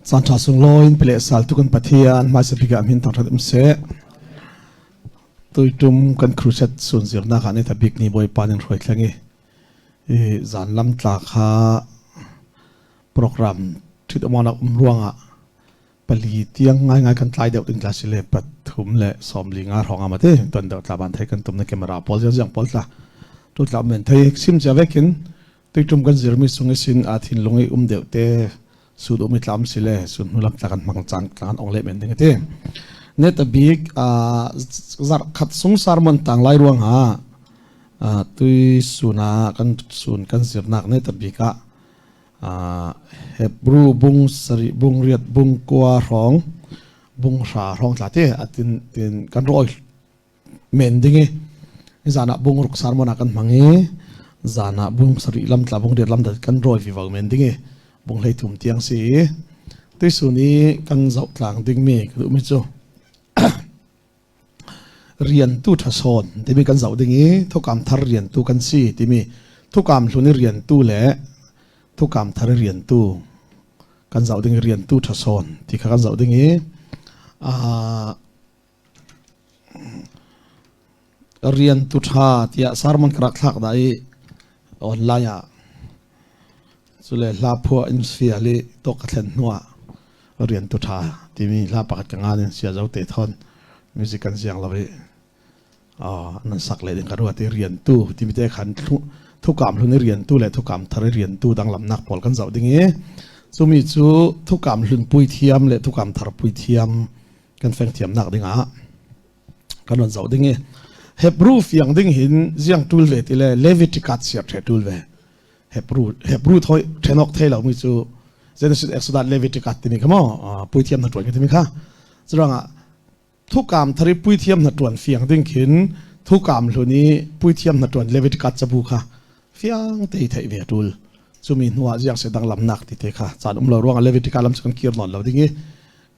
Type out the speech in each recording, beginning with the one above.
Caan ṭha sunglawi in pele sal tu kan Pathian hmaisa bik ah min thangṭhat um seh. Tuitum kan crusade sun zirnak ah ni tha bik ni Bawipa nin hruai thleng i i zan lam tla kha program ṭhit umanak um ruangah pali tiang ngai ngai kan tlai deuh ding tla si le pathum le sawmli nga hrawng ama te ton deuh tla ban thei kan tum na camera pawl ziang ziang pawl tla tu tla men thei sim chia vekin tuitum kan zirmi sung i sin a thinlung i um deuh te sud um i tlam si le sun hnulam tla kan hmang cang tla kan ong le men ding ti net a bik a zar khat sung sarmon tang lai ruang ha tui suna kan sun kan zirnak net a bik ah Hebrew bung sarih bung riat bung kua hrawng bung hra hrawng tla te atin tin kan rawi men ding i zan ah bung ruk sermon ah kan hmang i zan ah bung sarih lam tla bung riat lam kan rawi vivo men ding i bung hlei thum tiang si i tuisun i kan zoh tlang ding mi ka duh mi cu riantu ṭha sawn timi kan zoh ding i thukam thar riantu kan si timi thukam hlun i riantu le thukam thar i riantu kan zoh ding i riantu ṭha sawn ti kha kan zoh ding i riantu ṭha tiah sermon ka rak thlak dah i online ah cule hla phuah in fial i tok ka thlen hnuah riantu ṭha timi hla pakhat ka ngan in sia zo te thon music kan siang lo i nan sak le ding ka ruat i riantu timi te khan thukam hlun i riantu le thukam thar i riantu danglamnak pawl kan zoh ding i cumi cu thukam hlun pui thiam le thukam thar pui thiam kan feng thiamnak ding ah kan ron zoh ding i Hebrew fiang ding hin ziang tul ve ti le Leviticus siar the tul ve Hebrew Hebrew thoi thenok thei lo mi cu Genesis Exodus Leviticus timi kha mo puithiam na tuan timi kha churanga thukam thari puithiam na tuan fiang ding khin thukam hluni puithiam na tuan Leviticus chabu kha fiang te thei ve tul chumi hnuah ziang se dang lam nak ti te kha chan um lo ruang Leviticus lam kan kir non lo ding i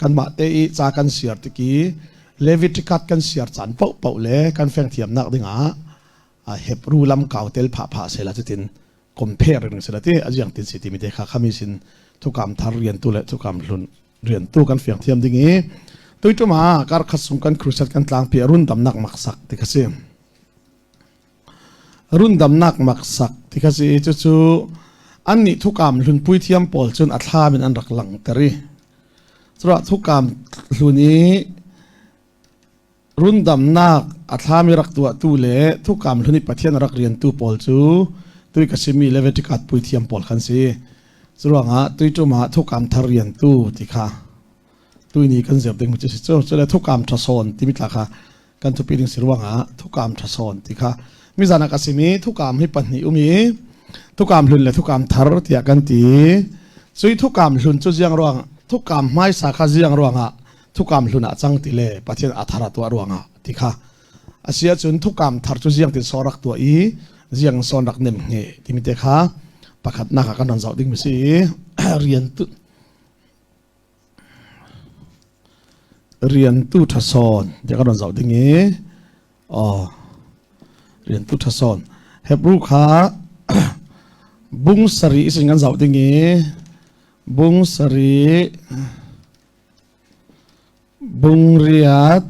kanmah te i ca kan siar tiki Leviticus kan siar caan paoh paoh le kan feng thiamnak dingah Hebrew lam kau tel pha pha sela cutin compare ring sela ti ajiang tin si timi te kha khami sin thukam thar rian tu le thukam hlun rian tu kan fiang thiam ding i tuitum ah kar khat sung kan crusade kan tlang pi run damnak maksak ti kha si Rundamnak maksak ti kha si. Cucu annih thukam hlun puithiam pawl cun a thlam in an rak langhter i cuah thukam hlun i rundamnak a thlam i rak tuahtu le thukam hlun i Pathian a rak riantu pawl cu tui ka simi Leviticus puithiam pawl khan si. Curuangah tuiṭum ah thukam thar riantu ti kha tui ni kan zir ding cu si cu. Cule thukam ṭhasawn timi tla kha kan thupi ding si ruangah thukam ṭhasawn ti kha mizan ah ka sim i thukam hi pahnih um i thukam hlun le thukam thar tiah kan ti. Cui thukam hlun cu ziang ruang thukam hmaisa kha ziang ruangah thukam hlun ah cang ti le Pathian a thar a tuah ruangah ti kha a si ahcun thukam thar cu ziang tin saw rak tuah i ziang sawn rak nem hnge timi te kha pakhatnak ah kan ron zoh ding mi si i rian tu Riantu ṭha sawn tiah kan ron zoh ding i aw riantu ṭha sawn Hebrew kha bung sarih sin kan zoh ding i bung sarih bung riat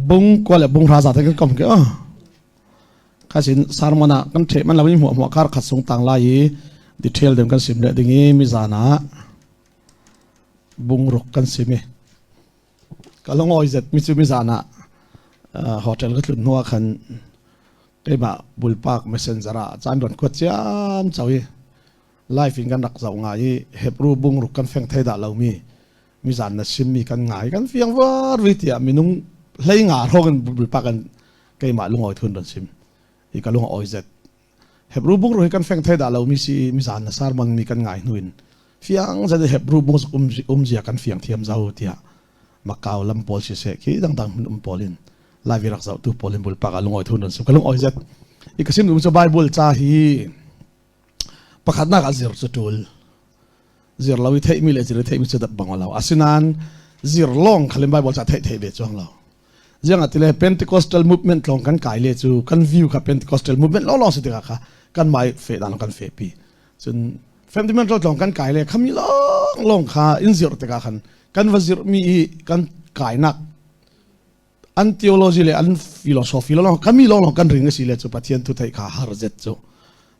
bung kua le bung hra za te kan kom ke khasin sermon ah kan the man lo in hmuah hmuah kar khat sung tang lai i detail dem kan sim le ding i mi zan ah bungruk kan sim i ka longoi zet mi chu mi zan ah hotel ka tlun hnuah khan keimah bulpak messenger ah caan ron khuat ciam chau i live in kan rak zoh ngai i Hebrew bungruk kan feng thei dah lo mi mi zan na sim mi kan ngai kan fiang var vi tiah minung hlei nga hrawng in bulpak kan keimah lungawi thun ron sim i ka lung awi zet Hebrew bung ru hi kan feng thei dah lo mi si mi zan na sermon mi kan ngai hnuin fiang zet Hebrew bung um um zia kan fiang thiam zau tiah Macau lam pawl si se khi dangdang hmun um pawl in lai vi rak zau tu pawl in bulpak ah lungawi thun ron sim ka lung awi zet i ka sim dum cu Bible ca hi pakhatnak ah zir cu tul zir lo i theihmi le zir i theihmi cu dat bang lo asinain zir lawng khalin Bible ca theih theih ve chuang lo ziang atile Pentecostal movement lawng kan kai le cu kan view kha Pentecostal movement lawng lawng si tikah kha kan mai fe dan kan fe pi. Cun fundamental tlawng kan kai le khami lawng lawng kha in zirh tikah khan kan va zirhmi i kan kainak an theology le an philosophy lawng kami lawng lawng kan ring a si le cu Pathian thu theih kha har zet cu.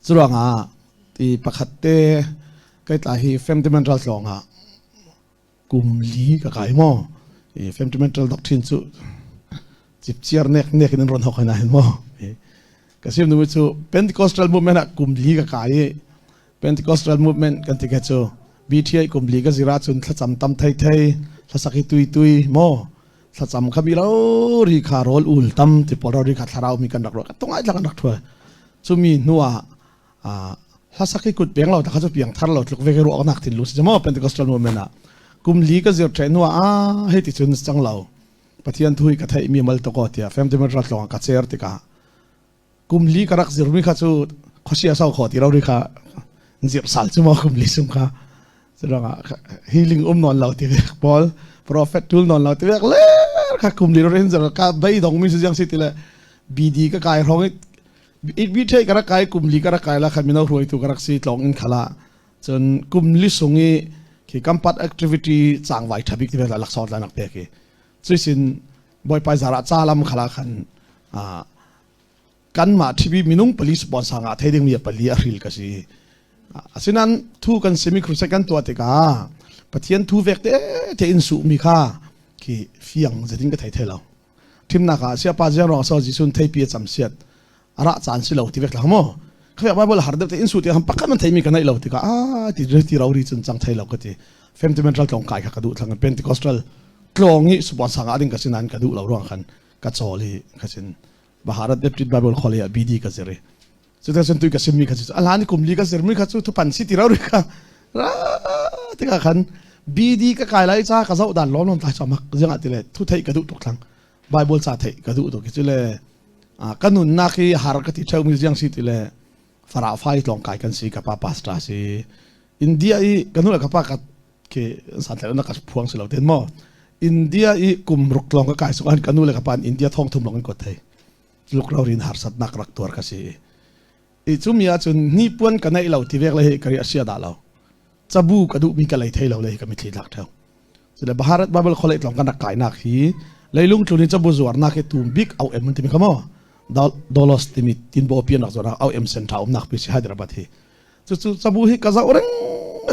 Curuangah ti pakhat te kai tla hi fundamental tlawng ah kum li ka kai maw i fundamental doctrine cu cipciar nek nek in ron hok na hin maw ka sim nu cu Pentecostal movement ah kum li ka kai i Pentecostal movement kan ti ke cu BTI kum li ka zira cun thlacam tam thei thei thlasak hi tui tui maw thlacam kha mi lo ri kha rol ul tam ti pol ri kha thlarau mi kan rak ro ka tongai tla kan rak thua chumi hnuah hlasak hi kut peng lo ta kha chu piang thar lo tluk ve ke ruak nak thin lu si mo Pentecostal movement ah kum li ka zir the nuah a hei ti chun chang lo Pathian thui ka thei mi mal to ko tia fem te rat long ka cher tika kum li ka rak zir mi kha chu khosia sau kho ti ro ri kha zir sal chu mo kum li sum kha Curangah healing um non lo ti vek pawl prophet tul non lo ti vek le kha kum li rin zar ka bei dong mi si si ti le BD ka kai rong it bi thei ka rak kai kum li ka rak kai la kha mino hruai tu ka rak si tlong in khala cun kum li sung i khi kampat activity changwai thabik ti vek laksawng tla nak pe ki cuisin boipai zara cha lam khala khan kanmah ṭhibi minung pali sponsor ngah thei dingmi pali a hril ka si. Asinan thu kan simi crusade kan tuah tikah Pathian thu vek te te in su mi kha khi fiang zetin ka thei thei lo. Thimnak ah siapa ziang rong so Jesuh theipi a cam siat ara caan si lo ti vek lang mo. Kha Bible har deuh te in su ti ham pakhat man thei mi ka nei lo tikah a ti ti ro ri chun chang thei lo ka ti. Fundamental tlong kai kha ka duh thlang Pentecostal tlong i sponsor nga ding ka sinan ka duh lo ruang khan ka chawl i ka sin Bharat Baptist Bible College ah BD ka zir i cuta cun tui ka simmi kha cu a hlan kum li ka zirmi kha cu thupan si ti ro ri kha ra tikah khan BD ka kai lai ca ka zoh dan lawm lawm tlai mak ziang ah tile thu theih ka duh tuk thlang Bible ca theih ka duh tuk cu le ka nunnak hi har ka ti theu mi ziang si tile farah fai tlong kai kan si ka pa pastor si India i ka nu le ka pa ka ke santlai na ka phuang si lo ten mo India i kum ruk tlong ka kai suk an ka nu le ka pan India thong thum long in ko thei luk ro rin harsat nak rak tuar ka si i chu mi ah cun ni puan ka nei lo ti vek le hi ka ri asia da lo chabu ka duh mi ka lei thei lo le hi ka mitthli tlak theu sile Bharat Bible College tlong kan rak kai nak hi leilung tlun chabu zuar nak hi tum bik au em ti mi kha mo dolos timi tinbo pian rak zuar au em center um nak pi si Hyderabad hi Cucu cabu hi ka zoh ring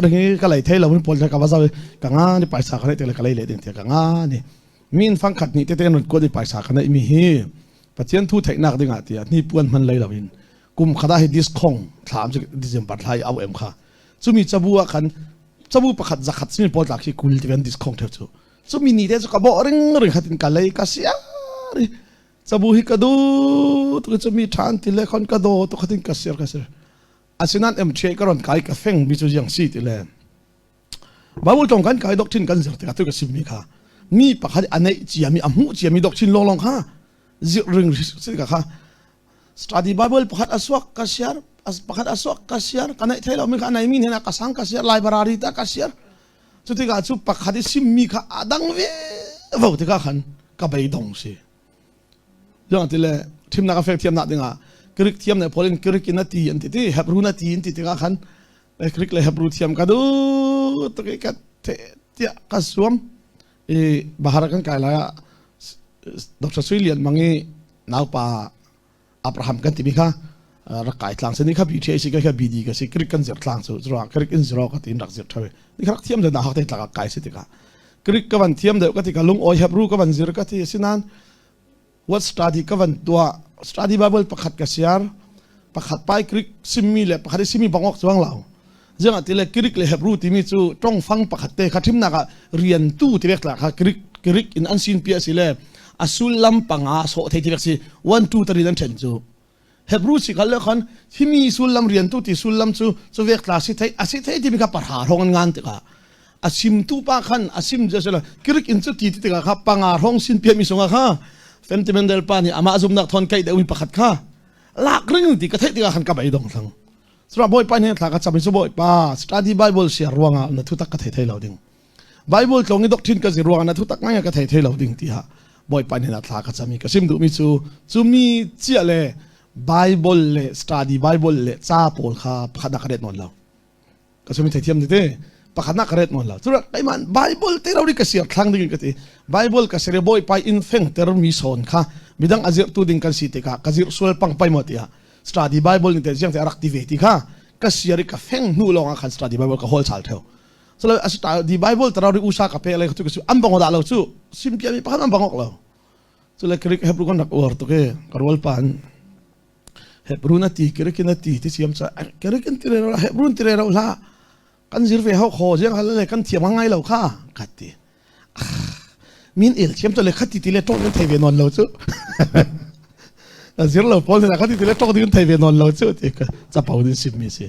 ring i ka lei thei lo in pawl ka va zoh i ka nga ni paisa ka neih te le ka lei le ding tiah ka nga ni min fang khat nih tete run kuat i paisa ka neih mi hi Pathian thu theihnak ding ah tiah hni puan hman lei lo in kum khat ah hi diskhong thlam cu December thla i au em kha cumi cabu ah khan cabu pakhat zakhat simi pawl tlak khi kul ti kan diskhong theu cu cumi ni te cu ka bawh ring ring khat in ka lei ka sia ri cabu hi ka du tu cumi than ti le khon ka do tu khatin ka sir ka sir Asinain MTA ka ron kai ka feng mi cu ziang si ti le Bible tong kan kai doctrine kan zir tikah tu ka sim mi kha mi pakhat a neih cia mi a hmuh cia mi doctrine lawnglawng kha zir ring si ka kha study Bible pakhat a suak ka siar pakhat a suak ka siar ka neih thei lo mi kha a nei mi hna ka sang ka siar library ta ka siar cu tikah cu pakhat i sim mi kha a dang ve vo tikah khan ka beidong si Zong ti le thimnak a fek thiamnak dingah Greek thiam le Paul in Greek in a ti an ti ti Hebrew na ti in ti tikah khan Greek le Hebrew thiam ka duh tuk i ka tiah ka suam i Bahara kan kai lai ah Dr. Sui Lian Mang i naupa Abraham kan timi kha rak kai tlang se ni kha BTAC ka kha BD ka si Greek kan zir tlang cu ruang Greek in zero ka tin rak zir thawe ni kha rak thiam na hak te tlak kai si tikah Greek ka van thiam deuh ka ti ka lung oi Hebrew ka van zir ka ti sinan what study ka van tua study Bible pakhat ka siar pakhat pai Greek simmi le pakhat simi bangok chuang lo ziang ti le Greek le Hebrew timi cu tong fang pakhat te kha thimnak ah rian tu ti vek tla kha Greek Greek in an sin pi asi le a sullam panga so thei ti vek si 1 2 3 an then cu Hebrew si khal le khan himi sullam rian tu ti sullam cu cu vek tla si thei asi thei timi kha parha rong an ngan tikah a sim tu pa khan a sim je sela Greek in cu ti ti tikah kha panga rong sin pian mi sunga kha Fentimendel pa nih amah zumnak thon kai deuh mi pakhat kha lak ring ti ka theih tikah khan ka bei dong thlang Sura Bawipa nih thla ka cam i cu Bawipa study Bible siar ruangah na thutak ka thei thei lo ding. Bible tlong i doctrine ka zir ruangah na thutak ngai ka thei thei lo ding tiah Bawipa nih thla ka cam i ka sim duhmi cu cu mi cia le Bible le study Bible le ca pawl kha pakhat ka ret nawn lo. Ka sumi theithiam ti te pakhat nak ka ret mon lo. Cura kaiman Bible te ro ri ka siar thlang ding ka ti. Bible ka sere boy pai in feng ter mi son kha midang azir tu ding kan si te ka ka zir sual pang pai mo tia. Study Bible ni te jiang te arak ti ve ti kha ka siar ka feng hnu long khan study Bible ka hol chal theu. So lo study Bible tarau ri usa ka pe le tu ka su am bang da lo chu sim pia mi pakhat am bang ok lo. Cu le Greek Hebrew kan rak uar tuk i ka rual pa in Hebrew na ti Greek in na ti ti siam ca Greek in ti re Hebrew in ti re ro hlah kan zir ve hau kho jiang hal le kan thiam ngai lo kha ka ti min el thiam to le khati ti le tong in thei ve non lo chu zir lo pawl na khati ti le tong ding thei ve non lo chu ti ka chapau din sim mi si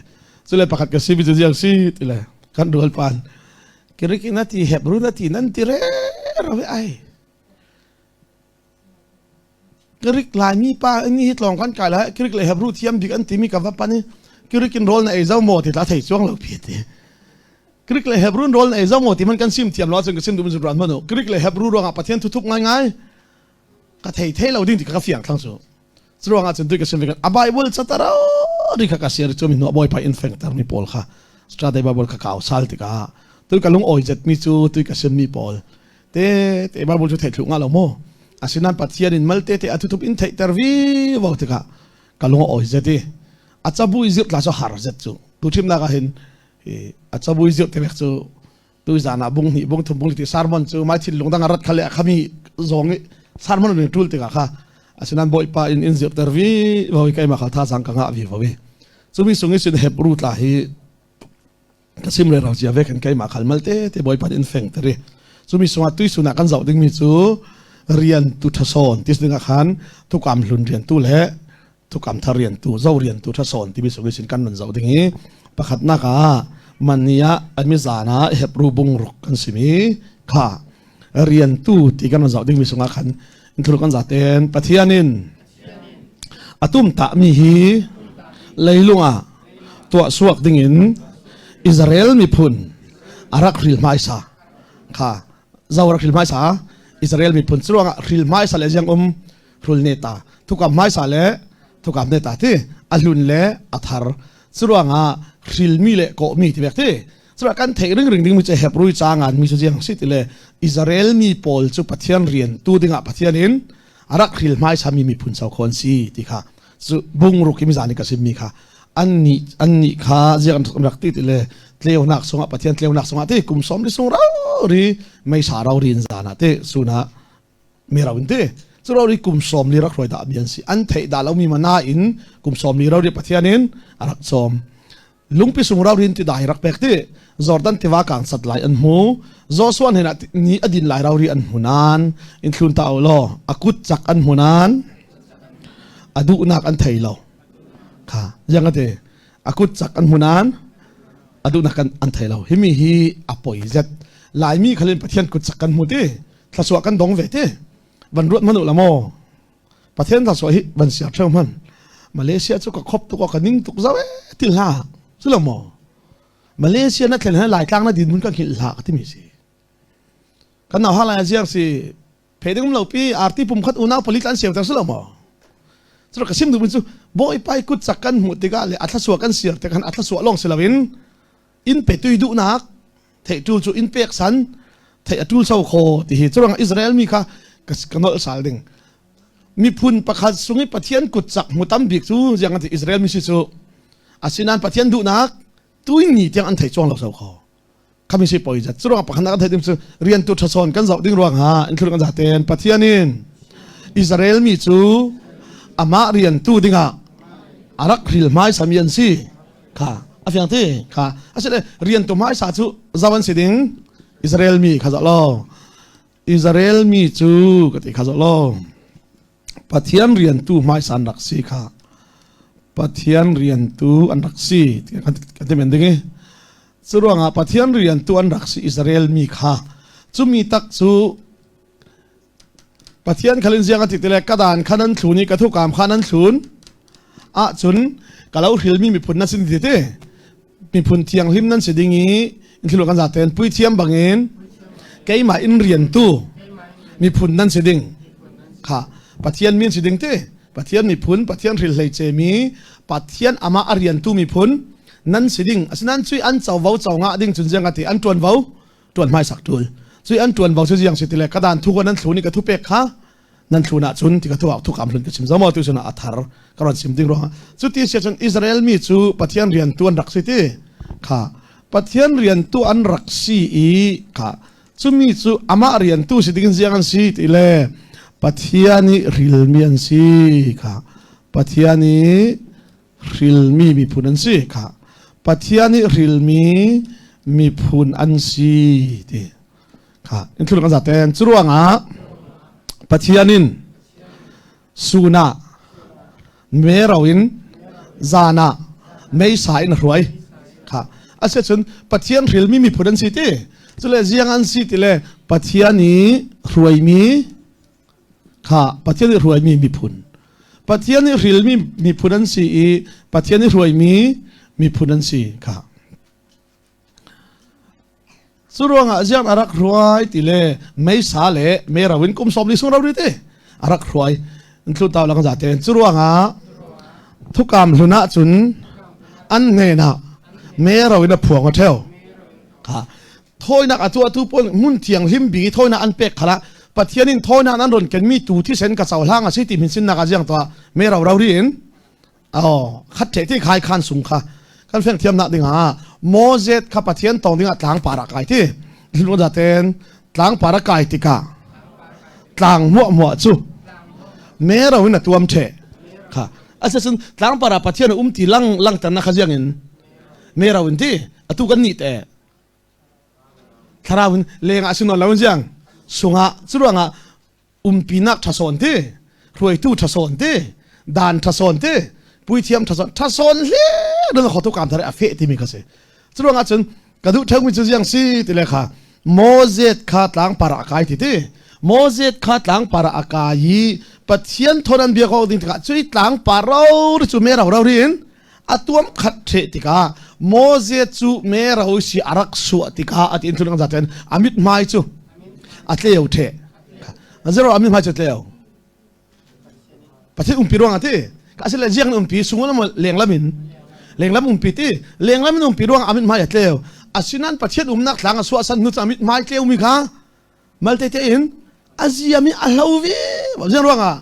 chu le pakhat ka si mi chu jiang si ti le kan rual pan Greek in na ti Hebrew na ti nan ti re ro ai Greek Laimi pa ni hi tlawng kan kai lai Greek le Hebrew thiam bik an timi ka va pan i Greek in rawl na ei zo maw ti tla thei chuang lo pi ti Greek le Hebrew rawl na ei zo maw ti man kan sim thiam lo cun ka sim duh min ran manu Greek le Hebrew ruangah Pathian thuthuk ngai ngai ka thei thei lo ding ti ka fiang thlang cu Curuangah cun tui ka sim ve a Bible cataro ri kha ka share cu mi hnu bawipa in fengter mi pawl kha Strade Bible kha kau sal tikah tui ka lung oi zet mi cu tui ka sim mi pawl te te Bible cu theih thlu nga lo mo asinan Pathian in mal te te a thutup in theihter vi vo tikah ka lung oi zet i a cabu i zirh tla cu har zet cu tu thimnak ah hin a cabu i zirh te vek cu tu zan ah bung hnih bung thum bung ti sermon cu mai thinlung dang rat khale khami zong i sermon ni tul tikah kha asinan bawipa in in zirter vi voi kai ma kha tha sang ka nga vi voi chumi sungi sin Hebrew tla hi ka sim le rau chia ve kan kai ma khal mal te te bawipa in feng teri chumi sunga tui suna kan zau ding mi chu rian tu thason tis dinga khan thukam hlun rian tu le thukam thar rian tu zo rian tu thasawn timi sung sin kan nun zo ding hi pakhatnak ah mania ami zana Hebrew bungruk kan simi kha rian tu ti kan zoh ding mi sungah khan in kan zaten Pathian in atum ta mi hi leilung ah tuah suak ding in Israel miphun arak hril hmaisa kha zo rak hril hmaisa Israel miphun curuangah hril hmaisa le ziang um hrul ne ta thukam hmaisa le thukam ne ta ti a hlun le a thar curuangah hrilmi le kawhmi ti vek ti cura kan theih ring ring ding mi cu Hebrew ca ngan mi cu jiang si ti le Israel mi pawl cu Pathian rian tu dingah Pathian in arak hril hmaisa mi miphun sau khon si ti kha cu bungruk mi zani ka sim mi kha an ni an ni kha ziang an rak ti ti le tleunak sungah Pathian tleunak sungah ti kum som ri sung rau ri meisa rau rin zana te suna mi ro in ti cu ro ri kum sawm li rak hruai dah mi an si an theih dah lo mi mana in kum sawm li ro ri Pathian in a rak cawm lungpi sung ro rin ti dai rak pek ti Jordan tiva kang sat lai an hmu Joshua hnen ah ni adin lai ro ri an hmu nan in thlun ta law a kut cak an hmu nan a duhnak an thei lo kha yang ate a kut cak an hmu nan a duhnak an thei lo himi hi a poi zet laimi khalin Pathian kut cak kan hmu ti thlasua kan dong ve te van ruat man u la maw Pathian thlasua hi van siar theu man Malaysia cu ka khop tuk ka ning tuk zau e ti hla cu lo maw Malaysia na thlen he Laitlang na din mun ka hngilh hla ka timi si kan nau halai ziar si phe ding lo pi arti pum khat unau pali tlan siam ter su lo maw cu ka sim du cu bawi pai kut chak kan hmuh tikah le a thlasua kan siar te kan a thlasua long si loin in pe tui duhnak theih ṭul cu in pek san theih a ṭul so kho ti hi curuangah Israel mi kha ka nolh sal ding miphun pakhat sung i Pathian kut cak hmu tam bik cu ziang an ti Israel mi si cu asinain Pathian duhnak tuin ni tiang an thei chuang lo so kho khami si poi zat curuangah pakhat nak an theih ding cu rian tu ṭhasawn kan zoh ding ruangah in thlur kan zaten Pathian in Israel mi cu amah rian tu dingah a rak hril hmaisa mi an si kha a fiang ti kha asile rian tu hmaisa cu zawan si ding Israel mi kha zoh law Israel mi cu ka ti kha zoh law Pathian rian tu hmaisa an rak si kha Pathian rian tu an rak si kan ti men ding i cu ruangah Pathian rian tu an rak si Israel mi kha cumi tak cu Pathian khalin ziang a ti tile ka dan kha nan thlun i ka thukam kha nan thlun ahcun ka lo hrilmi miphun na sin ti ti miphun thianghlim nan si ding i in thil kan zaten puithiam bangin keimah in riantu miphun nan si ding kha Pathian min si ding ti Pathian miphun Pathian hril hlei ce mi Pathian amah a riantu miphun Nan si ding. Asinain cui an covo co ngah ding cun ziang ati an ṭuanvo ṭuan hmaisak ṭul. Cui an ṭuanvo cu ziang si ti le ka dan thu nan thlu ni ka thu pek kha nan thlun ahcun ti ka thu thu kam hlun ka chim zomo tu cun a thar ka ron sim ding ruangah cuti si cun Israel mi cu Pathian rian tu an rak si ti kha Pathian rian tu an rak si i kha cumi cu amah rian tu si ding ziang an si ti le Pathian i rilmi an si kha Pathian i hrilmi miphun an si kha Pathian i hrilmi miphun an si ti kha in thul kan zaten cu ruangah Pathian in suna mero in zana meisa in hruai kha ase cun Pathian hrilmi miphun an si ti cule ziang an si ti le Pathian i hruaimi kha Pathian i hruaimi miphun Pathian i hrilmi miphun an si i Pathian i hruaimi miphun an si kha cu ruangah ziang a rak hruai ti le meisa le mero in kum sawm li sung ro ri ti a rak hruai thlu tau lang za te cu ruangah thukam hlun ah cun an hnenah mero in a phuang a theu kha thawinak a tuahtu pawl hmun thianghlim bik i thawinak an pek khala Pathian in thawinak an ron kenmi tu thisen ka cohlang a si ti min sinnak a ziang tuah me ro ro ri in oh khat the ti khai khan sung kha kan feng thiam nak ding ah Moses kha Pathian tong ding ah tlang para kai ti lu da ten tlang para kai tikah tlang muah muah chu me ro in a tuam the kha asa sun tlang para Pathian um ti lang lang tan na kha ziang in me ro in ti atu kan ni te Thlarau in lengah si nawn lo in ziang sungah cu ruangah umpinak ṭha sawn ti hruaitu ṭha sawn ti dan ṭha sawn ti puithiam ṭha sawn ṭha sawn hle dang khotu kam thar a feh timi kha si cu ruangah cun ka duh ṭheumi cu ziang si ti le kha Moses kha tlang par ah kai ti ti Moses kha tlang par ah a kai i Pathian thon an bia ko ding tikah cui tlang par ro ri cu me ro ro ri in a tuam khat ṭheh tikah Moses cu mero si a rak suah tikah a ti in thulung zaten a mithmai cu a tleu ṭheh zero a mithmai cu tleu Pathian umpi ruang ati ka asile ziang umpi sungun mo lenglam in lenglam umpi ti lenglam in umpi ruang a mithmai a tleu asinan Pathian umnak tlang a suah san hnu cu a mithmai tleu mi kha malte te in a ziam i a hlo vi ziang ruangah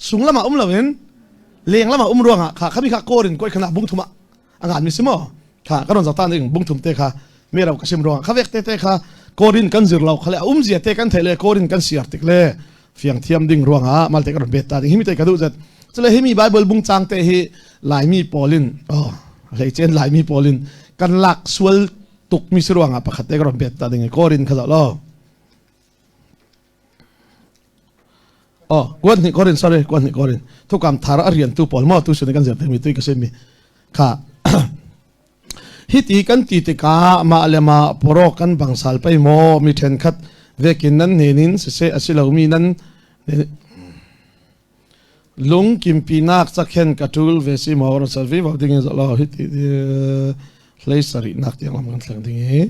sunglam ah um loin lenglam ah um ruangah kha khami kha kawr in koi khana bung thum ah a ngan mi si maw kha ka ron zata ding bung thum te kha me ro ka sim ruangah kha vek te te kha korin kan zir lo khale um zia te kan thei le korin kan siar tik le fiang thiam ding ruangah malte ka ron bet ta ding himi te ka du zat chule himi bible bung chang te hi laimi polin oh hlei chen laimi polin kan lak sual tuk mi si ruangah pakhat te ka ron bet ta ding korin kha lo Oh, kuan hnih korin sorry kuan hnih korin thukam thar a rian tu pawl maw tu sun kan zir mi tui ka sim mi kha hi ti kan ti tikah mah le mah poro kan bang sal pai maw mi then khat vekin nan hnenin siseh a si lo mi nan lung kimpinak cakhen ka tul ve si maw ro sal vi vo ding in lo hi ti hlei sari nak tiang lam kan thleng ding hi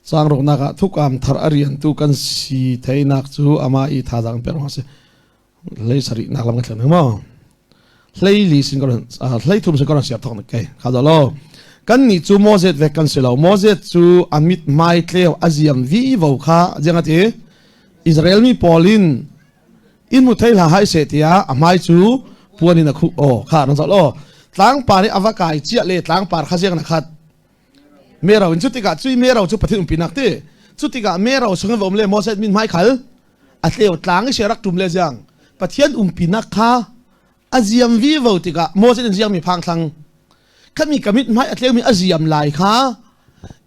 Changroknak ah thukam thar a riantu kan si theinak cu amah i thazaang pek ruang a si. Hlei sarihnak lam kan thleng maw? Hlei li sin ka hlei thum sin ka ron siar thok nak kei. Kha lo. Kan nih cu Moses vek kan si lo. Moses cu a mit hmai tleu a ziam vi vo kha ziang ati Israel mi pawl in in mu thei hla hai se tiah a hmai cu puan in a khuh aw kha nan zoh lo tlangpar i a va kai chiah le tlangpar kha ziang na khat Mero in cu tikah cui mero cu Pathian umpinak ti cu tikah mero chung in va um le Moses min hmai khal a tleu tlang i rak tum le ziang Pathian umpinak kha a ziam vi vo tikah Moses in ziang mi phang thlang khami kamit hmai a tleu mi a ziam lai kha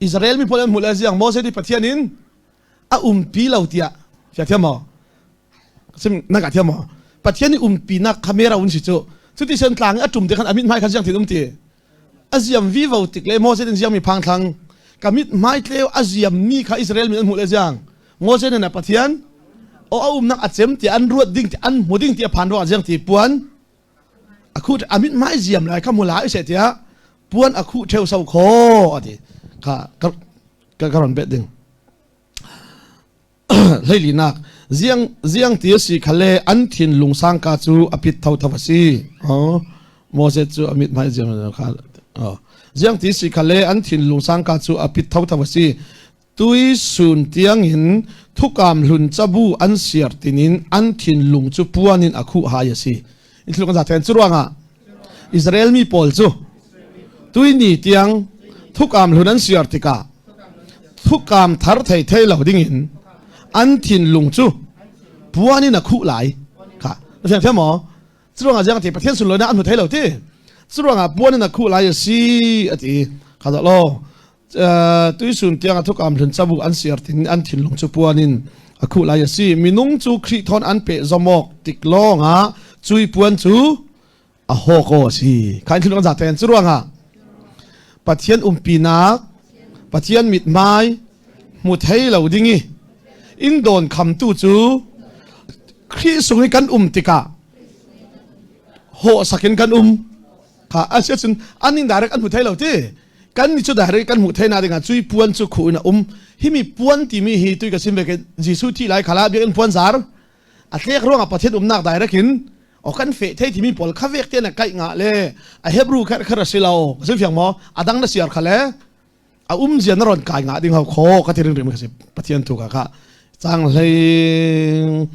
Israel mi pawl an hmuh le ziang Moses i Pathian in a umpi lo tiah fia thiam maw sim na ka thiam maw Pathian i umpinak kha mero un si cu cuti sen tlang i a tum te khan a mit hmai kha ziang thin um ti a ziam vivo tik le Moses in ziangmi phang thlang ka mit hmai tleu a ziam mi kha Israel mi an hmuh le ziang Moses in a Pathian o a umnak a cem ti an ruat ding ti an hmu ding ti a phan ruang ziang ti puan a khu a mit hmai ziam lai kha hmu lai se tiah puan a khu theu so kho ati kha ka ka ron bet ding Hleilinak ziang ziang ti a si khale an thinlung sangka cu a pit thotho a si. Oh. Moses cu a mithmai ziang kha ziang ti si kha le an thinlung sangka cu a pit thotho a si. Tui sun tiangin thukam hlun cabu an siar tinin an thinlung cu puan in a khuh hai a si. In thluk an za cu ruangah Israel mi pawl cu tui ni tiang thukam hlun an siar tikah thukam thar thei thei lo dingin an thinlung cu puan in a khuh lai. Kha na fiang thiam maw? Curuangah ziang ti Pathian sunlawinak an hmu thei lo ti. Curuangah puan in a khuh lai a si a ti. Kha dah law tuisun tiang a thukam hlun cabu an siar tin an thinlung cu puan in a khuh lai a si. Minung cu Khrih thawn an peh zawmawk tik lawngah cui puan cu a hawk aw a si. Kha in thinlung an za ten. Curuangah Pathian umpinak Pathian mithmai hmu thei lo ding i in dawn khamtu cu Khrih sung i kan um tikah hawh sakin kan um kha a si cun an ning direct an hmu thei lo ti kan ni cu direct kan hmuh thei na dingah cui puan cu khu in a um himi puan timi hi tui ka sim ve ke Jesuh thi lai khala biakinn puan zar a tlek ruangah Pathian umnak direct in o kan fe thei timi pawl kha vek te na kaih nga le a Hebrew kher kher a si lo sim fiang maw adang na siar kha le a um zia na ron kai nga ding ho kho ka ti ring ring ka si Pathian thu ka kha chang hlei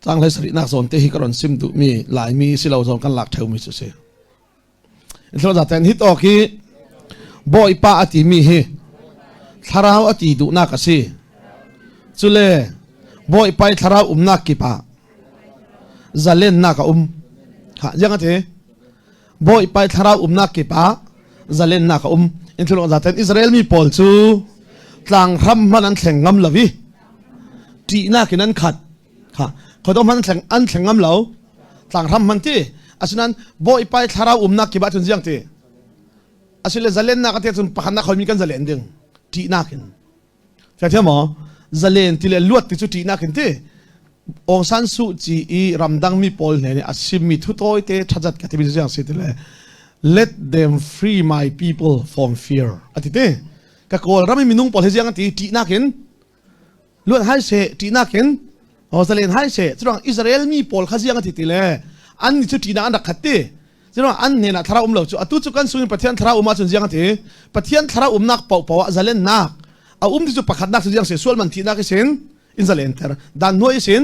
Chang hlei sarihnak zawn te hi ka ron sim duh mi Laimi si lo zawn kan lak theu mi cu si. Thlo za ten hit awk hi Bawipa a ti mi hi thlarau a ti duhnak a si. Cule Bawipa i thlarau umnak kip ah zalennak a um. Ha, yang a ti. Bawipa i thlarau umnak kip ah zalennak a um. In thulong zaten Israel mi pawl cu tlanghram hman an thleng ngam lo i ṭihnak in an khat. Ha, khuadawm hman an thleng an thleng ngam lo. Tlanghram hman ti. Asinain Bawipa i thlarau umnak kip ah cun ziang ti. Asile zalennak a ti cun pakhatnak khoimi kan zalen ding. Ṭihnak in. Thiam maw? Zalen ti le luat ti cu ṭihnak in ti. Aung San Suu Kyi i ramdang mi pawl hne nih a chimmi thutawi te ṭhazat ka timi cu si ti le let them free my people from fear a ti ti. Ka kawl ram i minung pawl hi ziang an ti ṭihnak in luat hai seh ṭihnak in zalen hai seh curuang Israel mi pawl kha ziang a ti ti le an ni cu ṭihnak an rak khat ti. Curuang an hnenah thlarau um lo cu atu cu kan sungin Pathian thlarau um ahcun ziang a ti Pathian thlarau umnak paohpaoh ah zalennak a um ti cu pakhatnak cu ziang si sual man thihnak i sin in zalenter dan hnuai i sin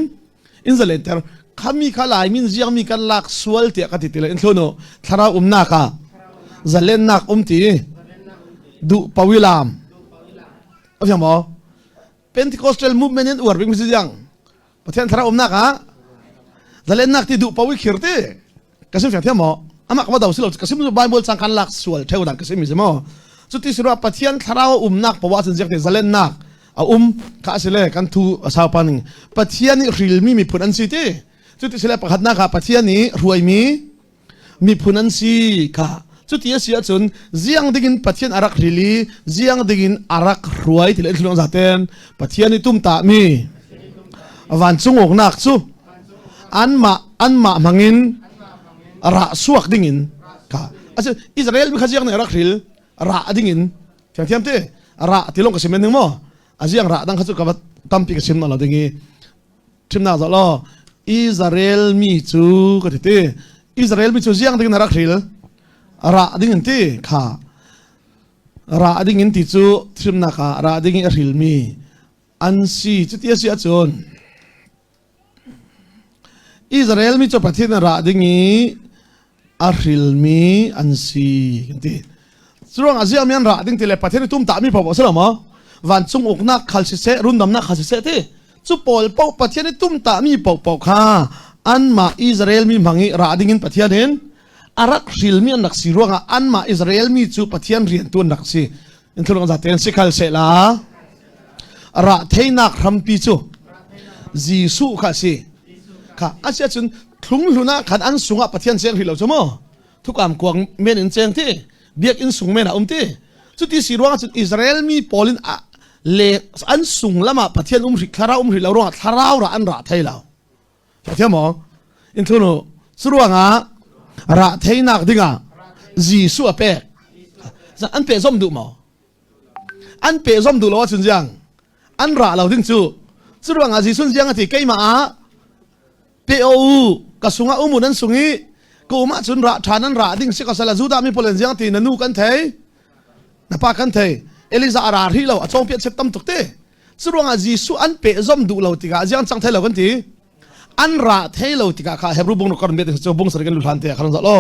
in zalenter khami kha lai min ziang mi kan lak sual tiah ka ti ti le in thlunu thlarau umnak ah zalennak um ti duh pawilam a fiang maw Pentecostal movement in uar bik mi si ziang Pathian thlarau umnak ah zalennak ti duh pawi khir ti ka sim fiang thiam maw amah ka va do si lo ka sim Bible cang kan lak sual theu dan ka sim mi si maw cuti si ruah Pathian thlarau umnak pawa cun ziak ti zalennak a um kha asile kan thu a sau pa ning Pathian nih hrilmi miphun an si ti cuti sile pakhatnak ah Pathian nih hruaimi miphun an si kha cuti a si ahcun ziang dingin Pathian a rak hril i ziang dingin a rak hruai ti le thlung zaten Pathian i tumtah mi vancung uknak cu anmah anmah hmangin rah suak dingin kha asi Israel mi kha ziang nih a rak hril rah dingin thiam thiam te rah ti long ka sim ning maw a ziang rah dang kha cu ka tampi ka sim na lo ding i Thimnak zoh law Israel mi cu ka ti ti Israel mi cu ziang ding na rak hril rah ding in ti kha rah ding in ti cu thimnak ah rah ding i a hrilmi an si cuti a si ahcun Israel mi cu Pathian rah ding i a hrilmi an si kan ti curuang ah ziah mi an rah ding ti le Pathian i tum tah mi paoh si lo maw vancung uknak khal siseh rundamnak khal siseh ti cu pawl paoh Pathian i tum tah mi paoh kha anmah Israel mi hmang i rah ding in Pathian in a rak hrilmi an rak si ruangah anmah Israel mi cu Pathian riantu an rak si in thulung zaten si khal seh la rah theinak hrampi cu Jesuh kha si kha asia cun thlung hlun ah khan an sungah Pathian cheng hrih lo cu maw thukam kuang men in cheng ti biakinn sung men ah um ti cuti si ruangah cun Israel mi pawl in le an sung lamah Pathian um hrih thlarau um hrih lo ruangah thlarau ra an ra thei lo thiam maw in thunu cu ruangah ra theinak dingah Jesuh a pek an pe zom duh maw an pe zom duh lo ahcun ziang an ra lo ding cu cu ruangah Jesuh ziang a ti keimah ah pe o u. Ka sungah um u nan sung i ka um ahcun rah ṭha nan rah ding si ko sala Judah mi pawl in ziang ti na nu kan thei na pa kan thei Elijah a ra rih lo a cawngpiah chep tam tuk te cu ruangah Jesuh an peh zom duh lo tikah ziang cang thei lo kan ti an ra thei lo tikah kha Hebrew bung kan bet cu bung sari kan lu hlan te khan lo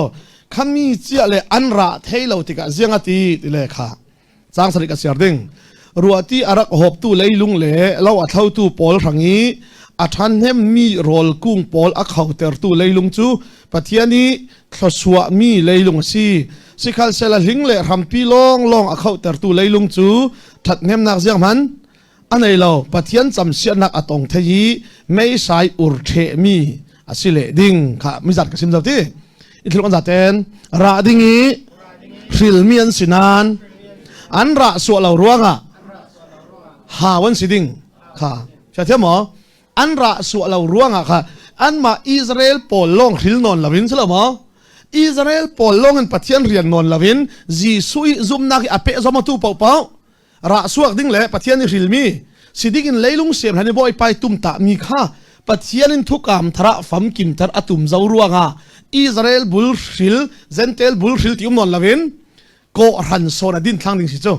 khami chia le an ra thei lo tikah ziang ati ti le kha Caang sarih ka siar ding. Ruahti a rak hawptu leilung le lo a thlotu pawl hrang i a ṭhahnemmi rawl kung pawl a khotertu leilung cu Pathian i thluachuahmi leilung a si. Sikhalsehla hling le hrampi lawnglawng a khotertu leilung cu ṭhathnemnak zianghman a nei lo. Pathian camsiahnak a tong thei i meisai ur ṭhehmi a si leh ding kha mizat ka sim zo ti. I thluk an zaten rah ding i hrilmi an si nain an rah suah lo ruangah hau an si ding kha sia thiam maw an rah suah lo ruangah kha anmah Israel pawl lawng hril nawn loin si lo maw Israel pawl lawng in Pathian rian nawn loin Jesuh i zumnak i a peh zom tu paohpaoh rah suak ding le Pathian i hrilmi si ding in leilung siam hlan i bawipai tum ta mi kha Pathian in thukam thara famkim thar atum zo ruangah Israel bul hril Gentile bul hril ti um non loin ko ran son a din thlang ding si cu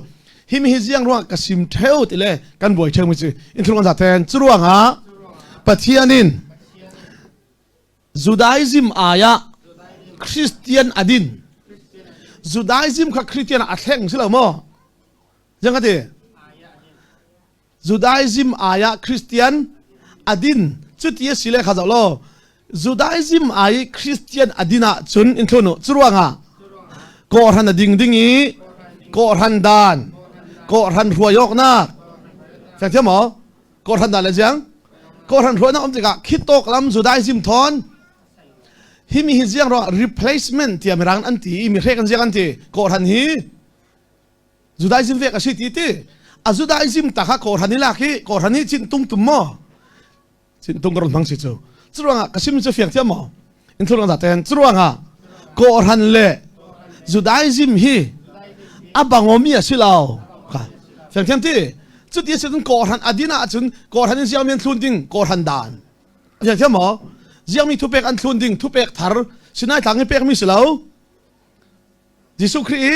hi mi hi ziang ruang ka sim theu ti le kan buai theu mi cu in thulung za ten cu ruangah Pathian in Judaism ayah Christian adin Judaism kha Christian a thleng si lo maw Ziang ka ti? Judaism ai ah Christian adin cuti a si le kha zoh law Judaism ai Christian adin ah cun in thlun u curuangah kawhhran a ding ding i kawhhran dan kawhhran hruai awknak fiang thiam maw kawhhran dan le ziang kawhhran hruainak um tikah khitawk lam Judaism thawn hi mi hi ziang ruangah replacement tiah mirang an ti i mi hrek an ziang an ti kawhhran hi Judaism vek a si ti ti a Judaism ta kha kawhhran i lak hi kawhhran hi chin tung tum maw chin tung ka ron hmang si cu curuangah ka sim cu fiang thiam maw in thurang za ten curuangah kawhhran le Judaism hi a bangomi a si lo ka fiang thiam ti cuti a si cun kawhhran adin ah cun kawhhran in siang men thlun ding kawhhran dan fiang thiam maw ziangmi thupek an thlun ding thupek thar sinai tlang i pekmi si lo Jesuh Khrih i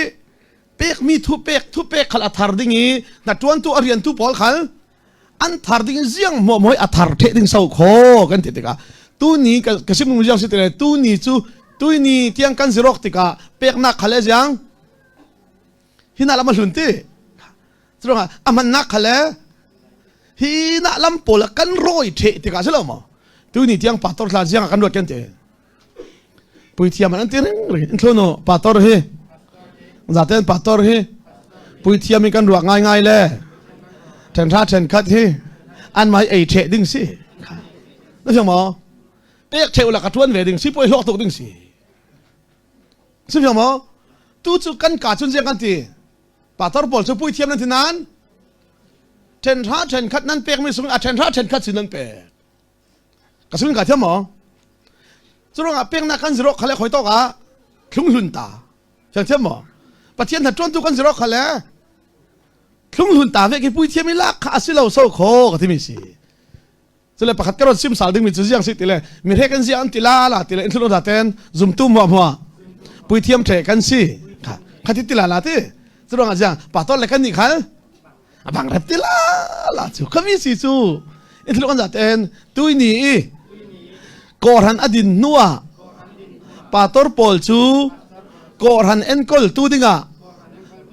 pekmi thupek thupek khal a thar ding i na ṭuantu a riantu pawl khal an thar ding in ziang hmuahmuah a thar ṭheh ding so kho kan ti tikah tuni ka sim nung ziang si tile tuni cu tuini tiang kan zirok tikah peknak khal e ziang hina lam a hlun ti curuangah a hmannak khal e hi na lam pawl kan rawi ṭheh tikah si lo maw tuni tiang pastor thla ziang kan ruat kan ti Puithiam an ti ring ring in thlunu pastor hi zaten pastor hi puithiam in kan ruak ngai ngai le ṭhenhra ṭhenkhat hi an mai ei ṭheh ding si na fiang maw pek ṭheu la ka ṭuan ve ding si puai hlawk tuk ding si si fiang maw tu cu kan ka cun ziang kan ti pastor pawl cu puithiam nan ti nan ṭhenhra ṭhenkhat nan pek mi sung a ṭhenhra ṭhenkhat sin nan pek Ka sung ka thiam maw? Curuangah peknak kan zirok khale khoi tawk ah thlung hlun ta. Fiang thiam maw? Pathian hna ṭuantu kan zirok khale thlung hlun ta ve khi pui thiam i lak kha a si lo so kho ka timi si. Cule pakhat ka ron sim sal ding mi cu ziang si ti le mi hrek an ziang an ti la la ti le in thlun da ten zumtu muah muah pui thiam ṭhe kan si kha kha ti ti la la ti curuangah ziang pastor le kan nih khal a bang rep ti la la cu khami si cu in thil kan zaten tui ni i kawhran adin hnuah pastor pawl cu kawhran enkol tu dingah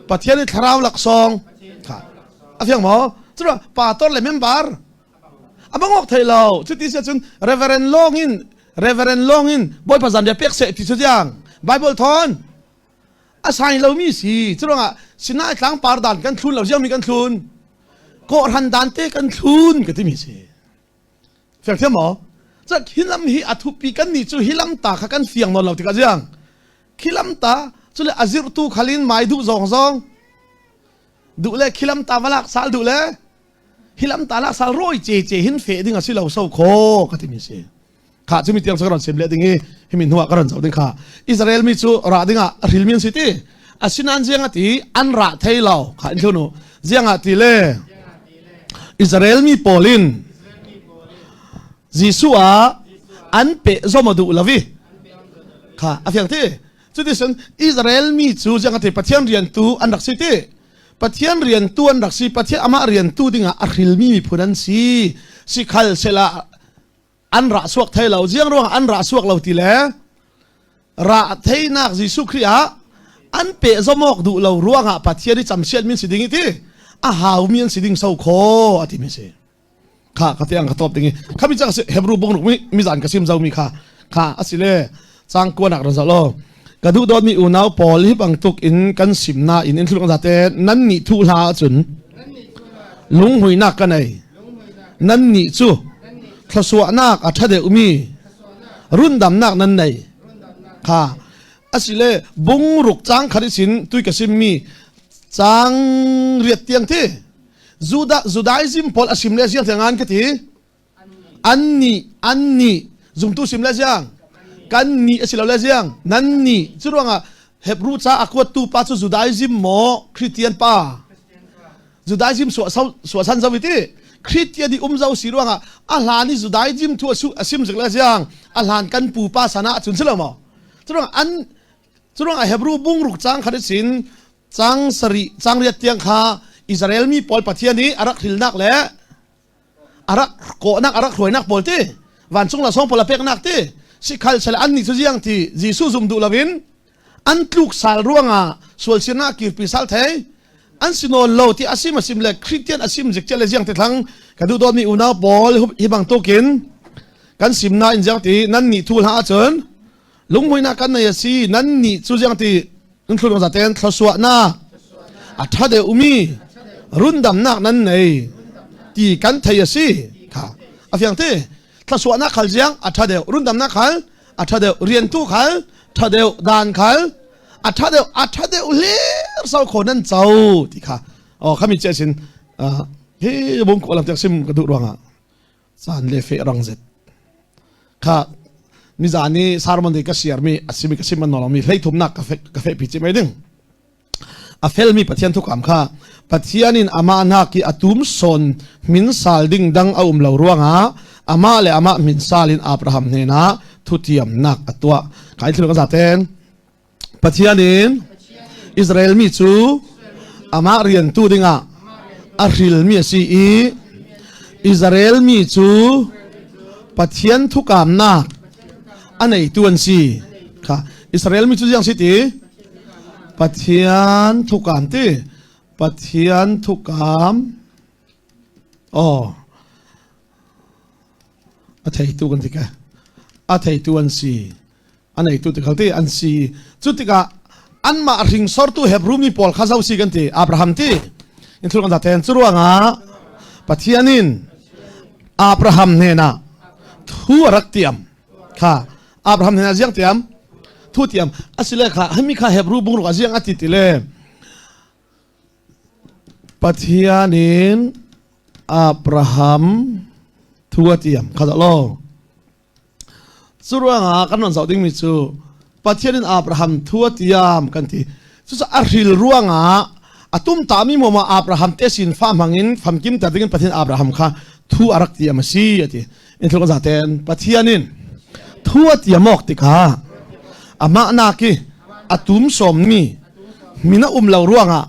Pathian i thlarau laksawng kha a fiang maw cu pastor le member a bangok thei lo cuti si cun reverend lawng in reverend lawng in bawipa zan bia pek seh ti cu tiang bible thon a sai lomi si curuangah Sinai tlangpar dan kan thlun lo ziangmi kan thlun kawhhran dan te kan thlun ka timi si fiang thiam maw cak hi lam hi a thupi kan nih cu hi lam ta kha kan fiang nawn lo tikah ziang khi lam ta cule a zirhtu khalin mai duh zong zong duh le khi lam ta valak sal duh le hi lam ta lak sal roi ce ce hin fe ding a si lo so kho ka timi si kha cu mi tiang ka ron sim le ding i himi hnuah ka ron zoh ding kha Israel mi cu ra dingah a hril mi an si ti asinan ziang ati an ra thei lo kha in thlunu ziang ah ti le Israel mi pawl in Jesuh ah. An pe zom a duh lo i kha a fiang ti. Cuticun Israel mi cu ziang ati Pathian riantu an rak si ti. Pathian riantu an rak si. Pathian amah riantu dingah a hrilmi miphun an si. Sikhal sela an rah suak thai lo. Ziang ruangah an rah suak lo ti le rah theinak Jesuh Khrih ah an peh zomawk duh lo ruangah Pathian i camsiat min si ding i ti a haumi an si ding so kho a ti mi si. Kha ka te ang ka top ding i kha mi chang Hebrew bung ruk mi mi zan ka sim zo mi kha kha asile chang kuanak ran lo ka duh dawt mi unau pawl hi bangtuk in kan sim na in in thlung zate nan nih thu hla ahcun lunghuinak ka nei nan nih cu thluachuahnak a ṭha deuh mi rundamnak nan nei kha asile bungruk chang khat sin tui ka sim mi chang riat tiang thi Juda Judaism pawl a sim le ziang tiang an ka ti an nih an nih zumtu sim le ziang kan nih a si lo le ziang nan nih cu ruangah Hebrew ca a kuattu pa cu Judaism maw Christian pa Judaism suah san zo ti Christian i um zo si ruangah a hlan i Judaism thu a sim zik le ziang a hlan kan pupa sana cun si lo maw cu ruangah an cu ruangah Hebrew bungruk cang khat sin cang sarih cang riat tiang kha Israel mi pawl Pathian i a rak hrilnak le a rak kawhnak a rak hruainak pawl ti vancung lasawng pawl a peknak ti sikhal sel an nih cu ziang ti Jesuh zum duh loin an tluk sal ruangah sual sinak kirpi sal thei an si nawn lo ti asim asim le Christian asim zik le ziang ti thlang ka duh dawtmi unau pawl hi bang tukin kan simna in ziang ti nan nih thu hla ahcun lunghmuinak kan nei a si nan nih cu ziang ti nan thlun zaten thluachuahnak a ṭha deuh umi rundamnak nan nei ti kan thei a si kha a fiang ti thluachuahnak khal ziang a ṭha deuh rundamnak khal a ṭha deuh riantu khal ṭha deuh dan khal a ṭha deuh a ṭha deuh hlir so kho nan co ti kha oh khami che sin hi bung ko lam tiang sim ka duh ruangah caan le fe rang zet kha nizan i sermon dei ka share mi asimi ka sim an mi hlei thumnak ka fe ka fe pi chi mai ding a felmi pathian thukam kha pathian in ama nak i atum son min sal ding dang a um lo ruangah ama le ama min sal in Abraham hnena thutiam nak atua kai thil ka zaten Pathian in Israel mi cu amah riantu dingah a hrilmi a si i Israel mi cu Pathian thukamnak a neitu an si kha Israel mi cu ziang si ti Pathian thukam ti Pathian thukam oh a theitu kan ti ka a theitu an si a neitu ti khal ti an si cu tikah anmah hringsortu Hebrew mi pawl kha zo si kan ti Abraham ti in thul kan ten cu ruangah Pathian in Abraham hnenah thu a rak tiam kha Abraham hnenah ziang tiam thu tiam asile kha hami kha Hebrew bungruk a ziang ati ti le Pathian in Abraham thu a tiam kha dah lo Cu ruangah kan ron zoh dingmi cu Pathian in Abraham thu a tiam kan ti. Cucu a hril ruangah a tum tami mawma Abraham te sin fa hmangin famkim ter dingin Pathian Abraham kha thu a rak tiam a si a ti. In thluk zaten Pathian in thu a tiam awk tikah amah nak i a tum sawmmi min a um lo ruangah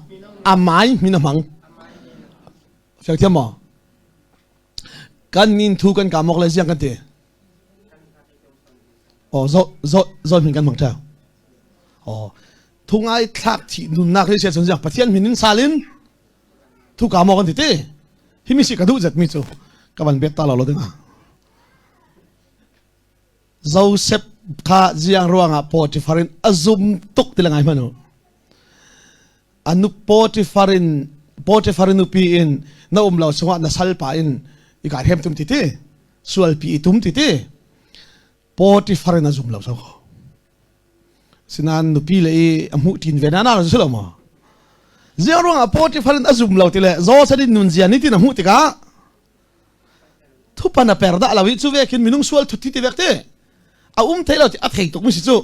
a mai min a hmang. Fiang thiam maw? Kan min thu kan kamok le ziang kan ti. Oh zo zo zo min kan hmang theo. Oh thu ngai thlak thi nunnak ri sia chun ziang Pathian min in salin thu kamok kan ti ti. Hi mi si ka duh zet mi cu ka van bet ta lo lo ding ah. Joseph kha ziang ruangah Potiphar in a zum tuk ti le ngai hmanh u. Anu Potiphar in Potiphar nupi in na um lo chungah na salpa in i ka hem tum ti ti sualpi i tum ti ti Potiphar in a zum lo so ko. Sinan nupi le i a hmuh tin ve na na lo si lo maw? Ziang ruangah Potiphar in a zum lo ti le Joseph in nun zia ni tin a hmuh tikah thupan a per dah lo i cu ve khin minung sual thut ti ti vek te a um thei lo ti a thei tuk mi si cu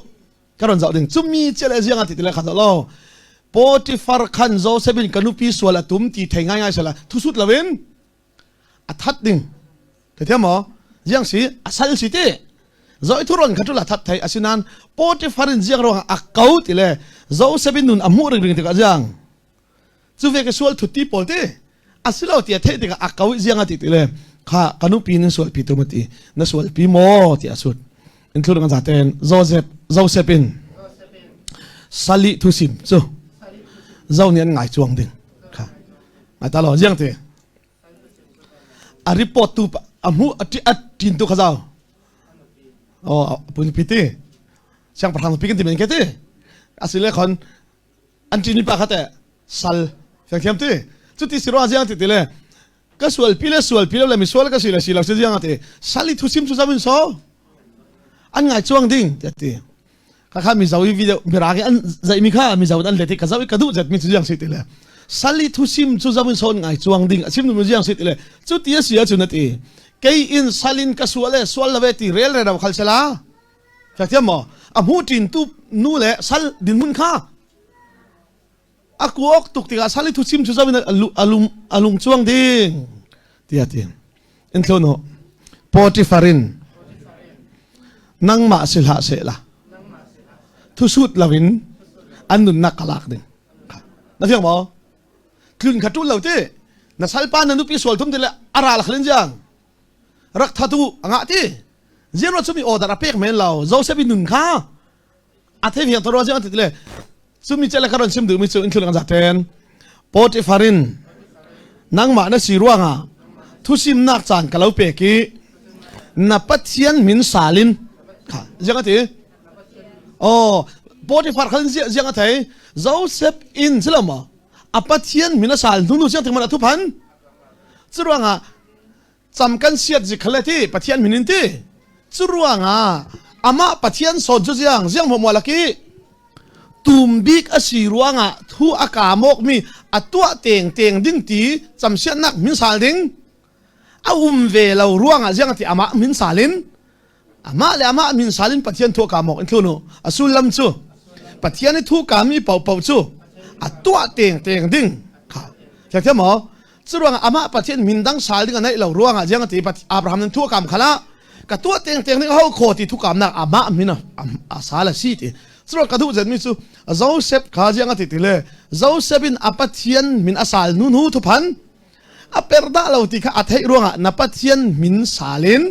ka ron zoh ding cumi chiale ziang a ti ti le kha lo Potifar khan Joseph in ka nupi sual a tum ti thei ngai ngai sala thu sut loin a that ding thei thiam maw ziang si a sal si ti. Zoi thuron kha tula that thei asinan Potiphar in ziang ruangah a ko ti le Joseph in nun a hmuh ring ring tikah ziang cu ve ka sual thut ti pawl ti asilo ti a theih tikah a ko ziang a ti ti le kha ka nupi nan sual pi tu ma ti na sual pi maw ti a sut in thlur kan zaten Joseph Joseph in sali thu sim cu zo ni an ngai chuang ding kha ngai ta lo ziang ti a report tu a hmu a tin tu kha zau oh pun pi ti siangpahrang pi kan ti men ke ti asile khon an ṭin pa kha teh sal fiangthiam ti cuti si rua ziang ti ti le ka sual pi le sual pi lo le misual ka si le si lo si ziang ati sal i thusim cu zamin so an ngai chuang ding ti ati ka kha mizo i video mirang i an zai mi kha mizo an let i ka zau i ka duh zet mi cu ziang si ti le sal i thusim cu zamin so ngai chuang ding asim nu ziang si ti le cu ti a si ahcun ati kei in salin ka sual e sual love ti rel re khal sela Fiangthiam maw? A hmu ṭin tu nu le sal dinhmun kha a kuak tuk tikah sal i thuchim cu zoh in a lung cuang ding tiah ti. In thlun u. Potiphar in nangmah si hlah seh la thusut loin an nunnak ka lak ding. Na fiang maw? Tlun kha ṭul lo ti. Na salpa na nupi sual thum ti le a ral khalin jiang. Rak thatu a ngah ti. Ziang cu mi order a pek men lo Joseph i nun kha a thei viang taro ziang ti le cumi che le ka ron sim duh mi cu in thul kan zaten Potiphar in nangmah na si ruangah thusimnak caan ka lo pek i na Pathian min salin kha ziang ati oh Potiphar khan ziang a thei Joseph in silama a Pathian min a sal hnu nu siang thing man a thu phan curuangah cam kan siat zik khale ti Pathian min in ti cu ruangah amah Pathian sawn cu ziang ziang hmuah muah laki tum bik a si ruangah thu a kamok mi a tuah teng teng ding ti camsiatnak min sal ding a um ve lo ruangah ziang ti amah min salin amah le amah min salin Pathian thu a kamok in thlunu a sullam cu Pathian i thu kami pau pau cu a tuah teng teng ding kha thiam maw Curuangah amah Pathian min dang sal ding a neih lo ruangah ziang ti Abraham nan thu kam khala ka tuah teng teng ding ho kho ti thu kamnak amah min a sal a si ti curuang ka duh zet mi cu Joseph kha ziang a ti ti le Joseph in a Pathian min a sal nu nu thuphan a per dah lo ti kha a theih ruangah na Pathian min salin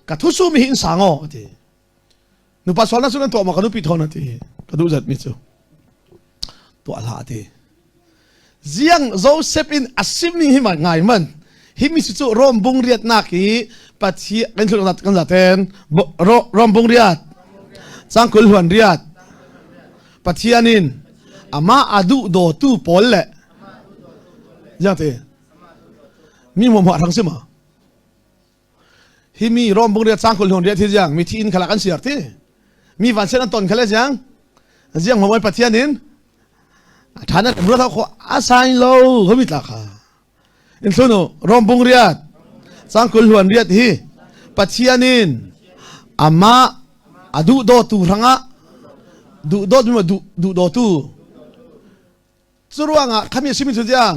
ka thu su mi hi in sango ti nupa sualnak cu nan tuah ma ka nupi thawn ti ka duh zat mi cu tuah hlah ti ziang Joseph in a sim hi ma ngai man hi mi cu Rom bung riat nak hi pathi kan thul kan zaten Rom bung riat cangkul huan riat Pathian in ama adu do tu pawl le ziang ti mi mo mo rang si ma Hi mi Rom bung riat sang kul hlun riat hi ziang mi thi in khalak an siar ti. Mi van sen an ton khale ziang. Ziang hmawai Pathian in than an ruat kho a sain lo homi tla kha. In thlunu Rom bung riat sang kul hluan riat hi Pathian in ama a duh do tu ranga duh dawt mi duh duh do tu curuangah khami simi cu ziang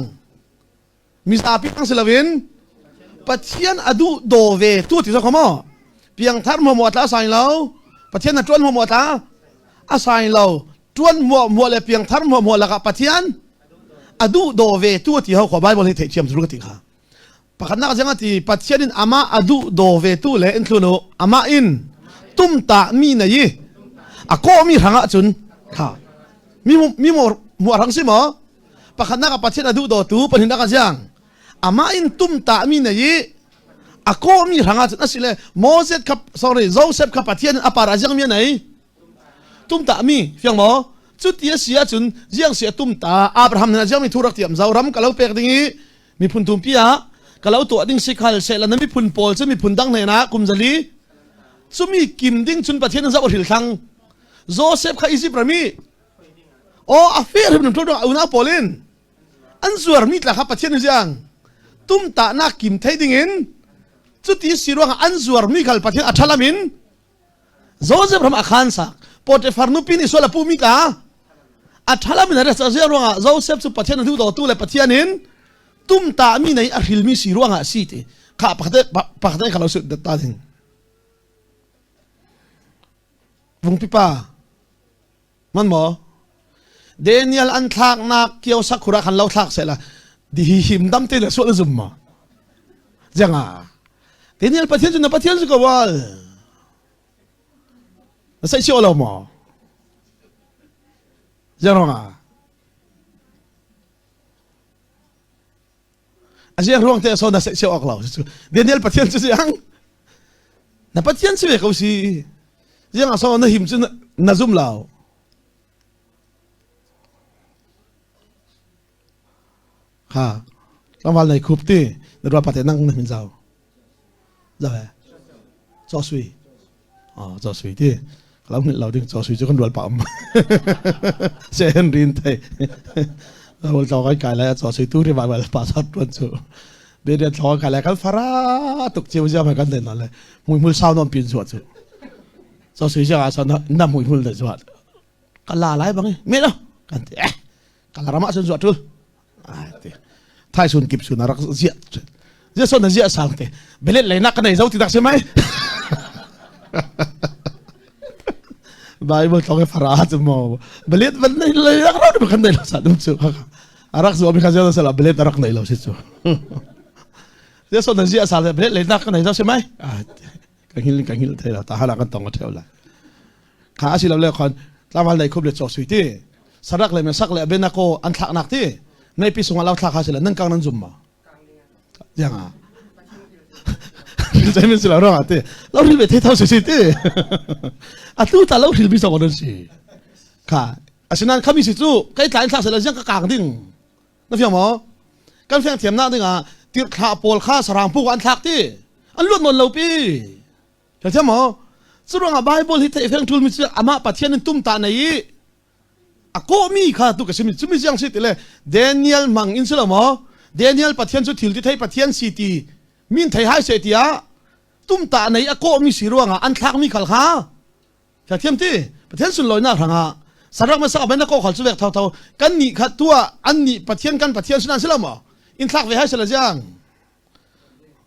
mizapi ang si loin Pathian a duh daw ve tu ti zo maw piangthar mo mo tla sai lo Pathian na tuan mo mo tla a sai lo tuan mo mo le piangthar mo mo laka Pathian a duh daw ve tu ti ho ko Bible hi theithiam zuru ka ti kha pakhatnak zang ti Pathian in ama a duh daw ve tu le in thlunu ama in tumta mi na yi a ko mi hrangah cun kha mi mi mo mo rang si mo pakhatnak ah Pathian a duh dawtu pahnihnak ah ziang amah in tumtah mi nei i a kawhmi hrangah cun asile Moses kha sorry Joseph kha Pathian in a par ah ziang mi a nei tumtah mi fiang maw cuti a si ahcun ziang si a tumta Abraham nih ziang mi thu rak tiam zo ram ka lo pek ding i miphun tumpi ah ka lo tuah ding si khal sehla na miphun pawl cu miphun dang hnenah kum zali cumi kim ding cun Pathian in zoh a hril thlang Joseph kha Egypt ram i Aw a fe hrim tum a unau pawl in an zuarmi tla kha Pathian ziang tumtahnak kim thei ding in cuti si ruangah an zuarmi khal Pathian a thalam in Joseph ram a khan sak Potiphar nupi nih sual a puhmi tla a thalam in a res a ruangah Joseph cu Pathian a duh tu le Pathian in tumtah mi nei a hrilmi si ruangah si ti kha pakhat pakhat kha lo su ta ding. Vungpi pa man maw Daniel an thlaknak kio sakhura khan lo thlak seh la di hi him dam te le sual zum ma janga Daniel Pathian cu na Pathian su ko wal na sai sio lo maw Jang A ziang ruang te so na seh sio awk lo cu Daniel Pathian cu siang na Pathian si ve ko si ziang ah so na him cu na zum lo ha tlangval nei khup ti na rual pate nang na min zau zau he chaw sui oh chaw sui ti lam hngilh lo ding chaw sui cu kan rual pa um se henry thei rual tlaw kai kai lai chaw sui tu ri ba wal pa sat tuan chu be de tlaw kai lai kan fara tuk chiu jam kan den le mui mul sau nom pin chuat chu chaw sui ja sa na mui mul de chuat ka la lai bang me lo kan ti eh ka la rama sun zuat tul thai sun kip sun rak zia zia son na zia sang te belet lei nak ka nei zo ti dak se mai Bible tong e fara chu mo belet van nei lei rak ro kan nei lo sa dum chu arak zu mi kha zia sala belet arak nei lo si chu zia son na zia sa belet lei nak ka nei zo se mai kan hil kan hil thei la ta hala kan tong a theu la kha asi lo le khon tlangval nei khup le chaw sui ti sarak le sak le abenako an thlak nak ti nei pi sungah lo thlak ha sila nan kang nan zum ma yang a ril chai min sila ro ti lo ril ve the thau si si ti atu ta lo ril bi so nan si kha asinan khami si chu kai tlai thlak sila jiang ka kang ding na fiang maw kan fiang thiam nak ding ah tir thla pawl kha sarang pu an thlak ti an luat non lo pi Thiam maw? Cu ruangah Bible hi theih feng ṭulmi cu amah Pathian in tum ta nei i a kawhmi kha tu ka simi cumi siang si ti le Daniel mang in si lo maw? Daniel Pathian cu thil ti thei Pathian si ti min thei hai se tiah tum ta nei a kawhmi si ruangah an thlakmi khal kha thiam ti Pathian sunlawinak hrangah sarak ma sak ben a kaw khal cu vek tho tho kan nih kha tua an nih Pathian kan Pathian sinan si lo maw? In thlak ve hai se la jiang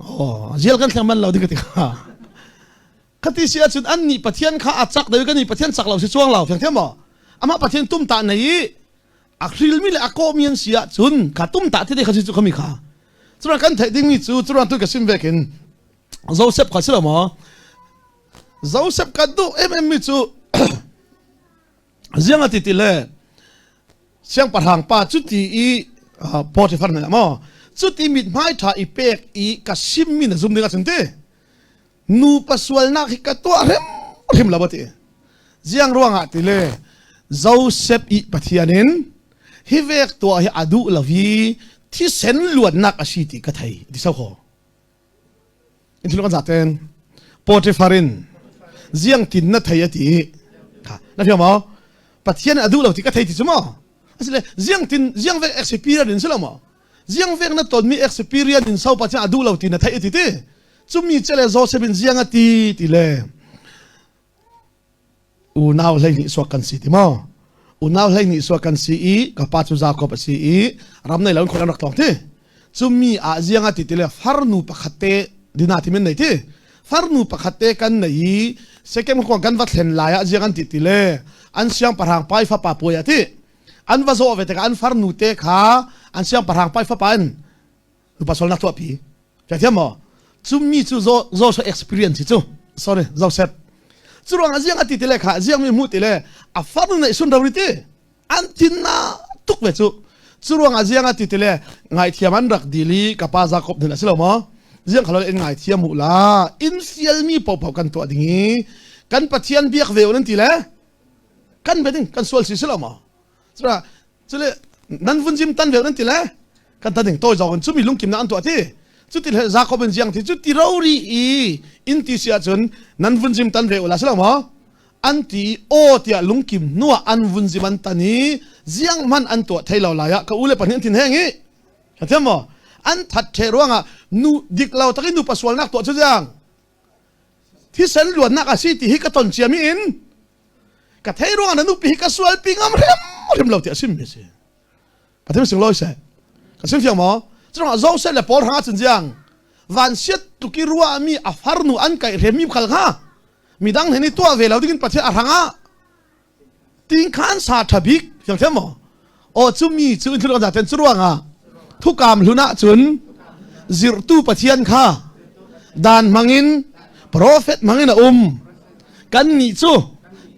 Oh, zial kan thleng man lo ding ka ti kha. Khati si ahcun an nih Pathian kha a cak deuh kan nih Pathian cak lo si chuang lo fiang thiam maw? Amah Pathian tum ta nei i a hrilmi le a kawmi an si ahcun kha tum ta tete kha si cu khami kha. Curan kan theih dingmi cu curan tu ka sim vek in Joseph kha si lo maw? Joseph ka duh em em mi cu ziang a ti ti le siangpahrang pa cuti i Potiphar nih maw cuti mithmai ṭha i pek i ka simmi na zum ding ahcun ti nupa sualnak hi ka tuah hrimhrim lo ti ziang ruangah ti le Joseph i Pathian in hi vek tuah hi a duh lo i thisen luannak a si ti ka thei ti so kho In thil kan zaten Potiphar in ziang tin na thei a ti kha na fiang maw Pathian a duh lo ti ka thei ti cu maw asile ziang tin ziang vek experience in si lo maw ziang vek na ton mi experience in so Pathian a duh lo ti na thei ti ti cumi chele Joseph in ziang a ti ti le Unau 12 suak kan si ti maw? Unau 12 suak kan si i ka pa cu Jakob a si i ram nei lo in khua an rak tlawng ti. Cumi ah ziang a ti ti le farnu pakhat te dina ti min nei ti. Farnu pakhat te kan nei i Sekem khua kan va thlen lai ah ziang an ti ti le an siangpahrang pai fapa puai a ti. An va zawh ve tikah an farnu te kha an siangpahrang pai fapa in nupa sualnak tuahpi. Thiam maw? Cumi cu Joshua experience cu sorry Joseph. Cu ruang ah ziang a ti ti le kha ziang mi hmu ti le a farnu neih sun ro ti an thin na tuk ve cu. Cu ruang ah ziang a ti ti le ngaithiam an rak dil i ka pa Jacob nih a si lo maw? Ziang khalo in ngaithiam mu la in fial mi popo kan tuah ding i kan Pathian biak ve nan ti le kan be ding kan sual si si lo maw? Cura cule nan vun zim tan vel nan ti le kan tan ding toi zawng in cumi lungkim na an tuah ti cuti le Jacob in ziang ti cu ti rori i in ti si ahcun nan vun zim tan ve ula si lo maw an ti aw tiah lungkim hnuah an vun zim an tan i ziang hman an tuah thei lo lai ah ka u le pahnih an thin heng i ka thiam maw an that the ruangah nu dik lo takin nupa sualnak tuah cu ziang thisen luannak a si ti hi ka ton ciami in ka thei ruangah na nupi hi ka sualpi ngam hrim hrim lo ti a sim mi si pathian sing loi se ka sim fiang maw curuangah Joseph le Paul hrangah cun jiang van siat tuki ruah mi a farnu an kai hrem mi khal kha. Midang he ni tuah ve lo dingin Pathian a hrangah ting khan sa tha bik fiang thiam maw? Aw cu mi cu in thil zaten cu ruangah thukam hlun ah cun zirhtu Pathian kha dan hmangin profet hmangin a um. Kan nih cu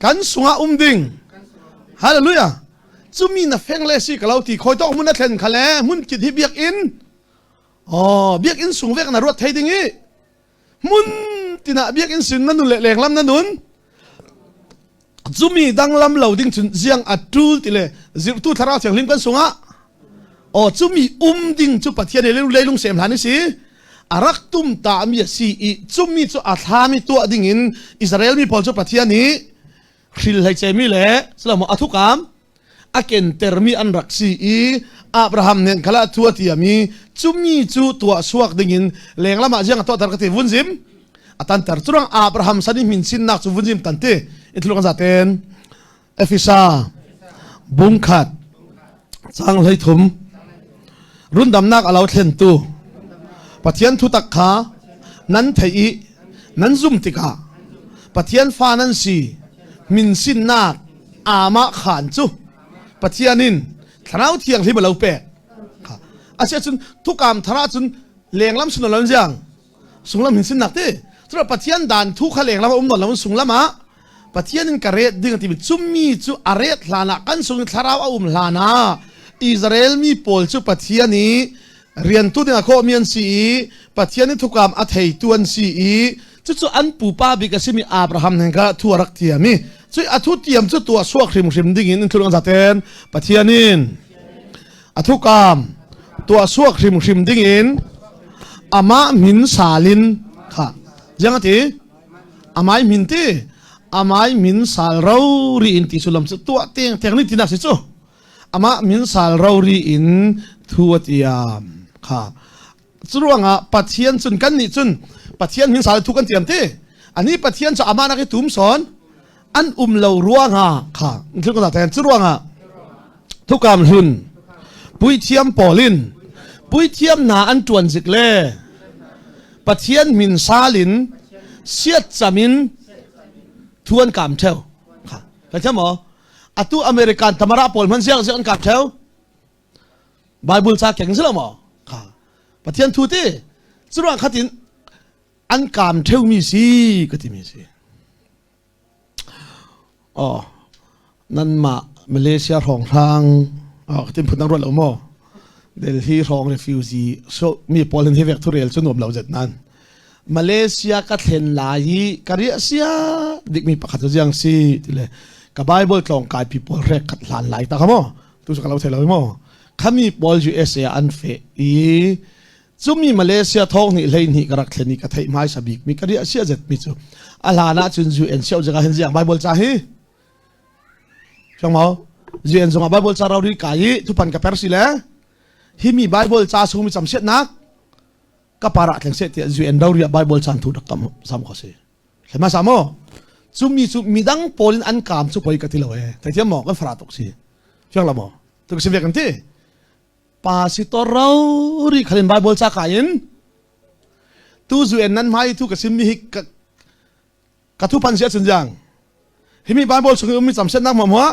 kan sungah um ding. Hallelujah. Cu mi na feng le si ka lo ti khoi tawk mun a thlen kha le hmun kit hi biakinn oh biakinn sung vek na ruat thei ding i hmun tinah biakinn sin na nun le lenglam na nun cumi danglam lo ding cun ziang a tul ti le zirhtu thlarau thianghlim kan sungah aw cumi um ding cu Pathian he leilung sem hlan si a rak tum ta mi a si i cumi cu a thlami tuah ding in Israel mi pawl cu Pathian nih hril hlei cemi le salamo a thukam a kentermi an rak si i Abraham nen khala thu a tiami cumi cu tuah suak dingin lenglam ah ziang a tuahter ka ti vunzim a tanter curang Abraham san i min sinnak cu vunzim tan ti i thulung zaten Efisa bungkhat chang hlei thum rundamnak alo thlentu Pathian thutak kha nan thei i nan zum tikah Pathian fa nan si min sinnak amah khan cu Pathian in thlarau thianghlim a lo pek asiahcun thukam thar ahcun lenglam sun lo ziang sunglam hin sinnak ti cura Pathian dan thu kha lenglam a um nawn lo sunglam ah Pathian in ka ret ding timi cummi cu a ret hlan ah kan sung thlarau a um hlan ah Israel mi pawl cu Pathian i riantu ding a khawhmi an si i Pathian i thukam a theitu an si i cucu an pupa bik a simi Abraham nen kha thu a rak thiam i cu a thu tiam cu tuah suak hrimhrim ding in thulung zaten Pathian in a thukam tuah suak hrimhrim ding in amah min salin kha jiang ati amai min ti amai min sal ro ri in ti sulam cu tuah teng teng ni tinak si cu amah min sal rori in thu a tiam kha curuangah Pathian cun kan nih cun Pathian min sal thu kan tiam ti ani Pathian cu amah nak i tum sawn an um lo ruangah kha thil ka ten cu ruangah thukam hlun puithiam pawl in puithiam hna an tuan zik le Pathian min sal in siat cam in thu an kam theo kha kan thiam maw Atu American tamara pawl hman ziang ziang an kap theo. Bible ca keng si lo maw? Kha. Pathian thu ti. Curuang khatin an kam theo mi si ka ti mi si. Oh, nan mah Malaysia hrawng hrang oh tin phun dang ruat lo maw? Delhi hrawng refugee so mi pawl hin hi vek thu rel cu nuam lo zet nan. Malaysia ka thlen lai i ka riah sia dikmi pakhat cu ziang si ti le ka Bible tlawng kai pi pawl hrek khat hlan lai ta kha maw tu cu ka lo thei lo maw khami pawl USA an fe i cumi Malaysia thong nih hlei hnih ka rak thlen i ka theih hmaisa bik mi ka riah sia zet mi cu a hlan ah cun UN siau jaka hin ziang Bible ca hi Fiang mau UN zongah Bible ca rau ri kai i thupan ka per si le hi mi Bible ca sung mi camsiatnak ka para tleng seh tiah UN rori ah Bible chan thu rak kam sam kho si hlema sa mo cu mi cu midang pawl in an kaam cu poi ka ti lo e thei thiam mo kan fara tuk si fiang la mo tu ka sim ve kan ti pa si to ro ri khalin Bible ca ka in tu zu en nan mai thu ka sim mi hi ka ka thu pan sia chun jang himi Bible chung i ummi camset nak hmuah hmuah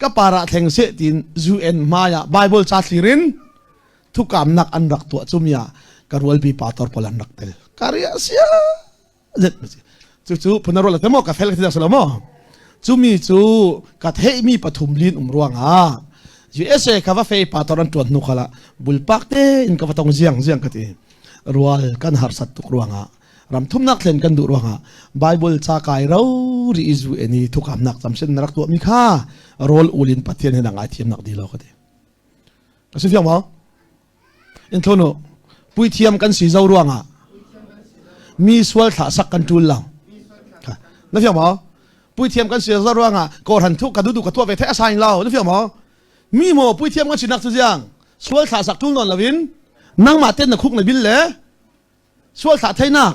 ka para thleng se tin UN hmai ah Bible ca thlir in thukamnak an rak tuah cumi ah ka rualpi pastor pawl an rak tel ka ria sia zet cu cu phunarol te mo ka fel ka ti salo mo cumi cu ka theihmi pathum lin um ruangah USA ka va fei pastor an tuan hnu khala bulpak te in ka va tong ziang ziang ka ti rual kan harsat tuk ruangah ram thumnak thlen kan duh ruangah Bible ca kai ro ri izu eni thukamnak camsen na rak tuah mi kha rawl ulin Pathian he na ngai thiamnak di lo ka ti ka si fiang maw in thunu puithiam kan si zo ruangah mi sual thlah sak kan tul lo na fiang maw puithiam kan si zo ruangah kawhran thu ka dudu ka tuah ve the asain lo na fiang maw mi maw puithiam kan sinak cu ziang sual thlah sak tul non loin nangmah ten na khuk na bil le Sual thlah theinak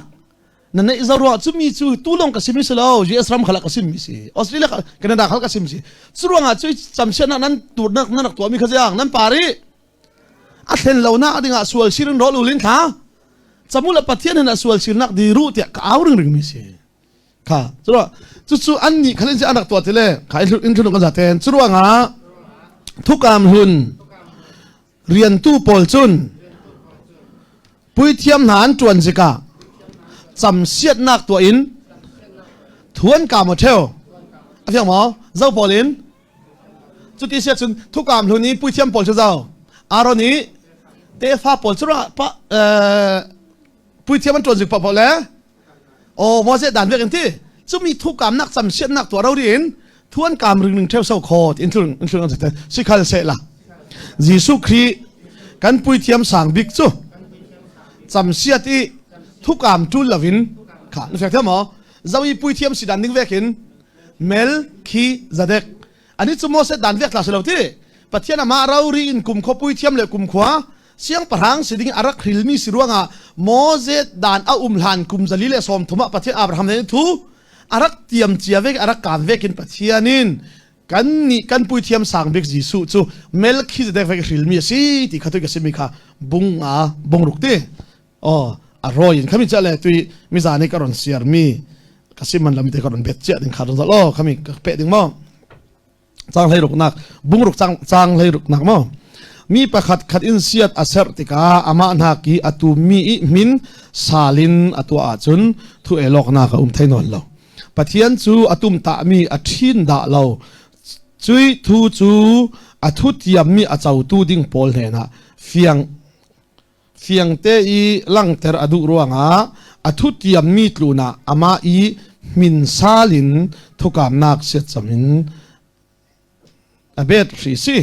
na neih zo ruah cu mi cu tu lawng ka sim si lo US ram khala ka sim mi si Australia Canada khal ka sim si cu ruangah cu camsian nan turnak nan rak tuah mi kha ziang nan pari a thlen lo nak dingah sual sirin rol ulin thla camula pathian hin a sual sirnak di ru tiah ka au ring ring mi si. Kha cu cucu an nih khalin an rak tuah ti le kha in thlun kan zaten cu ruangah thukam hlun riantu pawl cun puithiam hna an ṭuan zikah camsiatnak tuah in thuan ka maw ṭheo a fiang maw zo pawl in cuti sia cun thukam hlun i puithiam pawl cu zo Aaron i tefa pawl cu pa puithiam an ṭuan zik paoh le aw Moses dan vek in ti cumi thukamnak camsiatnak tuah ro in thuan kam ring ring theu so kho in thlun in thlun an sikhal se la Jesuh Khrih kan puithiam sang bik cu camsiat i thukam tul lovin kha na fek thiam maw zawi puithiam si dan ding vek in mel khi zadek ani cu Moses dan vek tla si lo ti Pathian amah rori in kum khua puithiam le kum khua siangpahrang si ding a rak hrilmi si ruangah Moses dan a um hlan kum 130 ah Pathian Abraham nih thu a rak tiam cia vek a rak kaan vek in Pathian in kan nih kan puithiam sang bik Jesuh cu Melchizedek vek hrilmi a si ti kha tu ka simi kha bung a bung ruk ti oh a roi in khami cha le tui mi zani ka ron siar mi ka sim man lam te ka ron bet chia ding kha ron zal o khami ka pe ding mo Cang hlei ruknak bungruk cang cang hlei ruknak maw mi pakhat khat in siat a serh tikah amah hna ki a tummi i hmin salin a tuah ahcun thu elawknak a um thei nawn lo Pathian cu a tum tahmi a ṭhin dah lo cui thu cu a thu tiammi a cotu ding pawl hnenah fiang fiangte i langhter a duh ruangah a thutiammi tlun ah amah i hminsal in thukamnak siatcam in a bet hri si.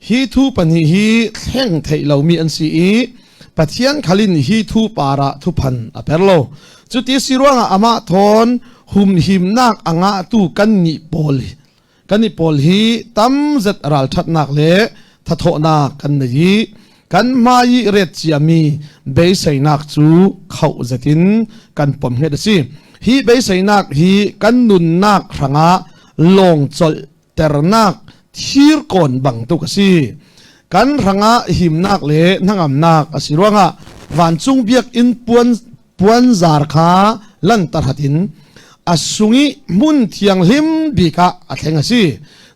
Hi thu pahnih hi thleng theih lomi an si i Pathian khalin hi thu par ah thuphan a per lo. Cuti si ruangah amah thawn humhimnak a ngahtu kannih pawl Kan i pawl hi tamzet ralṭhatnak le thathawhnak kan nei i kan hmai i ret ciami beiseinak cu khoh zet in kan pom hnget a si. Hi beiseinak hi kan nunnak hrangah lawng colh ternak thirkawn bangtuk a si. Kan hrangah himnak le hnangamnak a si ruangah vancung biakinn puan puanzar kha lanhtarhat in a sung i hmun thianghlim bik ah a thleng a si.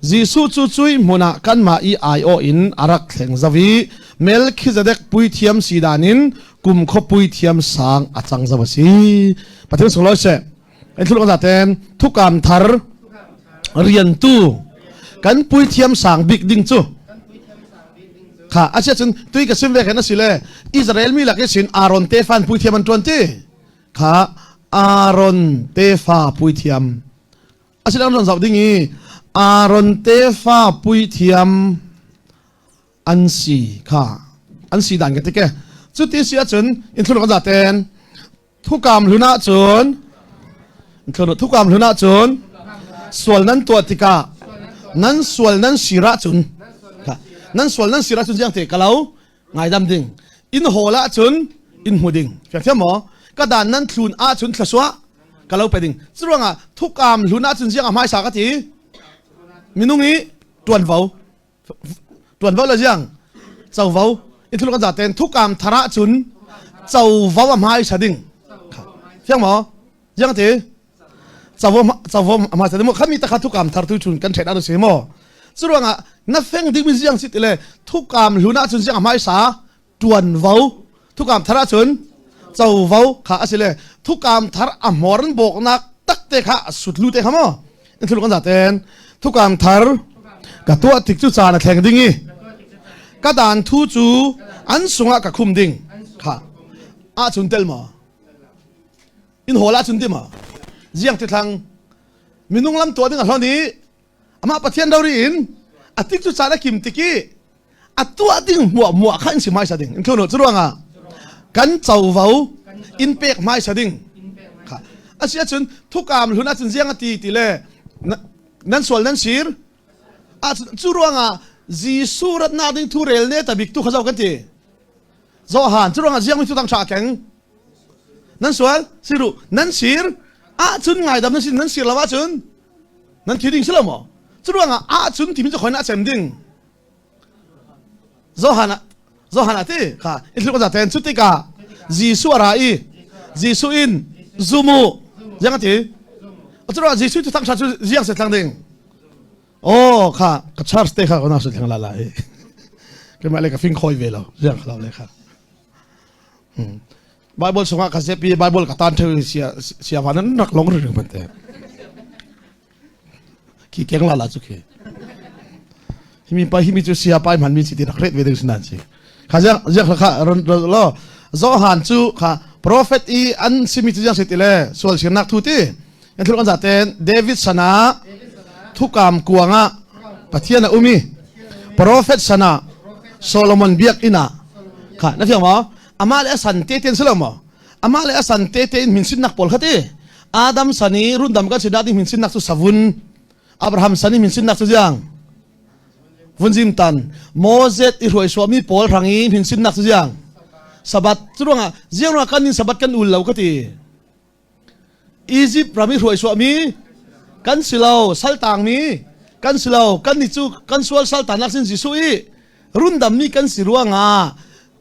Jesuh cu cui hmun ah kanmah i aiawh in a rak thleng zau i Melkhizedek puithiam si dan in kum khua puithiam sang a cang zau a si. Pathian sunglawi seh. Kan thulung zaten thukam thar riantu kan puithiam sang bik ding cu kha asia cun tui ka sim ve khan asi le Israel mi lak sin Aaron tefa an puithiam an tuan ti kha Aaron tefa puithiam asile an zau ding i Aaron tefa puithiam an si kha an si dan ka tike cu ti si ahcun in thlun kan zaten Thukam hlun ahcun thukam hlun ahcun sual nan tuah tikah nan sual nan sir ahcun nan sual nan sir ahcun ziang te ka lo ngaidam ding in hawl ahcun in hmu ding fiang thiam maw ka dan nan thlun ahcun thlasua ka lo pe ding curuangah thukam hlun ahcun ziang a hmaisa ka ti minung i tuanvo Tuanvo le ziang covo in thul kan zaten thukam thar ahcun covo a hmai sa ding fiang maw ziang ti covo covo a hmai sa ding maw khami takha thukam thar tu chun kan then anu si maw curuangah na feng ding mi ziang si ti le thukam hlun ahcun ziang a hmai sa ṭuanvo thukam thar ahcun covo kha a si le thukam thar a hmawr an bawknak takte kha a sutlu te kha maw in thul kan zaten thukam thar ka tuah tik cu caan a thleng ding i ka dan thu cu an sungah ka khum ding kha ahcun tel maw in hall ahcun ti maw ziang ti thlang minung lam tuah ding a hlon i amah Pathian rori in a tik cu caan a kim tik i a tuah ding muah muah kha in si hmaisa ding in thlu cu ruangah kan covo in pek hmaisa ding kha asi ahcun thukam hlun ahcun ziang a ti ti le nan sual nan sir cu ruangah Jesuh ratnak ding thu rel ne ta bik tu kha zo kan ti Johan cu ruangah ziang mi thu tang tha keng nan sual siru nan sir ahcun ngaidam nan sin nan sir lo ahcun nan thi ding si lo maw cu ruangah ahcun timi cu khoin a cem ding Johan Johan a ti kha in thil za ten cu tikah Jesuh a ra i Jesuh in zumu ziang a ti? Curuah Jesuh cu thangṭhat cu ziang se thlang ding. Oh kha ka church te kha kana se thlang la la hi. Keimah le ka fing khoi ve lo ziang khalo le kha. Bible chungah ka zepi Bible ka tan theu sia sia van an rak long ring ban te. Khi keng la la chu khi. Himi pa himi cu sia pai man mi si ti rak ret ve ding sinan si. Kha ziang ziang kha ron lo Johan cu kha prophet i an simi cu ziang si ti le sual sirnak thu ti. Kan thil kan zaten David sana thukam kuanga Pathian a umi prophet sana Solomon biak ina kha na fiang maw amah le a san te ten silo maw amah le a san te te in min sinnak pawl kha ti Adam san i rundam kan si ding min sinnak cu savun Abraham san i min sinnak cu ziang vunzim tan Moses i hruai suami pawl hrang i min sinnak cu ziang sabat cu ruangah ziang ruangah kan nin sabat kan ul lo ka ti Egypt ram i hruai suahmi kan si lo saltangmi kan si lo kan nih cu kan sual saltanak sin Jesuh i rundammi kan si ruangah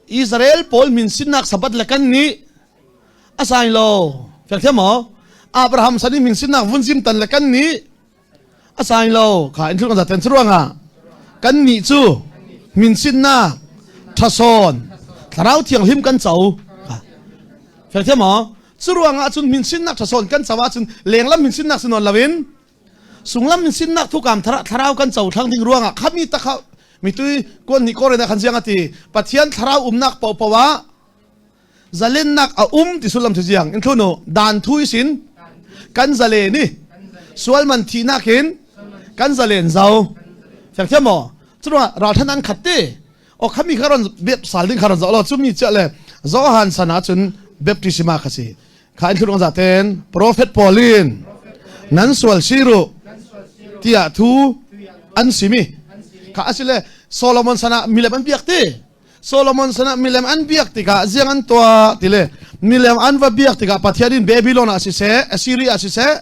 Israel pawl min sinnak sabat le kan nih a sai lo fiang thiam maw Abraham san i min sinnak vun zim tan le kan nih a sai lo kha in thil kan zaten ruangah kan nih cu min sinnak ṭhasawn thlarau thianghlim kan co fiang thiam maw cu ruangah cun min sinnak ṭhasawn kan co ahcun lenglam min sinnak si nawn loin sunglam min sinnak thukam thlarau kan co thlang ding ruangah khami takha mitui kuan ni kore na khan ziang ati pathian thlarau umnak paohpaoh ah zalennak a um ti sullam cu ziang in thlunu dan thu isin kan zalen i sual man thihnak in kan zalen zau fiang thiam maw curuangah ralthan an khat te o khami kha ron bep sal ding kha ron zo lo chumi chia le Johan sana cun baptisma kha si kha in thlurung zaten prophet Paulin nan sual siru tiah thu an simi kha asile Solomon sana milem an biak ti Solomon sanah milem an biak tikah ziang an tuah ti le milem an va biak tikah Pathian in Babylon ah siseh Assyria ah siseh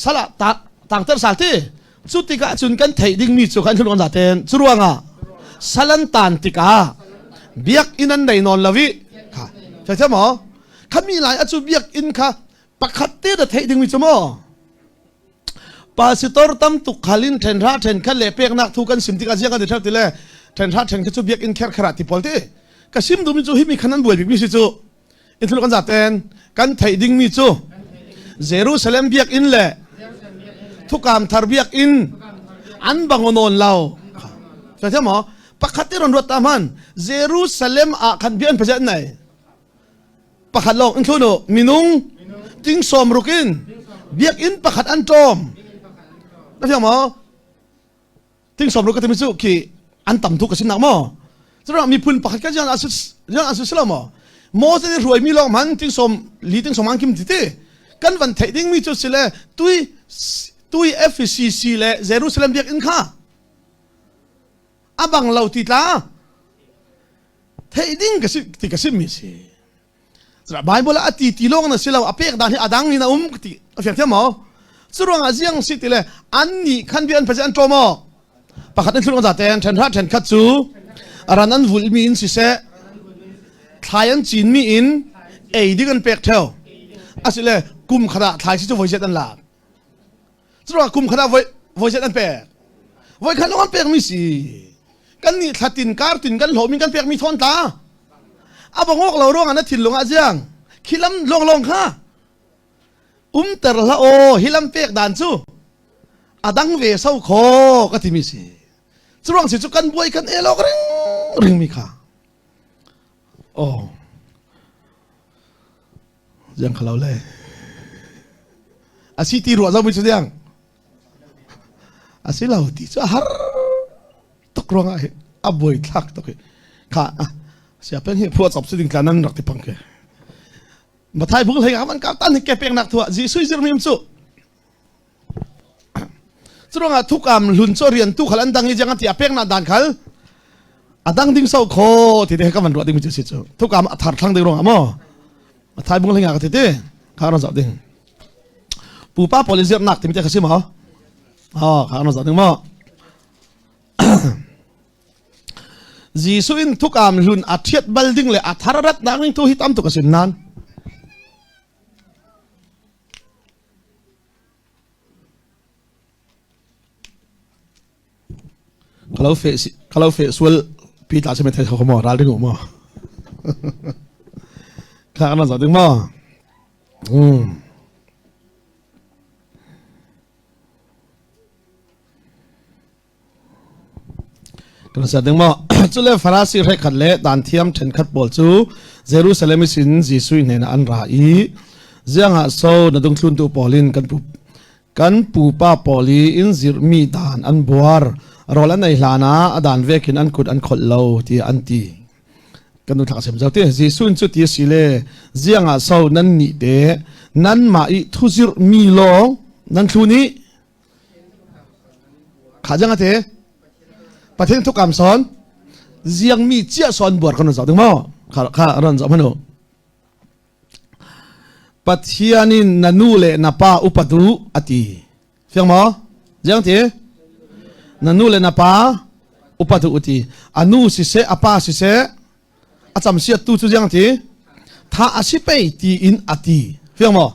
sal ah tangter sal ti cu tikah cun kan theih dingmi cu kan hlun zaten cu ruangah sal an tan tikah biakinn an nei nawn lo i kha thei maw khami lai a cu biakinn kha pakhat te da theih dingmi cu maw Pastor tam tuk khal in ṭhen hra ṭhen khat le peknak thu kan sim tikah ziang kan ti ṭheo ti le ṭhen hra ṭhen khat cu biakinn kher kher ah ti pawl ti ka sim duhmi cu himi khan an buai bikmi si cu in thil kan zaten kan theih dingmi cu Jerusalem biakinn le thukam thar biakinn an bangonawn lo ka thiam maw pakhat te ron ruat ta man Jerusalem ah khan bian president nei pakhat lawng in thlun u minung ting sawm ruk in biakinn pakhat an ṭawm na fiang maw ting sawm ruk ka timi cu khi an tam tuk ka sim nak maw curuang miphun pakhat ka jian asu jian asu silo maw Moses i hruai mi lawng man ting sawm li ting sawm an kim ti ti kan van theih ding mi cu sile tui tui FCC le Jerusalem biakinn kha abang lo ti tla Theih ding ka si ti ka simmi si. Bible ah a ti ti lawng na si lo a pek dan hi a dang in a um ti a fiang thiam maw? Cu ruangah ziang si ti le an nih khan bia an phazi an ṭawm awk pakhat in thlung zaten ṭhen hra ṭhen khat cu ran an vulhmi in siseh thlai an cinmi in ei ding an pek ṭheo asile kum khat ah thlai si cu voi zet an lak Curuangah kum khat ah voi voi zet an pek. Voi khat lawng an pekmi si. Kan nih thlatin kartin kan hlawhmi kan pekmi thawn tla. A bongok lo ruangah na thinlung ah ziang khilam lawnglawng kha umter hlah aw hilam pek dan cu a dang ve so kho ka timi si. Curuang si cu kan buai kan elok ring ring mi kha. Oh. Ziang khalo le. A si ti ruah zomi cu ziang. A si lo ti cu a har tuk ruangah hi a buai thlak tuk hi. Kha sia pen hi phua chop si ding tla nan rak ti pang ke. Mathai bung hlei man ka tan hi ke pek nak thua Jesuh zir mi cu Curuangah thukam hlun cu rian tu khal an dang i jiang an ti a pek na dan khal a dang ding so kho ti te ka van ruah ding mi cu si cu thukam a thar thlang ding ruangah maw a thai bung hlinga ka ti ti kha ron zoh ding pupa pawl in zirnak timi te kha si maw oh kha ron zoh ding maw Jesuh in thukam hlun a thiat bal ding le a thar rat nak ning tu hi tam tuk a sin nan. Ka lo fe ka lo fe sual pi tla se me thai kho mo ral ding mo. Kha kan za ding mo. Kan ser ding maw? Cule Farasi hrekhat le danthiam ṭhenkhat pawl cu Jerusalem in Jesuh hnenah an ra i ziangah so na dungthluntu pawl in kan pu kan pupa pawl i in zirhmi dan an buar rawl an ei hlan ah a dan vekin an kut an kholh lo tiah an ti. Kan nu thlak sem zo ti Jesuh cu ti si le ziangah so nan nih te nanmah i thuzirhmi lawng nan thlun i Kha jang ate Pathian thukam son ziang mi chia son buar kan zo ding mo kha kha ron zo manu Pathian in na nu le na pa upadu ati fiang mo jiang ti na nu le na pa upadu uti anu si se apa si se a cam siat tu cu ziang ti tha a si pei ti in a ti fiang maw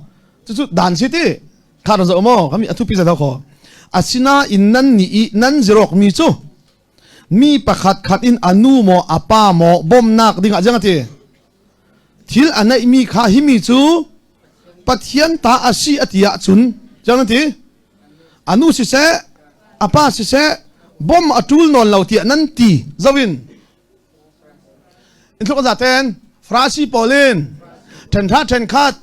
cucu dan si ti kha ron zoh maw kami a thupi za kho asina in nan ni i nan zirok mi cu mi pakhat khat in anu maw apa maw bomnak ding ah ziang ti thil a neih mi kha hi mi cu pathian ta a si a ti ahcun ziang ti anu siseh apa siseh bom a tul nawn lo tiah nan ti zoin In thluk zaten Farasi pawl in ṭhenhra ṭhenkhat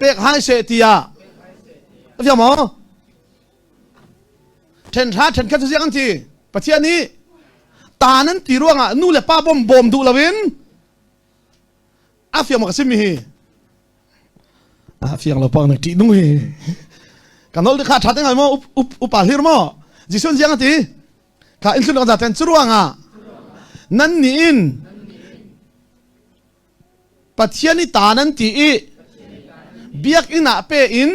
pek hai seh tiah a fiang maw? Ṭhenhra ṭhenkhat cu ziang an ti? Pathian nih ta nan ti ruangah nu le pa bawm bawm duh loin a fiang maw ka sim mi hi? A fiang lo pang na ṭih nung hi. Kan nol kha ṭha te ngai maw upa hlir maw? Jesuh ziang a ti? Kha in thlun zaten cu ruangah nan nih in Pathian i ta nan ti i biakinn ah pe in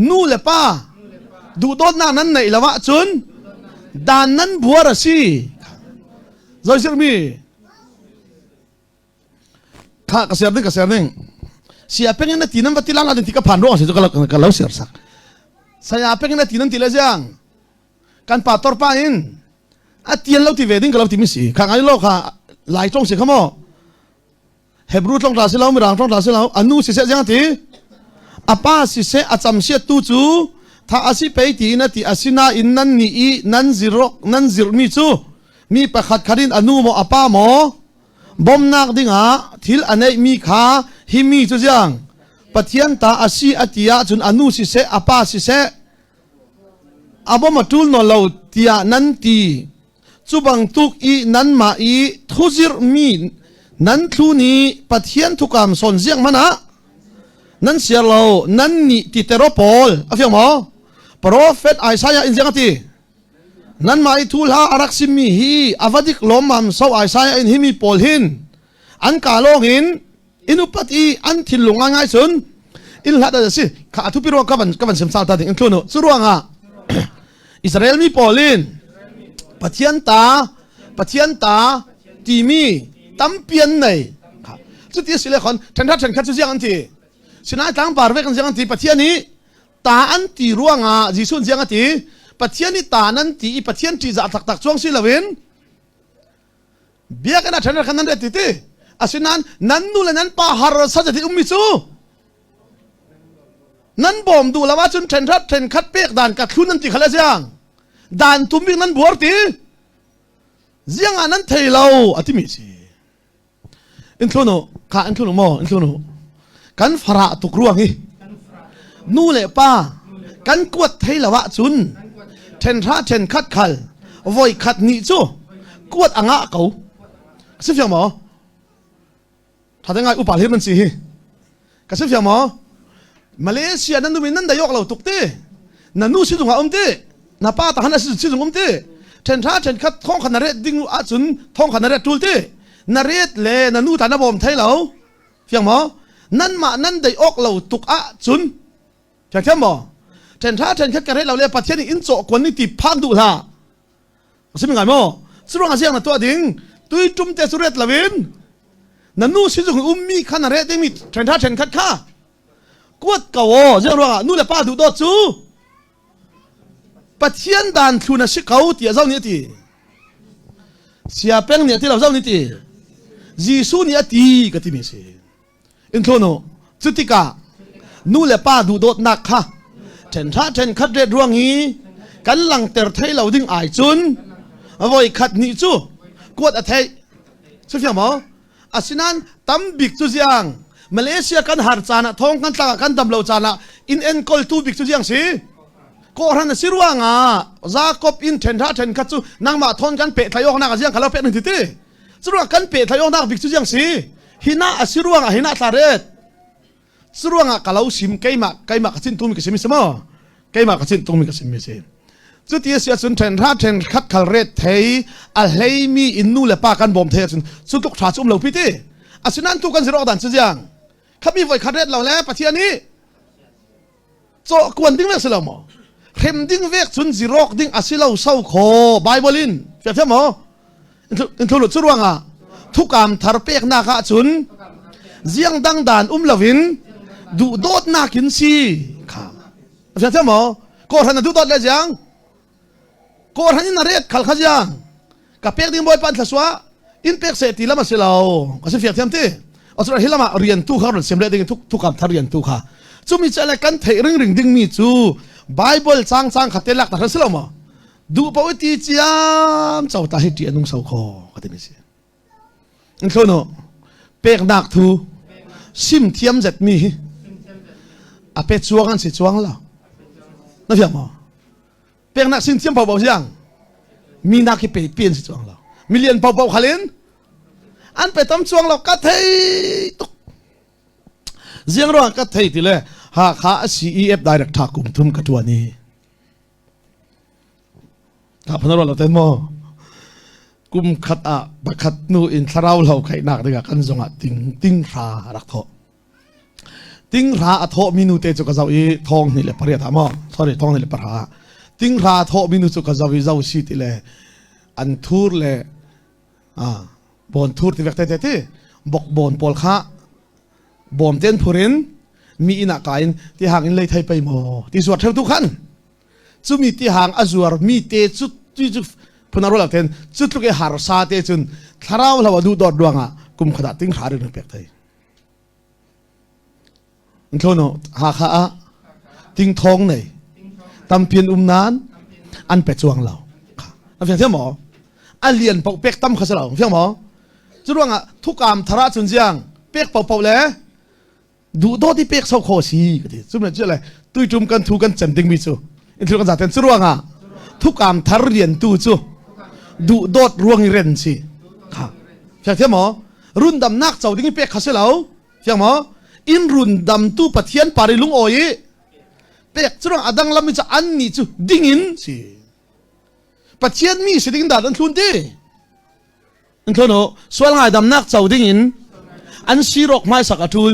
nu le pa duhdawtnak nan neih lo ahcun dan nan buar a si. Zoi mi Kha ka ser ding ka ser ding. Sia peng in na ti nan va ti lang la ti ka phan ruang si cu ka lo ser sak. Saya peng in na ti nan ti le ziang. Kan pa tor pa in a tian lo ti ve ding ka lo ti mi si. Kha ngai lo kha lai tong si kha mo. Hebrew tong ta si lo mirang tong ta si lo anu si se ziang ti. Apa si se a cham sia tu cu tha asi pei ti na ti asina in nan ni i nan zirok nan zir mi cu mi pakhat kharin anu mo apa mo Bawmhnak dingah thil a neihmi kha hi mi cu ziang Pathian ta a si a ti ahcun a nu siseh a pa siseh a bawm a ṭul nawn lo tiah nan ti. Cu bantuk i nanmah i thuzirhmi nan thlu nih Pathian thukam sawn ziang hmanh ah nan siar lo nan nih titeraw pawl a fiang maw? Profet Isaiah in ziang a ti? Nanmah i thu hla a rak simmi hi a va dik lawmmam so Isaiah in himi pawl hin an ka lawng in in upat i an thinlung ngaingai cun in hlat a si kha a thupi ruang ka van ka van sim sal ta ding in thlun u cu ruangah Israel mi pawl in Pathian ta Pathian ta timi tampi an nei cuti a si le khon ṭhenkhat ṭhenkhat cu ziang an ti Sinai tlangpar ve kan ziang an ti Pathian i Ta an ti ruangah Jesuh ziang a ti? Pathian i ta nan ti i Pathian ṭihzah taktak cuang si loin biakinn ah ṭhen khan nan ret ti ti. Asinain nan nu le nan pa har sa ti ummi cu nan bawm duh lo ahcun ṭhenkhat ṭhenkhat pek dan ka thlun nan ti khal a ziang dan tum bik nan buar ti ziang ah nan thei lo a timi si. In thlun u, kha in thlun u maw, in thlun u. Kan farah tuk ruang hi nu le pa kan kuat thei lo ahcun ṭhenhra ṭhenkhat khal voi khat nih cu kuat a ngah ko. Si fiang maw? Ṭha te ngai upa hlir nan si hi. Ka si fiang maw? Malaysia nan num in nan dayok lo tuk ti. Na nu sizung ah um ti. Na pa ta han sizung um ti. Then tha then khat thong khan na ret ding ahcun thong khan na ret tul ti. Na ret le na nu ta na bawm thai lo. Fiang maw? Nan mah nan dei ok lo tuk ahcun fiang thiam maw? Then tha then khat ka ret lo le Pathian in cawh kuan ni ti phang duh hlah. A si ngai maw? Curuang ah ziang na tuah ding? Tui tum te cu ret loin na nu sizung ummi kha na reh dingmi ṭhenṭha ṭhenkhat kha kuat ko aw ziang ruangah nu le pa duh dawt cu Pathian dan thlun a si ko tiah zo nih a ti. Sia peng nih a ti lo zau nih ti. Jesuh nih a ti ka timi si. In thlu cu tikah nu le pa duhdawtnak kha ṭhenṭha ṭhenkhat ret ruang i kan langter thei lo ding ai cun voi khat hnih cu kuat a theih. Cu fiang maw? Asinain tam bik cu ziang Malaysia kan har caan ah thong kan tlak ah kan dam lo caan ah inn enkawltu bik cu ziang si? Kawhran a si ruangah Jakob in ṭhenṭha ṭhenkhat cu nangmah thawn kan pehtlaih awknak a ziang kha lo pek ning ti ti. Cu ruangah kan pehtlaih awknak bik cu ziang si? Hina a si ruangah hina tla ret. Cu ruangah ka lo sim keimah keimah ka cin tumi ka sim si maw? Keimah ka cin tumi ka sim mi si. Cuti a si ahcun ṭhenhra ṭhenkhat khal ret thei a hleimi in nu le pa kan bawm thei ahcun cu tluk ṭha cu um lo pi ti. Asinain tu kan zirok dan cu ziang. Khami voi khat ret lo le Pathian nih cawh kuan ding vek si lo maw hrem ding vek cun zirok ding a si lo so kho Bible in fiang thiam maw in thulu cu ruangah thukam thar peknak ah cun ziang dang dan um loin duhdawtnak in si kha fiang thiam maw kawhran na duhdawt le ziang Kawhran in a ret khal kha ziang ka pek ding bawipa an thlasua in pek seh ti lam a si lo ka si fiak thiam ti asura hi lamah rian tu kha ron sem le ding thukam thar rian tu kha chumi che le kan theih ring ring ding mi cu Bible chang chang kha te lak ta si lo ma duh po ti chiam chau ta hi ti anung so kho ka ti mi si Thlono peknak thu sim thiam zet mi hi a pe chuang an si chuang lo na fiang maw peknak sin thiam pau siang mi nak hi pe pen si chuang lo million pau pau khalin an pe tam chuang lo ka thei tuk ziang ruang ka thei ti le ha kha a CEF director kum thum ka tuan i Ka phana lo ten mo kum khat ah pakhat nu in thlarau lo khaihnak dingah kan zongah ting ting hra rak thawh ting hra a thawh mi nu te cu ka zoh i thong hnih le pariat ah maw sorry thong hnih le pahra ting hra a thawh mi nu cu ka zoh i zo si ti le an thur le bon thur ti vek te te ti bok bon pawl kha bawm ten phur in mi inn ah ka in ti hang in lei thei pei maw ti zuar theu tu khan cumi ti hang a zuar mi te cu ti cu phun aro ten cu tluk i harsa te cun thlarau hlo a duh dawt ruangah kum khat ah ting hra rin pek thei Thlono Hakha ah ting thong nei tampian um nan an pe chuang lo a fiang thiam maw a lian paoh pek tam kha si lo fiang maw cu ruangah thukam thar ah cun ziang pek paohpaoh le duhdawt i pek so kho si ka ti cu cu le tuitum kan thu kan cem dingmi cu in thil kan zaten cu ruangah thukam thar rian tu cu duhdawt ruang i ren si kha fiang thiam maw rundamnak co ding i pek kha si lo fiang maw in rundamtu Pathian pari lungawi i pek cu ruang adang lam cu an nih cu ding in si Pathian mi si ding dah an thlun ti an thlun sual ngaidamnak co ding in an sirok hmaisak a ṭul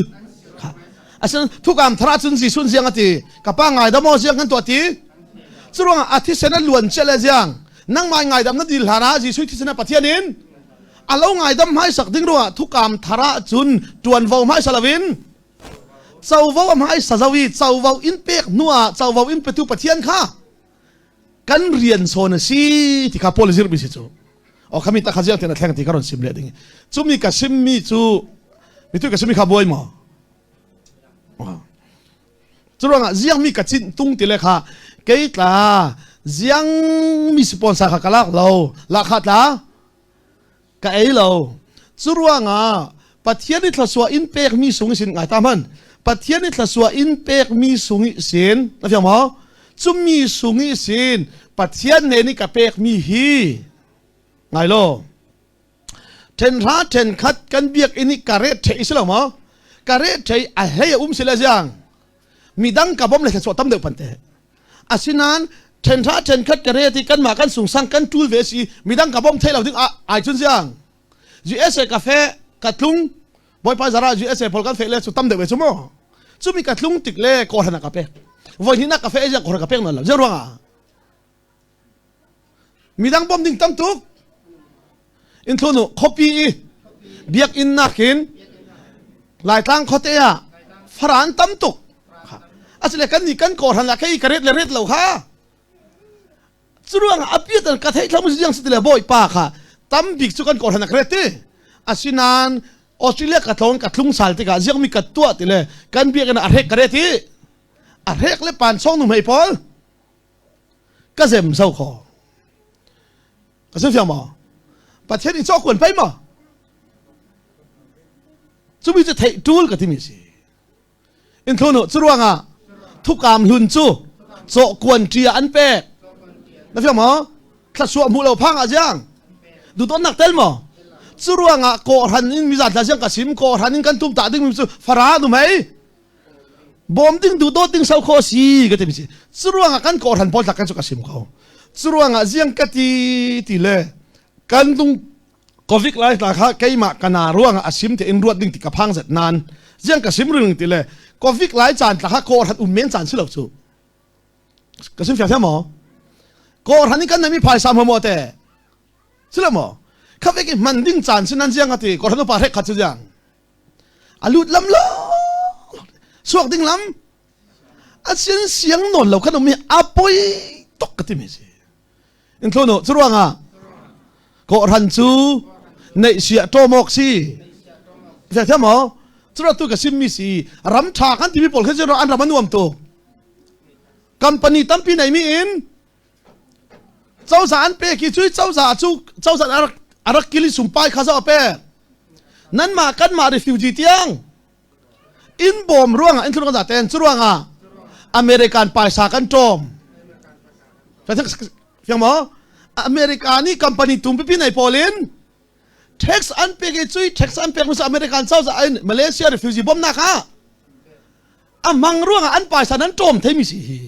asin thukam thara cun Jesuh ziang ati ka pa ngaidam aw ziang kan tuah ti cu ruangah a thisen a luan cia le ziang nangmah ngaidam na dil hlan ah Jesuh thisen a Pathian in a lo ngaidam hmaisak ding ruangah thukam thara cun ṭuanvo hmaisa loin covo a hmaisa zo i covo in pek hnu ah covo in petu Pathian kha kan rian sawn a si ti kha Paul zirmi si cu o khami ta kha ziang tian a thleng ti ka ron sim le ding cumi ka simmi cu mitu ka simmi kha buai maw cu ruangah ziang mi ka cinh tung ti le kha kei tla ziang mi sponsor kha ka lak lo la kha tla ka ei lo. Cu ruangah Pathian i thluachuah in pekmi sung sin ngai ta hman. Pathian i thluachuah in pekmi sung i sin na fiang maw? Cumi sung i sin Pathian ne nih ka pekmi hi ngai lo. Ṭhenhra ṭhenkhat kan biakinn i ka ret ṭhei si lo maw? Ka ret ṭhei a hlei a um si le ziang. Midang ka bawm le thluachuah tam deuh pante. Asinain ṭhenṭha ṭhenkhat ka re ti kanmah kan sungsang kan ṭul ve si midang ka bawm thei lo ding ai cun ziang USA ka fe ka tlung bawipa zara USA pawl kan fe le cu tam deuh ve cu mu cumi ka tlung tik le kawhran ka pek voi hnih nak ka fe ziang kawhran ka pek nawn lo ziang ruangah midang bawm ding tam tuk in thlunu khuapi i biakinn nakin Laitlang khuate ah faraan tam tuk asile kan nih kan kawhran ah kei ka ret le ret lo kha curuang ah apiat an ka theih thlam ziang si ti le bawipa kha Tambik cu kan kawhhran a kret ti. Asinain Australia ka tlawng ka tlung sal tikah ziangmi ka tuah ti le kan biakinn a hrek ka ret i a hrek le pan song nu hmei pawl ka zem zo kho. Ka sim fiang maw? Pathian i cawk kuan pei maw? Cumi cu theih ṭul ka timi si. In thlunu cu ruangah thukam hlun cu cawh kuan ṭi ah an pek. Na fiang maw? Thlasuah hmuh lo phang ah ziang duhdawtnak tel maw? Cu ruangah kawhhran in mizat la ziang ka sim kawhhran in kan tum ta ding mi cu fara nu mei bawm ding duhdawt ding so kho si ka ti mi si. Cu ruangah kan kawhhran pawl tlak kan cu ka sim ko. Cu ruangah ziang ka ti ti le kan lung Covid lai tla kha keimah kana ruangah a sim te in ruat ding ti ka phang zet nan ziang ka sim ring ti le Covid lai caan tla kha kawhhran um men caan si lo cu ka sim fiang maw kawhhran in kan nei mi phaisa mo te si lo maw kha vek i hman ding caan si nan ziang ati kawhhran upa hrek khat cu ziang a lut lam lo suak ding lam a sian siang nawn lo khan um mi a poi tuk ka ti mi si In thlunu cu ruangah kawhhran cu neihsiah ṭawm awk si. Thiam thiam maw? Cu tu ka simmi si ram ṭha kan timi pawl khi cu an ram a nuam tuk. Company tampi neimi in cozah an pek i cui cozah cu cozah a rak a rak kili sumpai kha zo a pek. Nanmah kanmah refugee tiang in bawm ruangah in thlun kan ten cu ruangah American paisa kan ṭawm fiang maw America nih company tum pipi nei pawl in tax an pek i cui tax an pek mi American cozah in Malaysia refugee bawmnak ah a hmang ruangah an paisa nan ṭawm thei mi si hi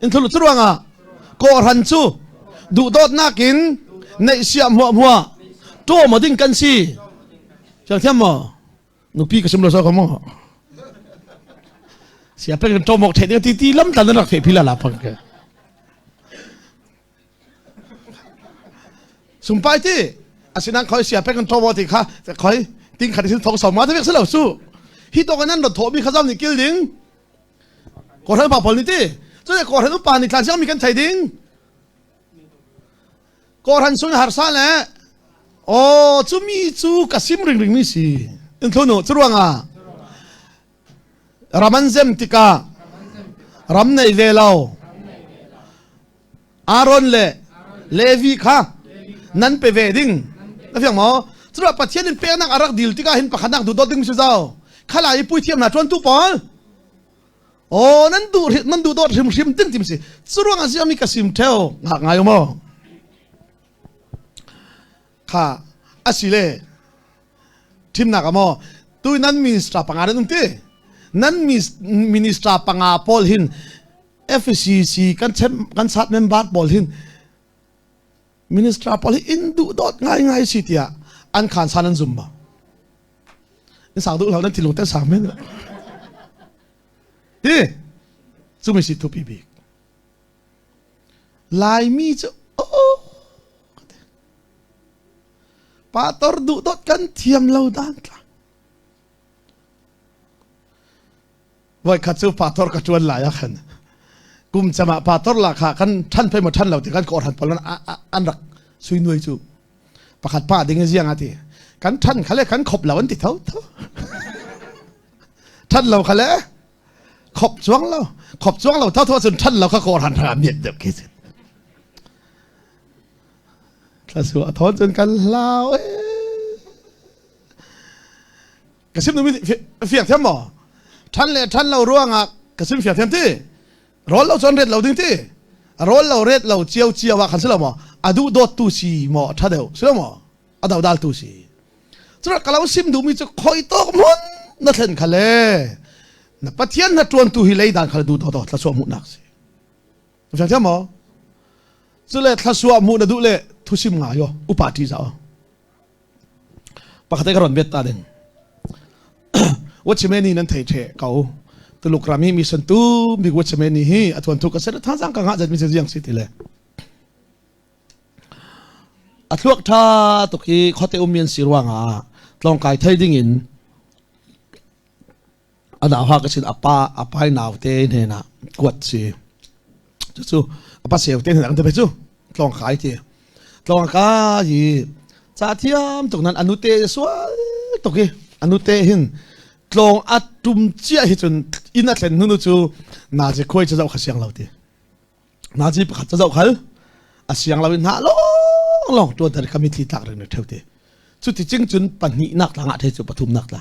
in thul cu ruangah kawhhran cu duhdawtnak in neihsiah hmuahhmuah ṭawm ding kan si fiang thiam maw nupi ka sim lo so ka mo sia pek ṭawm awk thei ti ti lam tlan rak thei phila la phang ke sumpai ti asinan khoi sia pek kan ṭawm ti kha khoi ting khat sin thong som ma te vek se lo su hi to kan nan ro tho mi kha zam ni kil ding Kawhhran upa pawl nih ti cun kawhhran upa nih thlan siangmi kan thei ding kawhhran sung harsa le aw cumi cu ka sim ringring mi si in thlunu cu ruangah ram an zem tikah ram nei ve lo Aaron le Levi kha nan pe ve ding na fiang maw cudah Pathian in peknak a rak dil tikah hin pakhatnak duh dawt ding si zau khala i puithiam hna ṭuantu pawl oh nan duh nan duh dawt hrimhrim ding tim si curuang a ziami ka sim theo ngak ngai maw kha asile thimnak maw tu nan minister panga nan um ti nan minister panga pawl hin FCC kan chem kan sat member pawl hin minister pawl hi in duh dawt ngai ngai si tiah an khan san an zum ma in sang duh lo nan thilung ten sang men hi cumi si thupi bik Laimi cu oh pator duh dawt kan thiam lo dan tla Voikhat cu pastor ka ṭuan lai ah khan kum cam ah pastor la kha kan ṭhan phei maw ṭhan lo ti kan kawhhran pawl an rak sui nuai cu pakhat pa ding ziang a ti kan ṭhan kha le kan khop lo an ti tho tho ṭhan lo kha le khop chuang lo khop chuang lo tho tho cun ṭhan lo kha kawhhran hram miat deuh khi thla a thawn cun kan hlau Ka sim mi fiang thiam maw? Ṭhan le ṭhan lo ruangah ka sim fiang thiam ti. Rawl lo cun ret lo ding ti. Rawl lo ret lo cio cio ah khan si lo maw? A duh dawt tu si maw ṭha deuh si lo maw? A dodal tu si. Cura ka lo sim duhmi cu khoi tawk hmun na thlen kha le na Pathian na ṭuan tu hi leidan kha duh dawt thluachuah hmuhnak si. Fiang thiam maw? Cule thluachuah hmuh na duh le thusim ngai yo upa ṭi zau. Pakhat ka ron bet ta ding. Watchman ni nan thei the ko. Tuluk ram hi mission tu big watchman ni hi athuan thu ka set thazang ka nga zat mi ziang si ti le. A thluak tha tuk hi khote umian si ruanga tlong kai thei ding in a nau ha ka sin apa apai nau te hne na kuat si. Cu apa seu te hne ang te pe cu tlong kai ti. Tlawng ka hi ca thiam tuk nan anu te sual tuk hi anu te hin tlawng a tum cia hi cun inn a thlen hnu cu nazi khuai cu zoh kha siang lo ti. Nazi pakhat cu zoh khal a siang lo in hna lawng lawng tuan tar kha mitthli tlak ring theu te. Cuti cing cun pahnihnak tlang ah thei cu pathumnak tla.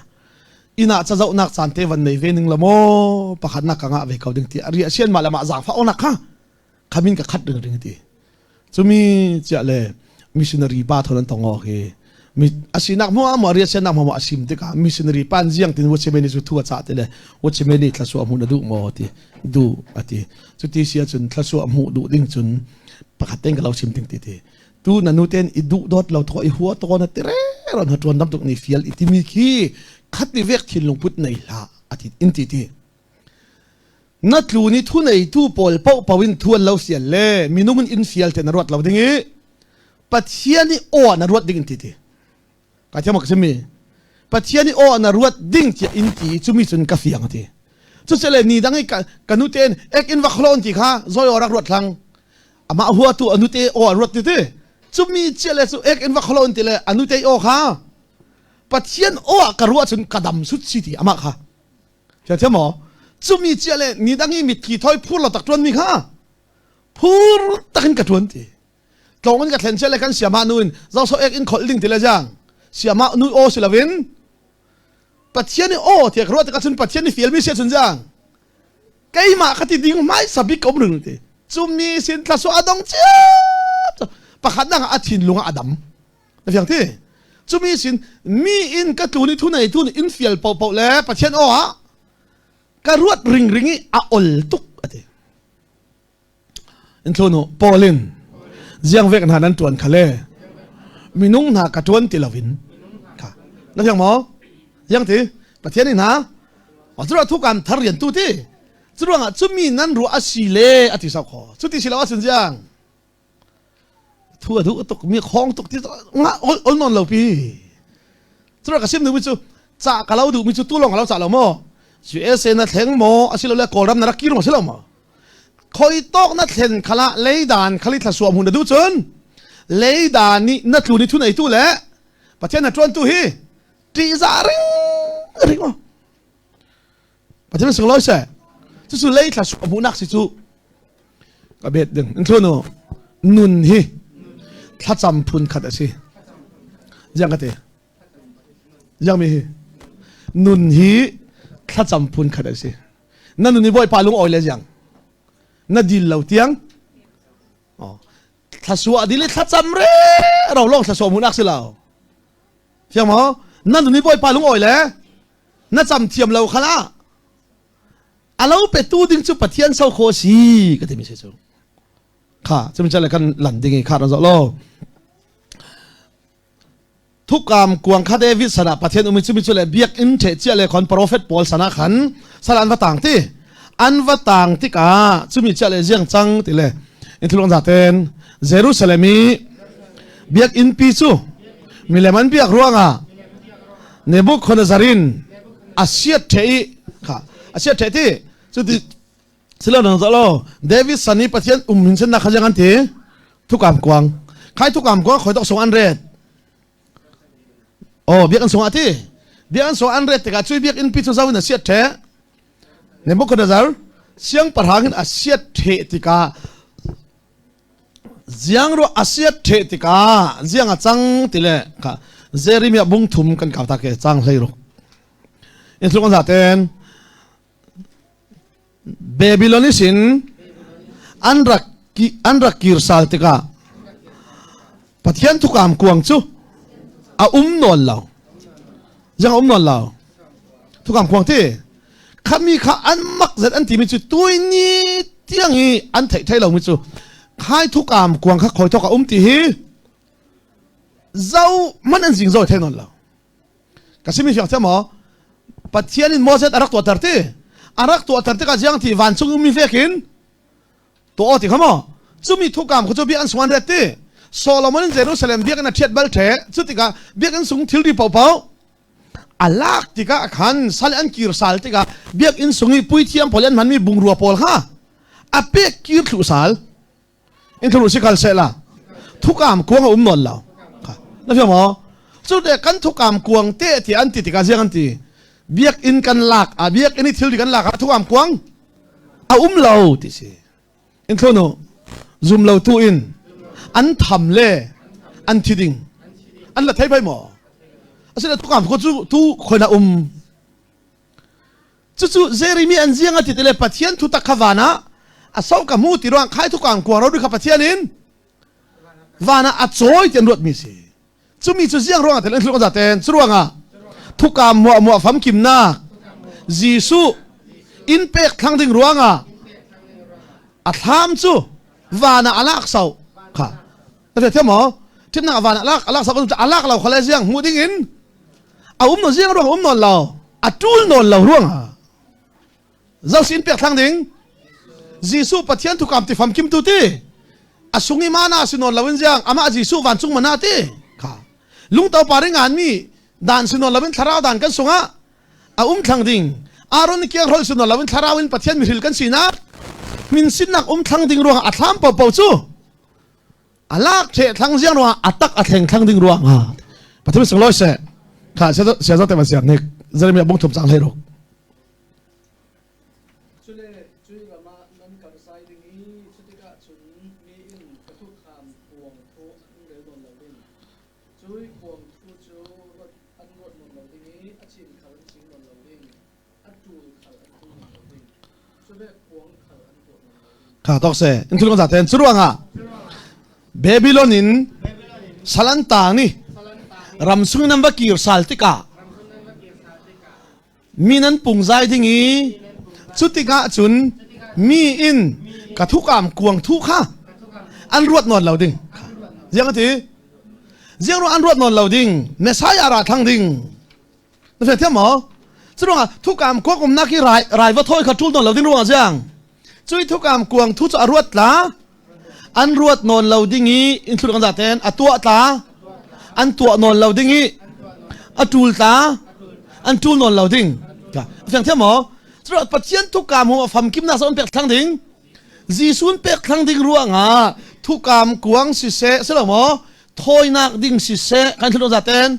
Inn ah cazohnak caan te van nei ve ning la maw pakhatnak ka ngah ve ko ding ti a ria sian mah le mah zaangfah awnak kha khamin ka khat ring ring ti. Cumi chiah le missionary pa thon an tong awk hi mi asinak mo mo ria sianak mo mo asim tikah missionary pan ziang tin wachimeni cu thu a cah ti le wachimeni thlasua hmu na duh maw ti duh ati cuti sia cun thlasua hmuh duh ding cun pakhat ten ka lo sim ting ti ti tu na nu ten i duh dawt lo tho i hua to na ti re ron ha tuan dam tuk ni fial i timi khi khat ni vek thin lungput nei hla ati in ti ti Na tlu ni thu neitu pawl paohpaoh in thu an lo sial le minung in in fial te na ruat lo ding i Pathian i aw na ruat ding in ti ti. Ka thiam ka chimmi. Pathian i aw na ruat ding tiah in ti cumi cun ka fiang ti. Cucele ni dang i ka nu ten ek in va khlon ti kha zoi aw rak ruat hlang. Amah hua tu anu te aw ruat ti ti. Cumi chia le cu ek in va khlon ti le anu te aw kha Pathian aw ka ruah cun ka dam sut si ti amah kha. Thiam maw? Cumi cia le ni dang i mitthli thoi phur lo tak ṭuan mi kha phur takin ka ṭuan ti. Tlawng in ka thlen cia le kan siama nu in zoso ek in kholh ding ti le jang. Siama nu aw si loin Pathian i aw tiah ka ruah tikah cun Pathian i fialmi sia cun jang. Keimah ka ti ding hmai sabik ka um ring ti. Cumi sin thlasu adong ciap. Pakhat nak a thinlung ah a dam. Na fiang ti? Cumi sin mi in ka tlun i thu nei tu nih in fial paohpaoh le Pathian aw ah ka ruat ringring i a ol tuk a ti. In thlun u Paul in ziang vek hna nan tuan khale minung hna ka tuan ti loin kha na fiang maw? Ziang ti? Pathian in ha Cu thukam thar rian tu ti cu ruangah cumi nan ruah a si le a ti sau kho cu ti si lo ahcun ziang Thu a duh tuk mi khong tuk ti nga ol ol non lo pi. Cura ka sim mi cu ca ka lo duh mi cu tu long lo ca lo mo. USA na thleng mo asilo le Kawlram na rak kir mo silo mo. Khoi tok na thlen khala leidan khali thla suam hun na du cun leidan ni na tlu ni thu nei tu le Pathian na tuan tu hi ti za ring ring mo. Pathian sung loi se. Cucu lei thla suam hmuhnak si cu Ka bet ding. In thlunu nun hi thlacam phun khat a si. Ziang ka ti? Ziang mi hi? Nun hi thlacam phun khat a si. Na nun hi Bawipa lung awi le ziang. Na dil lo tiang. Oh. Thlasua dil i thlacam re ro long thlasua munak si lo. Fiang maw? Na nun hi Bawipa lung awi le na cam thiam lo khala a lo petu ding cu Pathian so kho si ka timi si cu kha cumi le kan lan ding i kha ran zoh lo thukam kuang kha David sana Pathian umi cumi cu le biakinn the chia le khon prophet pawl sana khan sal an va tang ti an va tang tikah cumi chia le ziang cang ti le in thilong zaten Jerusalem i biakinn pi cu milem an biak ruangah Nebuchadnezzar in a siat the i kha a siat the ti cuti silo nang lo David san i Pathian um hin sen na kha jang an ti thukam kuang khai thukam kuang khoi tok song an ret oh biak an song ati biak an song an ret tikah cui biak in pi chu zawin a siat the Nebuchadnezzar siangpahrang in a siat the tikah Ziang ruah a siat ṭheh tikah ziang a cang ti le kha Jeremiah bung thum kan kau ta ke cang hlei ruk. In thluk an zaten Babylon sin an rak an rak kir sal tikah Pathian thukam kuang cu a um nawn lo. Ziang a um nawn lo. Thukam kuang ti khami kha an mak zet an timi cu tuini tiang i an theih thei lomi cu khai thukam kuang kha khoi thok a um ti hi zo man an zing zo thei non lo ka simi fiang the maw Pathian in Moses a rak tuahter ti a rak tuahter tikah ziang ti vancung ummi vekin to ti kha maw cumi thukam khu cu biakinn sung an ret ti Solomon in Jerusalem biakinn a ṭhiat bal ṭhe cu tikah biakinn sung thilri paohpaoh a lak tikah khan sal an kir sal tikah biakinn sung i puithiam pawl an hmanmi bungrua pawl kha a pek kir thlu sal in thlu si kal seh la. Thukam kuang a um nawn lo. Na fiang maw? Cu te kan thukam kuang te ti an ti tikah ziang an ti? Biakinn kan lak ah biakinn i thilri kan lak ah thukam kuang a um lo ti si. In thlu zum lo tu in an tham le an thi ding an la thei bai maw? Asina thukam ko cu tu khoina um Cucu Jeremy an ziang a ti le Pathian thutak kha van ah a so ka hmu ti ruang khai thukang kuang ro kha Pathian in van ah a cawi ti an ruat mi si. Cumi cu ziang ruang ah tel an thluk zaten cu ruang ah thukam muah muah famkimnak Jesuh in pek thlang ding ruang ah a thlam cu van ah a lak sau kha na thei thiam maw thimnak van ah lak alak sau alak lo khale ziang hmu ding in a um no ziang ruang um nawn lo a tul nawn lo ruang ah zosin pek thlang ding Jesuh Pathian thukam ti famkim tu ti a sungi mana si nawn lo in ziang amah Jesuh vancung mana ti kha lungto pari ngan mi dan si nawn lo in thlarau dan kan sungah a um thlang ding Aaron kiang hrol si nawn lo in thlarau in Pathian mihril kan sinak min sinnak um thlang ding ruang a thlam po po cu a lak the thlang ziang ruang a tak a thleng thlang ding ruang ha Pathian sung loi se kha sia zo te ma siak nik Jeremiah bung thum chang hlei ruk Cule cui ram ah nan kal sai ding i cutikah cun mi in ka tukham kuang thu an rel nawn lo ding. Cui kuang thu cu an ruat nawn lo ding i a cin khal an cing nawn lo ding. Kha tok se in thil za ten churuanga Babylon in salantang ni ram sung nan va kir sal tikah mi nan pung zai ding i cu tikah cun mi in ka thukam kuang thu kha an ruat nawn lo ding ziang ati ziang ru an ruat nawn lo ding Messiah ra thang ding Na hre thiam maw? Cu ruangah thukam kuak umnak hi rai rai va thawi kha ṭul nawn lo ding ruangah ziang. Cui thukam kuang thu cu a ruat tla an ruat nawn lo ding i in thlut kan zaten a tuah tla an tuah nawn lo ding i a ṭul tla an ṭul nawn lo ding. Fiang thiam maw? Cu Pathian thukam hu a famkimnak sa on pek thlang ding. Jesuh pek thlang ding ruangah thukam kuang siseh silo maw thawinak ding siseh kan thlut zaten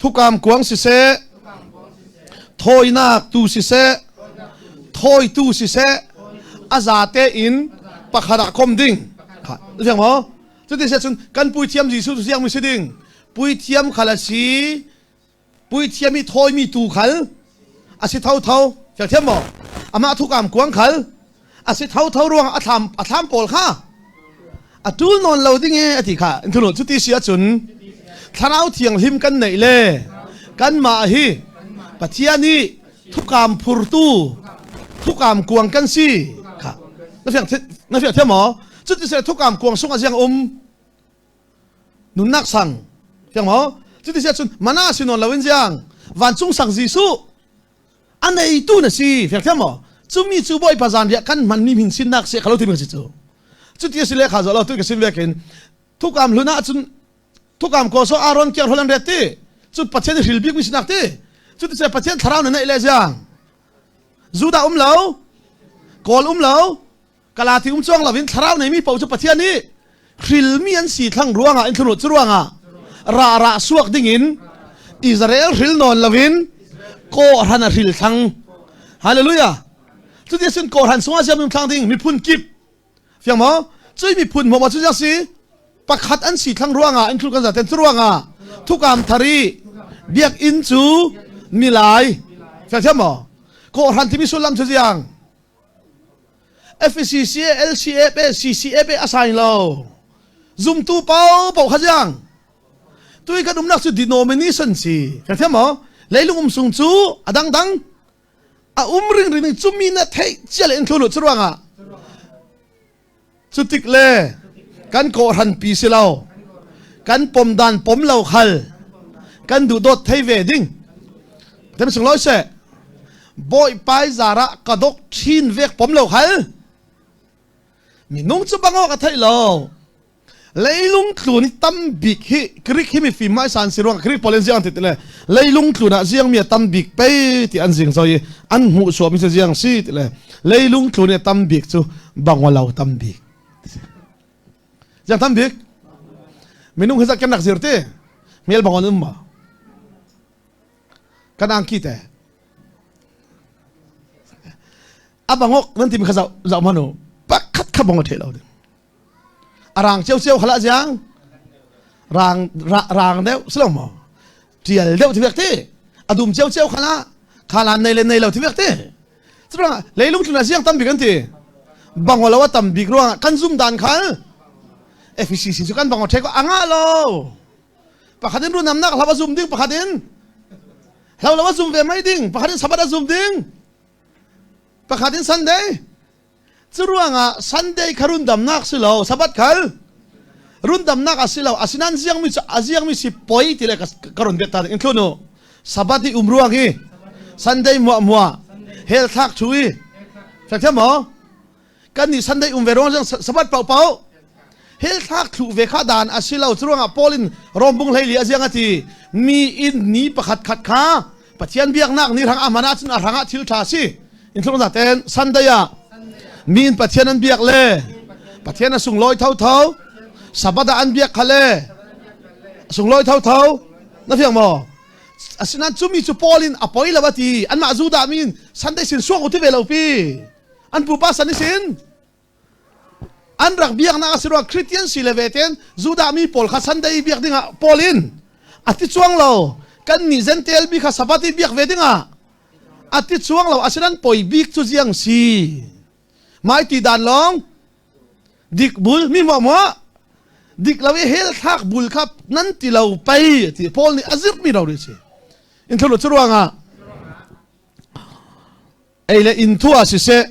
thukam kuang siseh thawinak tu siseh thawitu siseh a zate in pakhat ah kom ding siang maw cuti si cun kan puithiam Jesuh cu siang mi si ding puithiam khal a si puithiam i thawimi tu khal a si tho tho fiang thiam maw amah thukam kuang khal a si tho tho ruang a thlam a thlam pawl kha a tul nawn lo ding e a ti kha in thulu cuti si ahcun thlarau thianghlim kan neih le kanmah hi Pathian i thukam phurtu thukam kuang kan si kha na fiang na fiang thiam maw cuti se thukam kuang sung a ziang um nunnak sang fiang maw cuti si ahcun mana si nawn lo in ziang vancung sang Jesuh a neitu na si fiang thiam maw cumi cu bawipa zanriah kan hmanmi min sinnak si khalo timi si cu cuti si le kha zo lo tu ka sim vekin thukam hlun ah cun thukam ko so Aaron kiar holan ret ti cu Pathian hril bik mi sinak ti cu ti se Pathian thlarau na neih le ziang Judah um lo Kawl um lo Kalati um chuang loin thlarau neimi paoh cu Pathian nih hrilmi an si thlang ruangah in thlunu cu ruangah ra ra suak dingin Israel hril nawn loin kawhhran a hril thlang hallelujah cuti sin kawhhran sungah siam thlang ding miphun kip fiang maw cui miphun mo ma cu si pakhat an si thlang ruangah in thlul kan zaten cu ruangah thukam thari biakinn cu milai fiang thiam maw kawhhran timi sullam cu ziang FCCA, LCF, CCF a sign lo. Zumtu pau pau kha jiang. Tui kan umnak cu denomination si. Ka thiam maw? Leilung um sung cu a dang dang. A um ring ring cumi na theih cia le in thlu cu ruangah. Cu tik le kan kawhhran pi si lo. Kan pom dan pom lo khal. Kan duh dawt thei ve ding. Tem sung loi se. Bawipai zara ka dok thin vek pom lo khal. Minung cu bangawk a theih lo. Leilung tlun hi tam bik hi Greek hi mifim mai san si ruang Greek pawl in ziang ti le leilung tlun ah ziang mi a tam bik pei ti an zing zoi i an hmuh suam mi ziang si ti le leilung tlun i tam bik cu bangwalo tam bik ziang tam bik. Minung hi zat kan rak zir ti. Mel bang on um ma? Kan angki te. A bangok nan ti mi kha zau zau manu. Pakhat kha bong a the lo ding. A rang ceu ceu khala jiang. Rang rang deuh silo mo. Tial deuh ti vek ti. A dum ceu ceu khala khala nei le nei lo ti vek ti. Curuang leilung tlun ah ziang tam bik an ti. Bangwa lo a tam bik ruang kan zum dan khal. FCC cu kan bangwa the ko anga lo. Pakhat in runam nak hlava zum ding pakhat in hlau lo a zum ve mai ding pakhat in sabat a zum ding pakhat in Sunday cu ruangah Sunday kha rundamnak si lo sabat khal rundamnak a si lo asinan ziang mi cu a ziang mi si poi ti le ka run bet ta in thlun u sabat i um ruang hi Sunday muah muah hel thlak thu i fek mo kan nih Sunday um ve ruang sabat pau pau hel thlak thlu ve kha dan a si lo cu ruangah Paul in Rom bung hlei li a ziang a ti mi in ni pakhat khat kha Pathian biaknak ni hrang ahman ahcun a hrangah thil ṭha si. In thlung za ten Sunday ah mi in Pathian an biak le Pathian a sunglawi thotho Sabbath ah an biak kha le sunglawi thotho na fiang maw? Asinain cumi cu Paul in a poi lo a ti anmah Judah mi in Sunday sin suak u ti ve lo pi an pupa san i sin an rak biaknak a si ruang Christian si le ve ten Judah mi pawl kha Sunday biak dingah Paul in a ti chuang lo kan nih Gentile mi kha Sabbath i biak ve dingah a ti chuang lo asinan poi bik cu ziang si mai ti dan long dik bul mi mo mo dik lo i hel thlak bul kha nan ti lo pei ti Paul nih a zirh mi ro ri si in thulu cu ruangah Ei le inn thu ah siseh,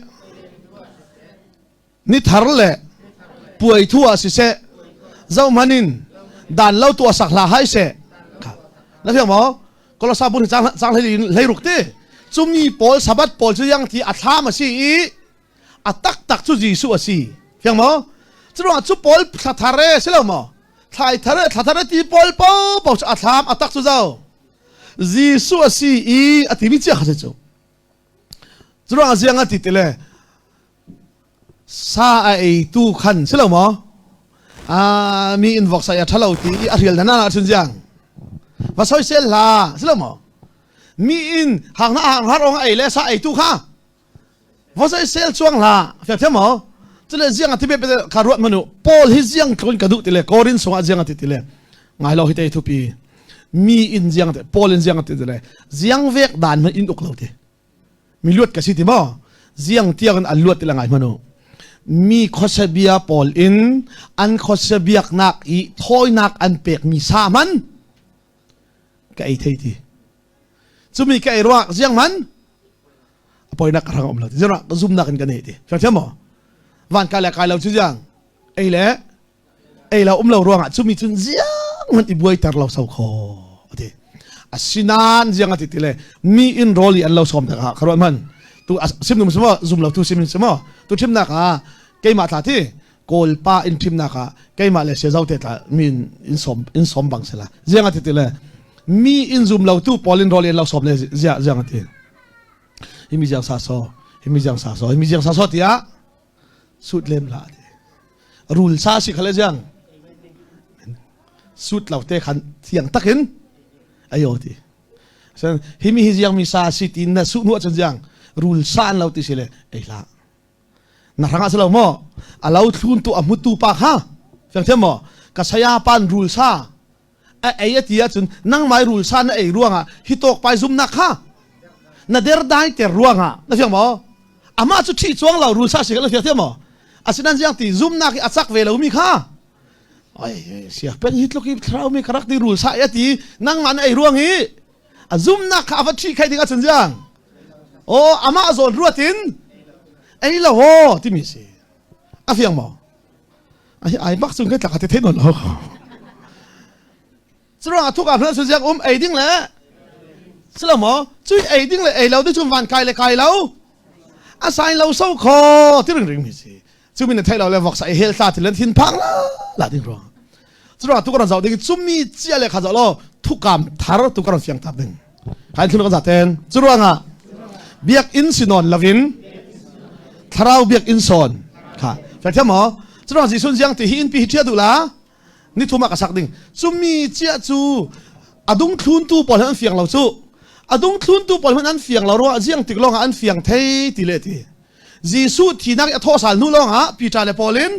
ni thar le puai thu ah siseh, zohhmanh in dan lo tuah sak hlah hai seh. Na fiang maw? Kolosa bun cang cang hlei in hlei ruk ti. Cumi pawl Sabbath pawl cu yang ti a thlam a si i a taktak cu Jesuh a si. Fiang maw? Curuangah cu pawl thla thar e si lo maw? Thlai thar e thla thar e ti pawl po po cu a thlam a tak cu zo. Jesuh a si i a timi cia kha si cu. Curuangah ziang a ti ti le sa a eitu khan si lo maw? Mi in vok sai a ṭhalo ti i a rial na na ahcun ziang va soisel hlah si lo maw? Mi in hang na hang har ong a ei le sa eitu kha va soisel chuang hlah fiang thiam maw? Cule ziang a ti be kha ruat manu Paul hi ziang tlun ka duh ti le Korin sungah ziang a ti ti le ngai lo hi te thupi mi in ziang te Paul in ziang ti le ziang vek dan man in uk lo ti mi luat ka si ti maw ziang tiang in an luat ti la ngai manu mi khosebia pawl in an khosebiaknak i thawinak an pek mi sa man ka ei thei ti cumi ka ei ruak ziang man a poinak ka rang um lo ti ziang ka zumnak in ka nei ti thiam maw van kai le kai lo cu ziang ei le ei lo um lo ruangah cumi cun ziang hmanh i buaiter lo so kho ati asinan ziang ati ti le mi in rawl i an lo som tak ah kharuat man tu sim num simo zum lo tu sim simo tu thimnak ah keimah tla ti kawl pa in thimnak ah keimah le se zo te tla mi in som in som bang sela ziang ati ti le mi in zum lo tu pawl in rawl in lo som le zia ziang ati hi mi ziang sa so hi mi ziang sa so hi mi ziang sa so tiah sut lem la ti rul sa si khale jiang sut lo te khan thiang takin ayo ti san hi mi hi jiang mi sa si tin na su nu chan jiang rul sa an lo ti si le ei la na ranga salo mo a lo thlun tu a mutu pa kha fiang thiam mo ka saya pan rul sa a ei a ti ahcun nangmai rul sa na ei ruangah hi tawk pai zum nak kha na der dai ter ruangah na fiang maw amah cu ṭhi chuang lo rul sa si na fiang thiam maw asinan ziang ti zumnak i a cak ve lo mi kha oi sia pen hi tluk i thlarau mi karak ti rul sa a ti nangmah na ei ruang hi a zumnak kha a va ṭhi khai ding ahcun ziang o amah zawn ruat in ei lo ho timi si a fiang maw ai ai bak chung ke tlak te the non lo curuang thuk ah su ziak um ei ding le silo mo cui ei ding le ei lo ding chung van kai le kai lo a sai lo so kho ti ring ring mi si chu min thai lo le vok sai hel tla ti len thin phang la la ding ruang curuang tu kan zau ding chumi chia le kha zo lo thukam thar tu kan fiang tap ding hai thun kan za ten curuang ah biak in sinon lovin thlarau biak in son kha fa thiam mo curuang Jesuh jiang ti hi in pi hi thia du la. Ni thum ah ka sak ding. Cumi cia cu a dungthluntu pawl an fiang lo cu. A dungthluntu pawl hmanh an fiang lo ruah ziang tik lawng ah an fiang thei ti le ti. Jesuh thinak i a thawh sal hnu lawng ah Peter le Paul in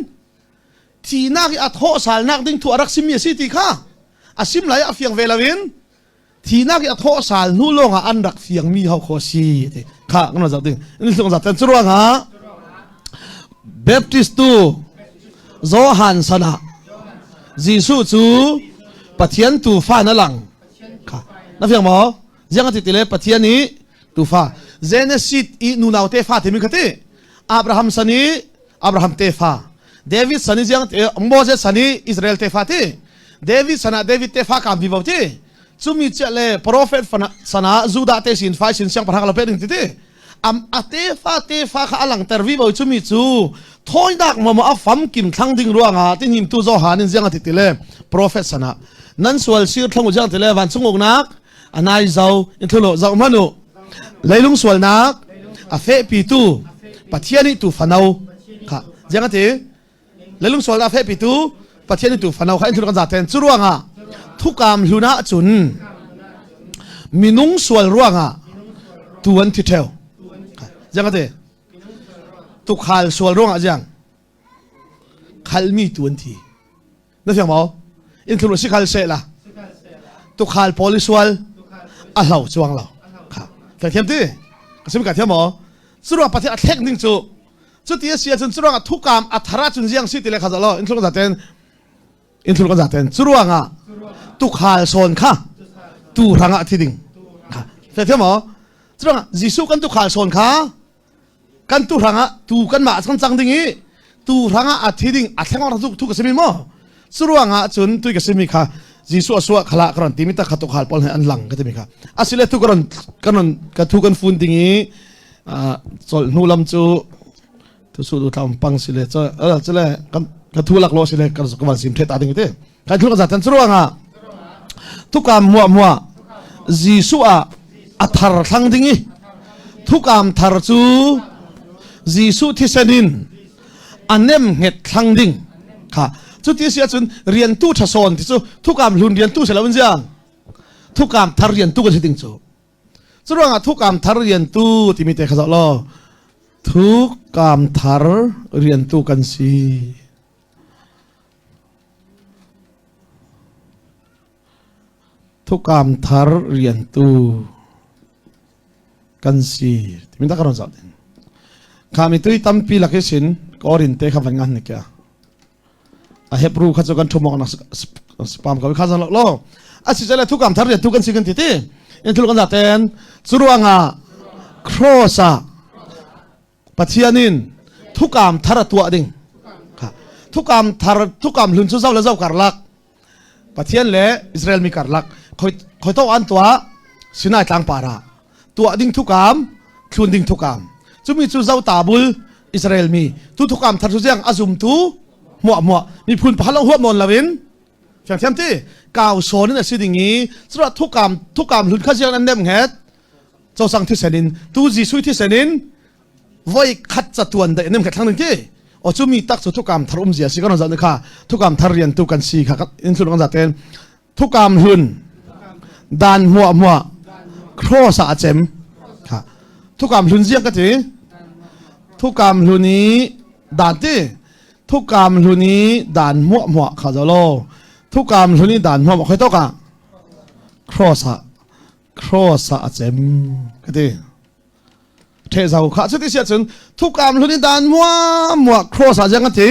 thinak i a thawh salnak ding thu a rak simi a si ti kha a sim lai a fiang ve lo in thinak i a thawh sal hnu lawng ah an rak fiangmi ho kho si ti kha kan zoh ding in hlung zat cu ruangah Baptist tu Johan sana Jesuh cu Pathian tufa na lang kha na fiang maw ziang ti ti le Pathian i tufa Genesis i nunau tefa timi kha ti Abraham san i Abraham tefa David san i ziang Moses san i Israel tefa ti David san ah David tefa kam vi vo ti cumi chiah le prophet sana Judah te sin fai sin siangpahrang lo pe ding ti ti am a tefa tefa kha alang ter vi bo chumi chu thawinak mo mo a fam kim thlang ding ruanga tin him tu zo han in ziang ti ti le prophet sana nan sual sir thlong jiang ti le van chung nak anai zo in thulo zo manu leilung sualnak a fe pi tu pathian i tu fano kha jiang ati leilung sualnak a fe pi tu pathian i tu fano kha in thul kan zaten chu ruanga thukam hluna cun minung sual ruanga tu an thi theu jiang ati tukhal sual ruanga jiang khalmi tu an thi Na fiang maw? In thlu si khal se la. Tukhal pawl i sual a hlo chuang lo. Kha. Ka thiam ti? Ka sim ka thiam maw? Curuang Pathian a thlek ning cu cuti a si ahcun curuang ah thukam a thar ahcun ziang si ti le kha lo in thlu kan zaten in thlu kan zaten curuang ah tukhal sawn kha tu hrang ah thi ding kha ka thiam maw curuang ah Jesuh kan tukhal sawn kha kan tu hrangah tu kan mah cang cang ding i tu hrangah a thi ding a thleng rak thu ka simi mo curuangah cun tui ka simi kha Jesuh a suah khala ka ron timi ta kha tu khal pawl he an lang ka timi kha asile tu ka ron kan ron ka thu kan fun ding i chol hnu lam cu tu su du tlam pang sile cha chile kan ka thu lak lo sile kan ka van sim the ta ding te kan thu ka zatan curuangah thukam mua mua Jesuh ah a thar thlang ding i thukam thar cu Jesuh thisen in a nem nget thlang ding kha cuti si ahcun riantu ṭha sawn ti cu thukam hlun riantu si lo in ziang thukam thar riantu kan si ding cu curuangah thukam thar riantu timi te kha zoh law thukam thar riantu kan si Thukam thar riantu kan si timi dah ka ron zoh ding. Kha mi tui tampi lak hi sin korin te kha van ngan ni kya. A Hebrew kha chu kan thumok na spam ka kha zan lo lo. A si chale thukam thar riantu kan si kan ti ti. In thul kan za ten churuanga cross a Pathian in thukam thar a tuah ding. Thukam thar thukam hlun cu zau le zau karlak Pathian le Israel mi karlak khoi khoi to an tuah Sinai tlang para tuah ding thukam thlun ding thukam cumi cu zau tabul Israel mi tu thukam thar cu ziang azum tu muah muah miphun pakhat lo huap nawn loin fiang thiam ti kau sawn in a si ding i cura thukam thukam hlun kha ziang an nem nget cosang thisen in tu Jesuh thisen in voi khat catuan dai nem khat thlang ding ti o chu mi tak chu thukam thar um zia si kan zan kha thukam thar rian tu kan si kha in thlun kan zaten thukam hlun dan hmuah hmuah cross a chem kha thukam hlun ziang ka ti thukam hlun i dan ti thukam hlun i dan hmuah hmuah kha zolo thukam hlun i dan hmuah hmuah khoi to ka cross a cross ah a cem ka ti the zau kha cuti sia cun thukam hlun in dan mua mua cross ah jang a ti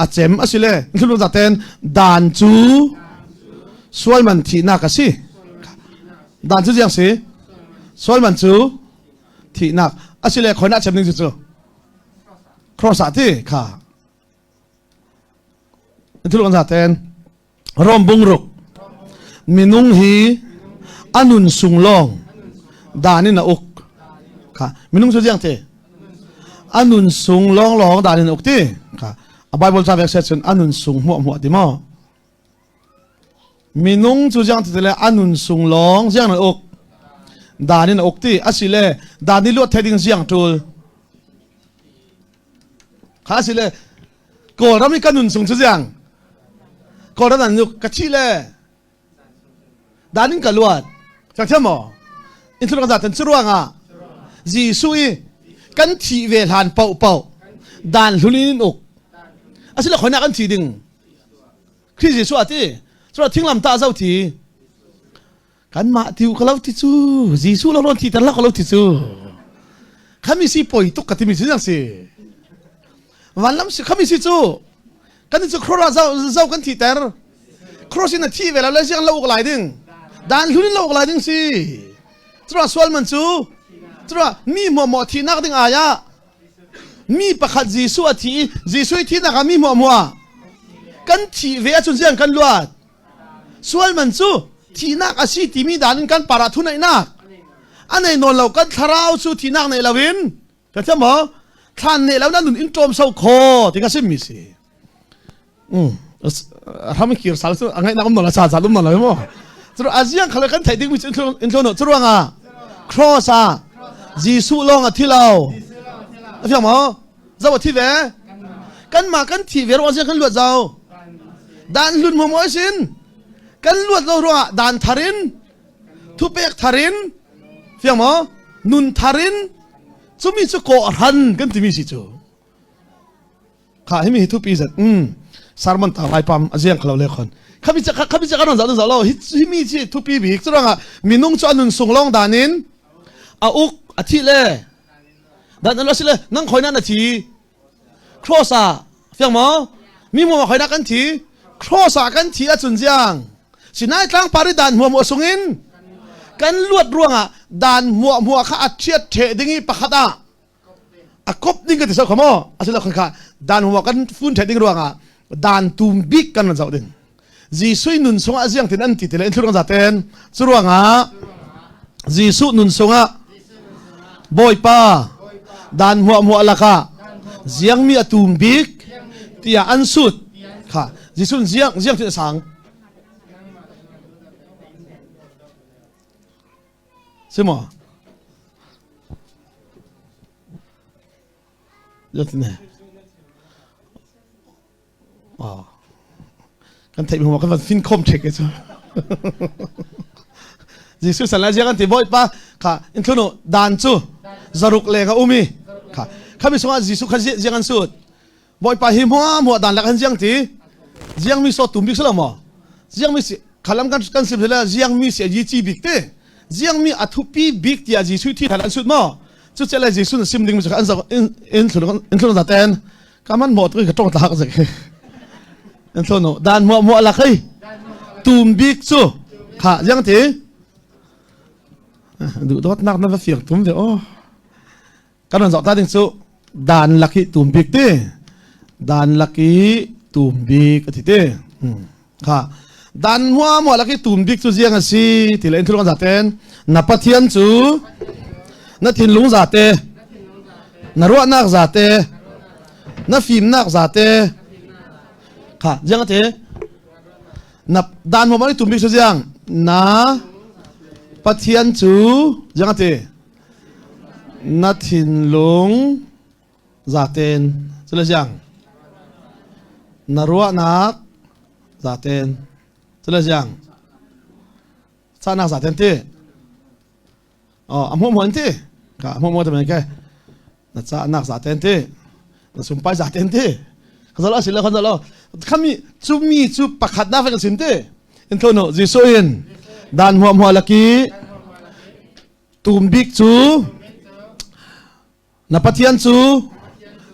a cem a si le hlun zaten dan cu sual man thihnak a si dan cu jiang si sual man cu thihnak a si le khoi na cem ding cu cross ah ti kha thil kan zaten Rom bungruk minung hi anun sung lawng dan in a uk kha minung cu ziang te anun sung lawng lawng dan in a uk ti kha a Bible ca vek set cun anun sung hmuah hmuah ti maw minung cu ziang ti le anun sung lawng ziang na uk dan in a uk ti asile dan ni luat the ding ziang tul kha asile Kawlram i ka nun chung cu ziang? Kawlram an nuk ka thi le dan in ka luat. Cang thiam maw? In thul kan zaten cu ruangah Jesuh i kan thih ve hlan paoh paoh dan hlun in uk. Asile khoina kan thi ding. Khrih Jesuh a ti. Cura thinglam ta zo thi. Kanmah tiu ka lo ti cu Jesuh lo rawn thi ter lo ka lo ti cu. Khami si poi tuk ka timi si jang si. Vanlam si khami si cu kan cu khro zau zau kan thi ter. Cross in a thi ve lo le siang lo uk lai ding. Dan hlun in lo uk lai ding si. Cura sual man cu cura mi mo mo thi nak ding aya mi pakhat Jesuh a thi i Jesuh i thinak ah mi hmuahhmuah kan thih ve ahcun ziang kan luat sual man cu thihnak a si timi dan in kan para thuneihnak a nei nawn lo kan thlarau cu thihnak nei loin ka thiam maw thlan nei lo na nun in ṭawm so kho ti ka sim mi si ram kir sal cu a ngaihnak um nawn la cha cha um nawn lo mo cu aziang khale kan theih ding mi cu in thlo no cu ruangah cross ah Jesuh lawng a thi lo a fiang maw zo a thi ve kan mah kan thi ve ruang kan luat zo dan hlun mo mo sin kan luat lo ruangah dan tharin thupek tharin fiang maw nun tharin cumi cu kawh ran kan timi si cu Kha himi hi thupi zat sermon ta lai pam aziang khalo le khon khabi cha khabi cha kanon za lo hi mi chi thupi bik churanga minung chu anun sung long danin a uk a thi le dan an sile nang khoina na thi cross a fiang mo mi mo khoina kan thi cross a kan thi a chun jiang sinai tlang pari dan hmuam mo sungin kan luat ruangah dan hmuah hmuah kha a thiat the dingi pakhat a a kop ding ka ti so kha maw asilo kha kha dan huma kan fun the ding ruangah dan tum bik kan ran zoh ding Jesuh nun sungah ziang tin an ti ti le in thlurang zaten cu ruangah Jesuh nun sungah Bawipa dan hmuah hmuah lakah ziang mi a tum bik tiah an sut kha Jesuh ziang ziang tin sang Si maw? Yatne. Oh. Kan theih mu kan van fin khom thek e chu. Jesuh san la zia kan ti bawipa kha in thlunu dan cu zaruk le ka umi kha khami sungah Jesuh kha ziang an sut Bawipa hi hmuah hmuah dan lak han ziang ti ziang mi so tum bik silo maw ziang mi si khalam kan kan sim la ziang mi si yi chi bik te ziang mi a thupi bik tia Jesuh thi than an sut maw chu che le Jesuh sim ding mi an in in thlun in thlun za ten kaman mo tu ka tong tlak zek in thlun dan muah muah lak hei tum bik chu kha ziang ti du dot nak na va fiak tum ve o Kan ron zoh ta ding cu dan lak i tum bik ti dan lak i tum bik a ti ti kha dan hua mua lak i tum bik cu ziang a si ti le in thil za ten na pathian cu na thinlung za te na ruahnak za te na fimnak za te kha ziang a ti na dan hua i tum bik cu ziang na pathian cu ziang a ti Na thinlung zaten cule ziang na ruahnak zaten cule ziang cahnak zaten ti oh a hmuh hmuh an ti ka hmuh hmuh te ke na cahnak zaten ti na sumpai zaten ti khazalo asile khazalo khami chu mi chu pakhat na fek sim ti in thono Jesuh in dan hmuah hmuah laki Tum bik cu na Pathian cu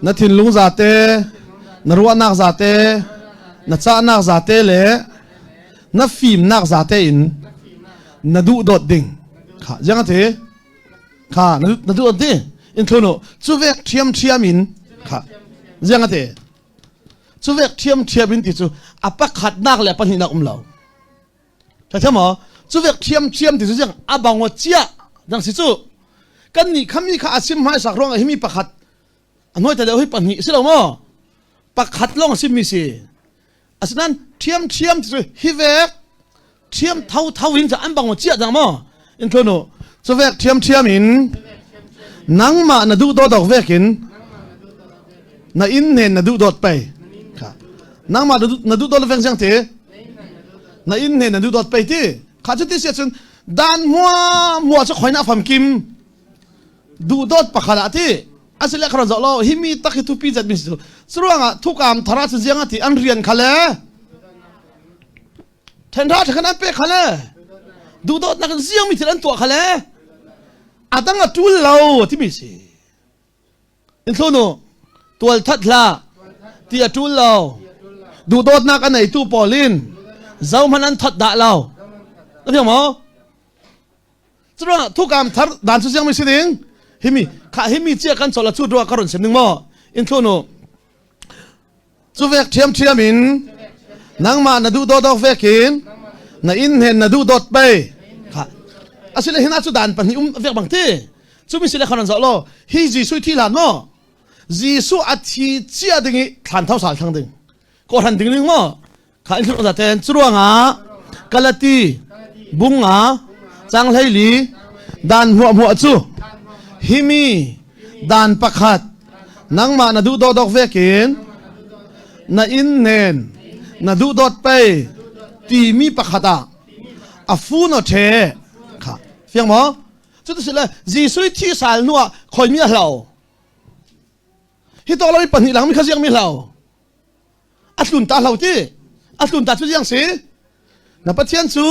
na thinlung zate, na ruahnak zate, na cahnak zate le na fimnak zate in na duh dawt ding. Kha ziang ati? Kha na duh dawt di. In thlunu cu vek ṭhiam ṭhiam in kha ziang ati? Cu vek ṭhiam ṭhiam in ti cu a pakhatnak le a pahnihnak um lo. Thathiam maw? Cu vek ṭhiamṭhiam ti cu ziang a bang wa cia dang si cu. Kan nih khami kha a sim hmaisak ruangah himi pakhat a hnuai ta deuh hi pahnih si lo maw? Pakhat lawng a simmi si. Asinain ṭhiamṭhiam ti cu hi vek ṭhiam tho tho in an bang wa cia dang maw? In thlunu cu vek ṭhiamṭhiam in nangmah na duh dawt awk vek in na inn nen na duh dawt pei. Nangmah na duh dawt vek ziang ti? Na inn he na duhdawt pei ti. Kha cu ti si ahcun dan hmua hmua cu khoin a famkim duhdawt pakhat ah ti. Asile kharon zoh lo hi mi tak hi thupi zat mi si cu. Curuangah thukam thara cu ziang ati an rian kha le thenra thakhan an pek kha le duhdawtnak in ziang mi thil an tuah kha le adang a tul lo timi si. In thlunu tual that hlah ti a tul lo. Duhdawtnak a neitu pawl in zohmanh an that dah lo. Na fiang maw? Curuangah thukam thar dan cu siang mi si ding himi kha himi chia kan chol a chu ruah ka ron sim ding maw? In thlunu cu vek ṭhiamṭhiam in nangmah na duh dawt awk vekin na inn hen na duh dawt pei kha asile hin cu dan pahnih um vek bang ti cu mi sile khan zoh law hi Jesuh thi hlan maw Jesuh a thi cia ding i thlan tho sal thang ding ko hran ding ding maw kha in thlu zaten curuangah Galati bunga changhleili dan hmuah hmuah cu himi dan pakhat nangmah na duh dawdawk vekin na inn nen na duh dawt pei timi pakhat ah a fu no the kha fiang maw cuti sile Jesuh thi sal hnu ah khoi mi a hlau hi to lo pahnih lang mi kha ziang mi hlau a tlun ta hlau ti a tlun ta cu ziang si na pathian cu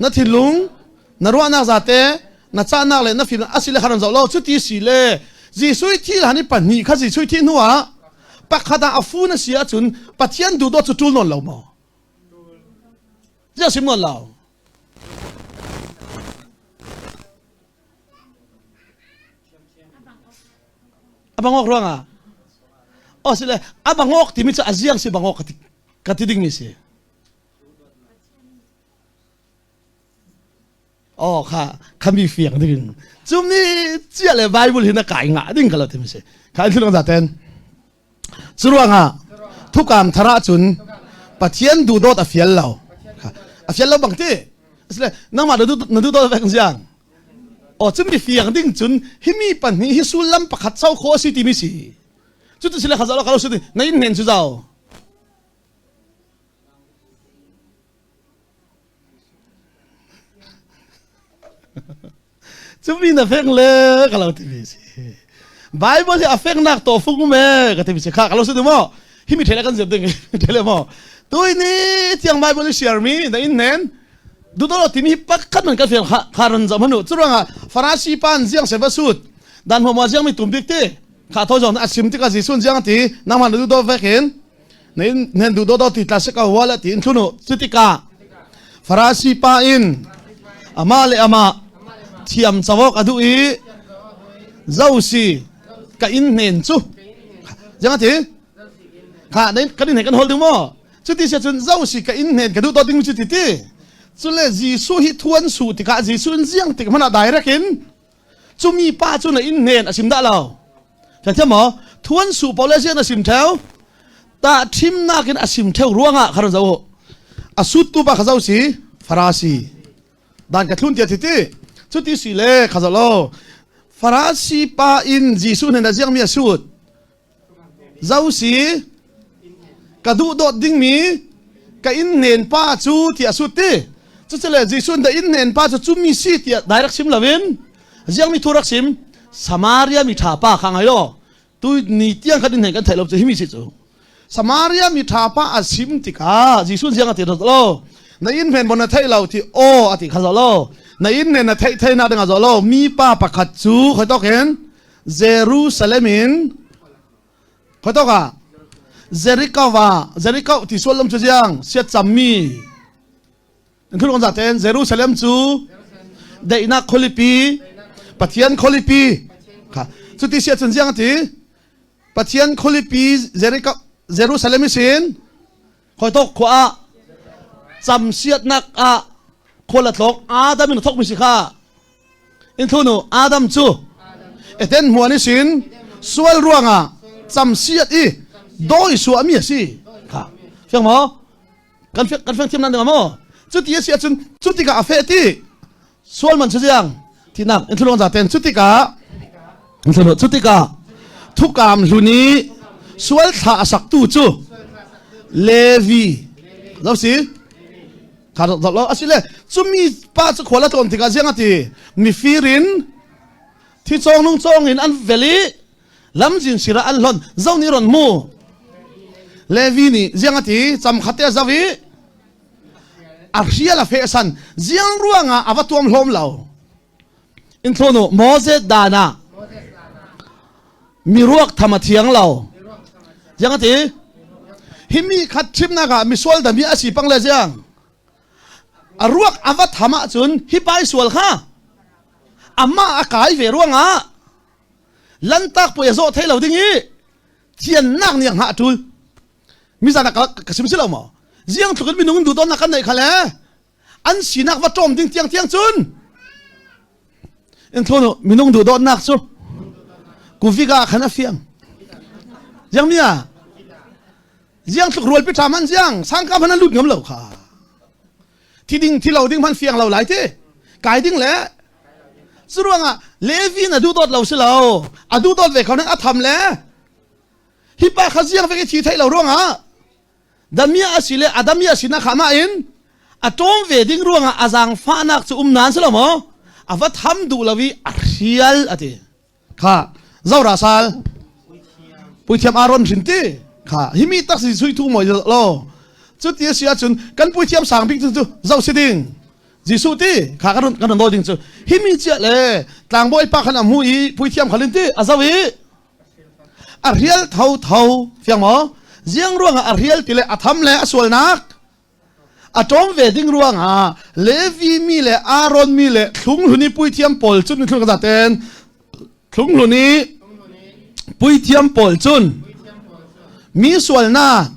na thinlung na ruahnak zate na cahnak le na fim asile kharan zoh lo cuti si le Jesuh thi hlan i pahnih kha Jesuh thi hnu ah pakhat ah a fu na si ahcun Pathian duhdawt cu ṭul nawn lo maw ziang sim nawn lo A bangawk ruangah oh sile a bangawk timi cu a ziang si bangawk ka ti ka ti dingmi si. Oh kha khami fiang ding cum ni cia le Bible hi na kai ngah ding ka lo timi si. Kha thil za ten. Cu ruangah thukam thara cun Pathian duhdawt a fial lo. A fial lo bang ti. Asile nangmah na du na duhdawt vek ziang. Aw cu mi fiang ding cun hi mi pahnih hi sullam pakhat sau kho a si timi si. Cuti sile kha zau lo si na in hnen cu zau. Cu mi na feng le ka lo timi si. Bible hi a fengnak to fung me ka timi si kha ka lo si du mo. Hi mi thele kan zir ding thele mo. Tui ni tiang Bible i share mi na in nen Dudolo timi hi pakhat man kan fiang kha ron zam hanu curuangah Farasi pan ziang se va sut dan ho ma ziang mi tum bik ti kha tho zong a sim tikah Jesuh ziang ti nangmah na dudo vek in nen dudo do ti tla se ka wala ti in thlunu cutikah Farasi pa in ama le ama thiam cawok adu i zo si ka in hnen cu ziang ti kha kan in he kan hol ding maw Cuti si cun zo si ka inn hnen ka duh to ding cu ti ti. Cule Jesuh hi thuan su tikah Jesuh in ziang tik hmanh ah direct in cumi pa cu na inn hnen a sim dah lo. Thiam maw? Thuan su pawl le ziang na sim theo. Ta thimnak in a sim theo ruangah kha zo. A sut tu pa kha zo si Farasi. Dan ka thlun tia ti ti. Cuti si le kha zo lo. Farasi pa in Jesuh hnen a ziang mi a sut. Zo si ka duhdawt dingmi ka inn hnen pa cu tiah a sut ti. Cucule Jesuh nih inn hnen pa cu cumi si tiah direct sim loin ziang mi thu rak sim Samaria mi ṭha pa kha ngai law tu ni tiang khat inn hnen kan theih lo cu himi si cu Samaria mi ṭha pa a sim tikah Jesuh ziang a ti lo na inn hmen bon na theih lo ti aw a ti kha zo lo na inn hmen na theih thei na ding a zo lo mi pa pakhat cu khoi tok hin Jerusalem in khotok ah Jericho ah Jericho ti sullam cu ziang siat cammi thil za ten Jerusalem cu daihnak khualipi Pathian khualipi kha cuti sia cun ziang ti Pathian khualipi Jericho Jerusalem isin khoitok khua ah cam siatnak ah khual a tlawng Adam in a thok mi si kha in thunu Adam cu Eden hmuan i sin sual ruangah cam siat i dawi suah mi a si kha fiang maw kan fiang kan fiang thiam nan ding maw cuti a si ahcun cu tikah a feh ti sual man cu ziang tinak in thulong za ten cu tikah in thulu cu tikah thukam hlun i sual thla a saktu cu Levi zo si. Kha lo asile cumi pa cu khual a tlawn tikah ziang a ti mifir in thi cawng nung cawng in an vel i lamzin sira an hlon zo nih ron mu Levi nih ziang a ti cam khate a zo i a hrial a feh san ziang ruangah a va tuam hlawm lo in thlonu Moses dan ah miruak tham a thiang lo ziang a ti hi mi khat thimnak ah misual dami a si pang le ziang a ruak a va tham ahcun hi pai sual kha amah a kai ve ruangah lantak pui a zawh thei lo ding i thiannak nih hngah tul mizan ah ka sim si lo maw ziang tluk in minung duh tawnnak kan neih kha le an sinak va ṭawm ding tiang tiang cun in thunu minung duh dawtnak cu kuvika khan a fiang ziang mi ah ziang tluk rual pi ṭha man ziang sangka man an lut ngam lo kha thi ding thi lo ding man fiang lo lai ti kai ding le curuangah Levi na duh dawt lo si lo a duh dawt ve kho nang a tham le hi pa kha ziang vek i thi theih lo ruangah Damia a si le Adamia a sinak kha mah in a ṭawm ve ding ruangah a zaangfahnak cu um nan si lo maw? A va tham duh lo i a hrial a ti. Kha zora sal puithiam Aaron hrin ti kha hi mi tak si sui thu moi lo cu ti a si ahcun kan puithiam sang bik cu zo si ding Jesuh ti kha kan kan nawl ding cu hi mi chia le tlangbawi pa khan a hmu i puithiam khalin ti a zo i a rial tho tho fiang maw ziang ruangah a rial ti le a tham le a sualnak a ṭawm ve ding ruangah Levi mi le Aaron mi le thlunghlun i puithiam pawl cun thlung ka ten thlunghlun i puithiam pawl cun mi sualnak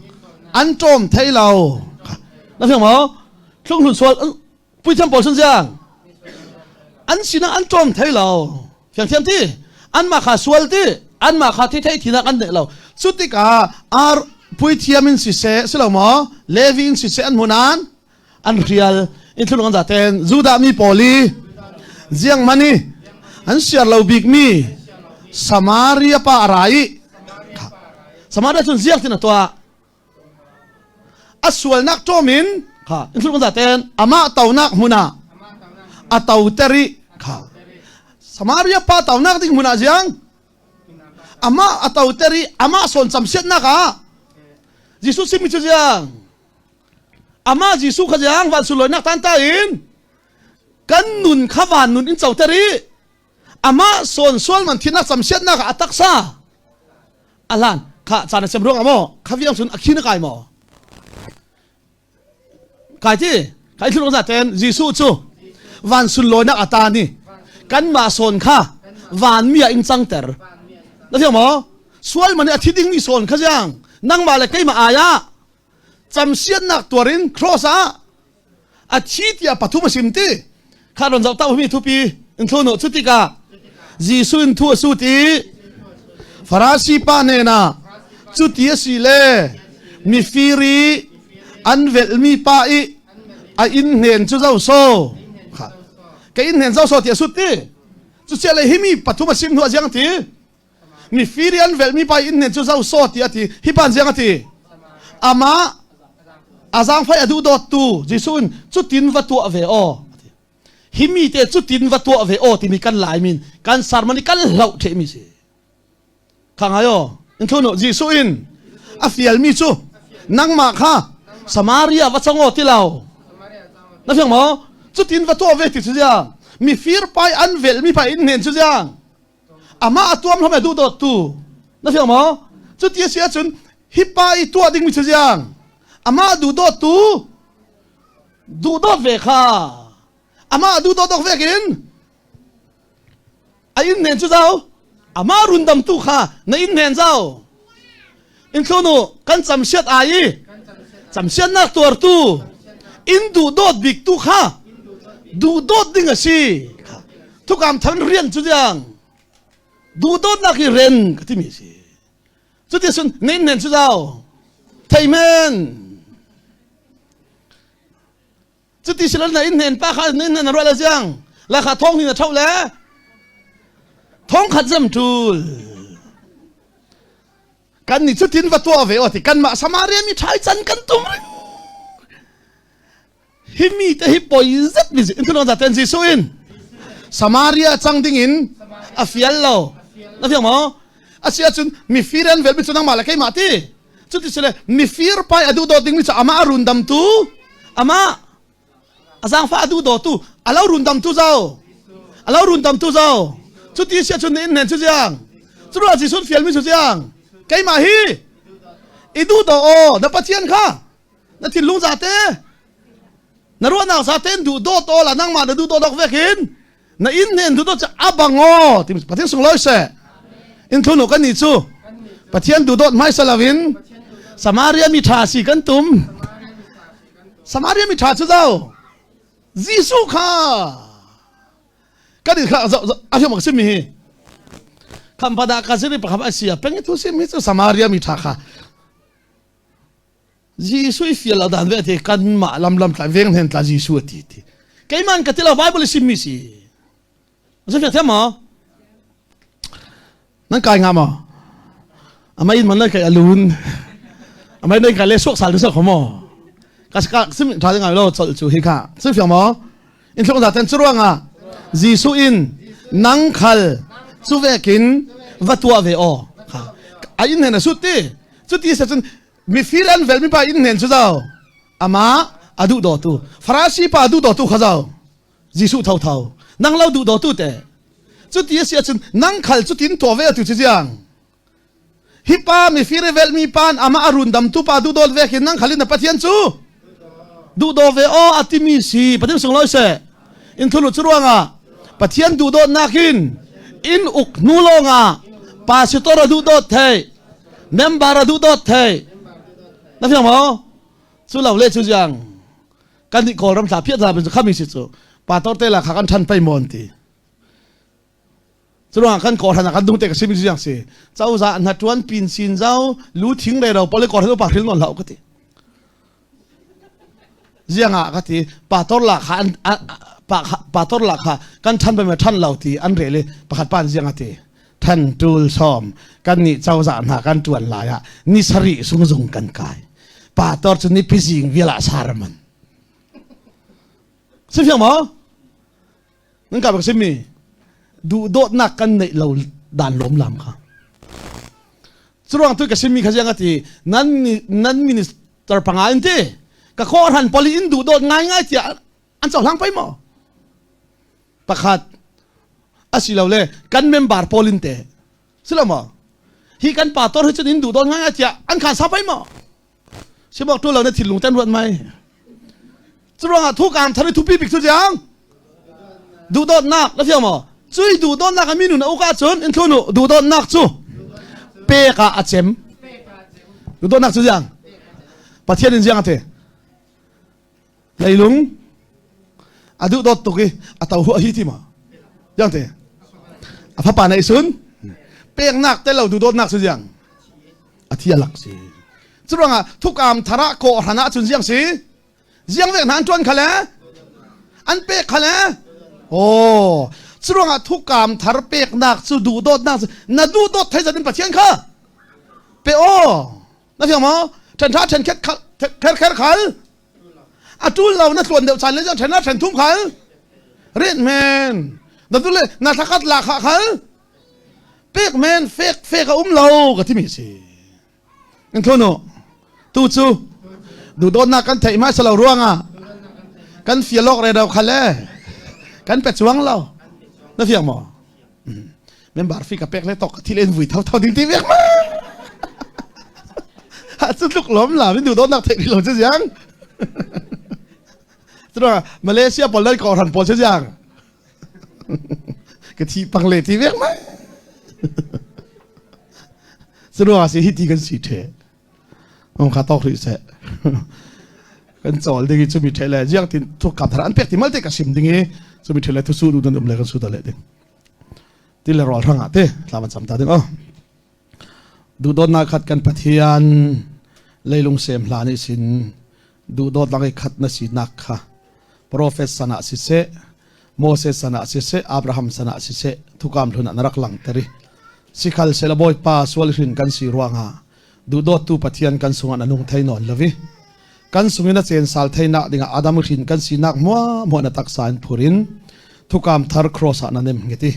an ṭawm thei lo na fiang maw thlunghlun sual puithiam pawl cun ziang an sinah an ṭawm thei lo fiang thiam ti anmah kha sual ti anmah kha thi thei thinak an neih lo cu tikah ar puithiam in siseh silo maw Levi in siseh an hmunan an hrial in thlulung an zaten Judah mi pawl i ziang mani an siar lo bik mi Samaria pa a ra i Samaria cun ziang tin a tuah a sualnak ṭawm in kha in thluk zaten amah tonak hmun ah a toter i kha Samaria pa tonak ding hmun ah ziang amah a toter i amah sawn camsiatnak ah Jesuh simi cu ziang amah Jesuh kha ziang van sunlawinak tan ta in kan nun kha van nun in coter i amah sawn sual man thinak camsiatnak ah a taksa a hlan kha caan a sem ruang ah maw kha viang cun a khi na kai maw kai ti kai thil za ten Jesuh cu van sunlawinak a ta ni kanmah sawn kha van mi ah in cangter na thiang maw sual man a thi ding mi sawn kha ziang nangmah le keimah aya camsiannak tuarin cross ah a thi tiah pathum a sim ti kha ron zoh ta mi thupi in thlu cu tikah Jesuh in thu a su ti Farasi pa hnenah cu ti a si le mifir i an velhmi pa i a inn hnen cu zo so kha ka inn hnen zo so ti a sut ti cu cia le himi pathum a sim hnu a ziang ti mifir i an velhmi pa inn hnen cu zo saw ti a ti hi pan ziang a ti amah a zaangfai a duh dawttu Jesuh in cutin va tuah ve aw hi mi te cutin va tuah ve aw timi kan lai min kan sarmani kan hloh thehmi si kha ngai aw in thunu Jesuh in a fialmi cu nangmah kha Samaria va cang aw ti lo na fiang maw cutin va tuah ve ti cu ziang mifir pai an velhmi pai in hnen cu ziang amah a tuam hlam duh dawt tu na fiang maw cuti a si ahcun hi pa i tuah dingmi cu ziang amah duh dawt tu duh dawt ve kha amah duh dawt dawk vek in a inn nen cu zau amah rundam tu kha na inn nen zau in thlunu kan camsiat ai i camsiatnak tuartu in duh dawt bik tu kha duh dawt ding a si thukam than rian cu diang duh dawtnak hi ren ka timi si cuti sun nen nen cu zau thei men cuti si lo na inn hnen pa kha na inn hnen ruah le ziang la kha thong ni na tho le thong khat zam tul kan ni cutin va tuah ve o ti kan mah Samaria mi thai chan kan tum ring. Hi mi te hi poi zet mi in thun zaten Jesuh in Samaria cang ding in a fial lo. Na fiang maw? Asi ahcun mifir an vel mi cu nangmah le keimah ti. Cuti sile mifir pai a duh dawt ding mi cu amah a rundam tu amah a zaangfah a duh dawtu a lo rundam tu zo a lo rundam tu zo cuti si ahcun na inn hnen cu ziang cu ruah Jesuh fial mi cu ziang keimah hi i duh daw aw na Pathian kha na thinlung zate na ruahnak zate in duh dawt aw la nangmah na duh dawt awk vek hin na inn hnen duh dawt cu abango ti Pathian sunglawi seh in thunu kan nih cu Pathian duh dawt hmaisa loin Samaria mi ṭha si kan tum Samaria mi ṭha cu zo Jesuh kha kan in kha a hiam ak simi hi khampada ka siri pakham asia peng thu sim hi cu Samaria mi ṭha kha Jesuh i fial lo dan ve te kan mah lam lam tla veng hnen tla Jesuh ti ti keiman ka ti lo Bible sim mi si zu fiak thiam maw nan kai nga maw amai in man nan kai alun amai nan kai le suak sal sa khomo ka ka sim tha ngai lo chol chu hi kha su fiak maw in thlong za ten churuanga Jesuh in nang khal chu vekin va tua ve o kha a in hen a sut ti chu ti se chun mifir an vel mi pa in hnen chu zau ama a duh daw tu Farasi pa duh daw tu kha zau Jesuh tho tho nang lo duh daw tu te chu ti si ahcun nang khal chu tin to ve tu chi jiang hi pa mifir vel mi pan ama arun dam tu pa duh dawt ve khin nang khalin na Pathian chu duh daw ve o atimi si Pathian sung loi se in thulu chu ruanga Pathian duh dawt nakin in uk hnu longa pastor a duh dawt thei member a duh dawt thei na fiang maw cu lo le cu jiang kan nih kawlram thla phiat la khami si cu pastor te la kha kan than pai mon ti cu ruangah kan kawhran ah kan dung te ka simi jiang si cozah hna tuan pin sin zau lu thing re ro pole kawhran upa hril non hlau ka ti ziang ah ka ti pastor la kha an pastor la kha kan than pai ma than lo ti an re le pakhat pan ziang ati than tul som kan nih cozah hna kan tuan lai ah ni sarih sungzung kan kai pastor cu ni pizing viala saraman si fiang maw nan ka bak simi duhdawtnak kan neih lo dan lawm lam kha curuang tu ka simi kha ziang ati nan nan minister panga in ti ka kho han poli in duhdawt ngai ngai tiah an cohlang pei maw pakhat asilo le kan member pawl in te silo maw hi kan pastor hi cun in duh dawn ngai ngai tiah an khan sa pei maw sibok tu lo na thinlung ten ruat mai curuangah thu kaam thar i thupi bik cu jiang duhdawtnak na fiang maw cui duhdawtnak a minun a uk ahcun in thlunu duhdawtnak cu pek ah a cem duhdawtnak cu jiang Pathian in jiang ate leilung a duh dawt tuk i a to huah hi ti ma jiang te a fapa nei sun peknak te lo duhdawtnak cu jiang a thi a lak si curuangah thukam thara ko hrana cun jiang si ziang vek hna an ṭuan khal eh an pek khal eh oh curuangah thukam thar peknak cu duhdawtnak cu na duhdawt thei zat in Pathian kha pe aw na fiang maw ṭhen ṭha ṭhen khet kher kher khal a ṭul lo na tluan deuh chan le ṭhen na ṭhen thum khal ret men na tu le na thlakat la kha khal pek men fek fek a um lo ka timi si in thunu tu cu duhdawtnak kan theih ma salo ruangah kan fialok re do khale kan pe chuang lo na fiang maw member fi ka pek le tok thil en vui thau thau ding ti vek ma ha chu tluk lom la min duhdawtnak theih lo chu jiang Tura Malaysia pol dai ko ran pol chu jiang ka thi pang le ti vek mai Curuangah si hiti kan si ṭhe. Ong kha tawk rih seh. Kan cawl ding i cumi ṭhe le ziang tin thuk kam thar an pek ti malte ka sim ding i cumi ṭhe le thu su du dan um le kan su ta le ding. Ti le rol hrang ah te tla van cam ta ding o. Duhdawtnak khat kan Pathian leilung sem hlan i sin duhdawtnak i khat na sinak kha profet sana siseh Moses sana siseh Abraham sana siseh thukam hlun ah na rak langhter i sikhal sela Bawipa sual hrin kan si ruangah duhdawttu Pathian kan sungah na nung thei nawn lovi. Kan sungin a cen sal theinak dingah Adam hrin kan sinak muah na taksa in phurin thukam thar cross ah na nem ngeti.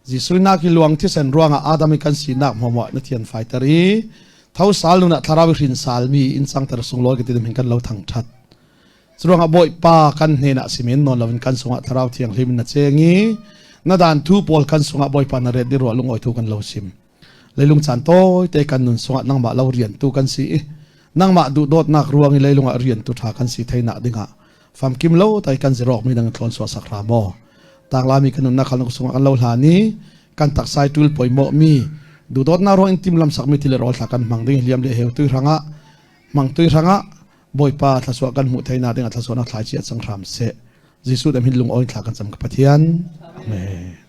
Jesuh nak hi luang thisen ruangah Adam i kan sinak muah na thian faiter i tho sal nun ah thlarau hrin sal mi in cangter sunglawi ka ti hin kan lo thang that. Curuangah Bawipa kan hnenah simen nawn loin kan sungah Thlarau Thianghlim na cheng i na dan thu pawl kan sungah Bawipa na ret di ruah lungawi thu kan lo sim. Leilung caan tawi te kan nun sungah nangmah lo rian tu kan si i nangmah duhdawtnak ruang i leilung ah rian tu ṭha kan si theinak dingah famkim lo tai kan zirok mi nang thlawn suah sak hra maw. Tanglami kan nunnak khal sungah kan lo hlan i kan taksai tul poimawh mi duhdawtnak ruang in timlam sak mi thil le rawl thla kan hmang ding hliam le heu tui hrangah mang tui hrangah Bawipa thluachuah kan hmuh theinak dingah thluachuahnak thlai chi a cang hram seh. Jesuh dam hin lung awi thla kan cam ka Pathian. Amen.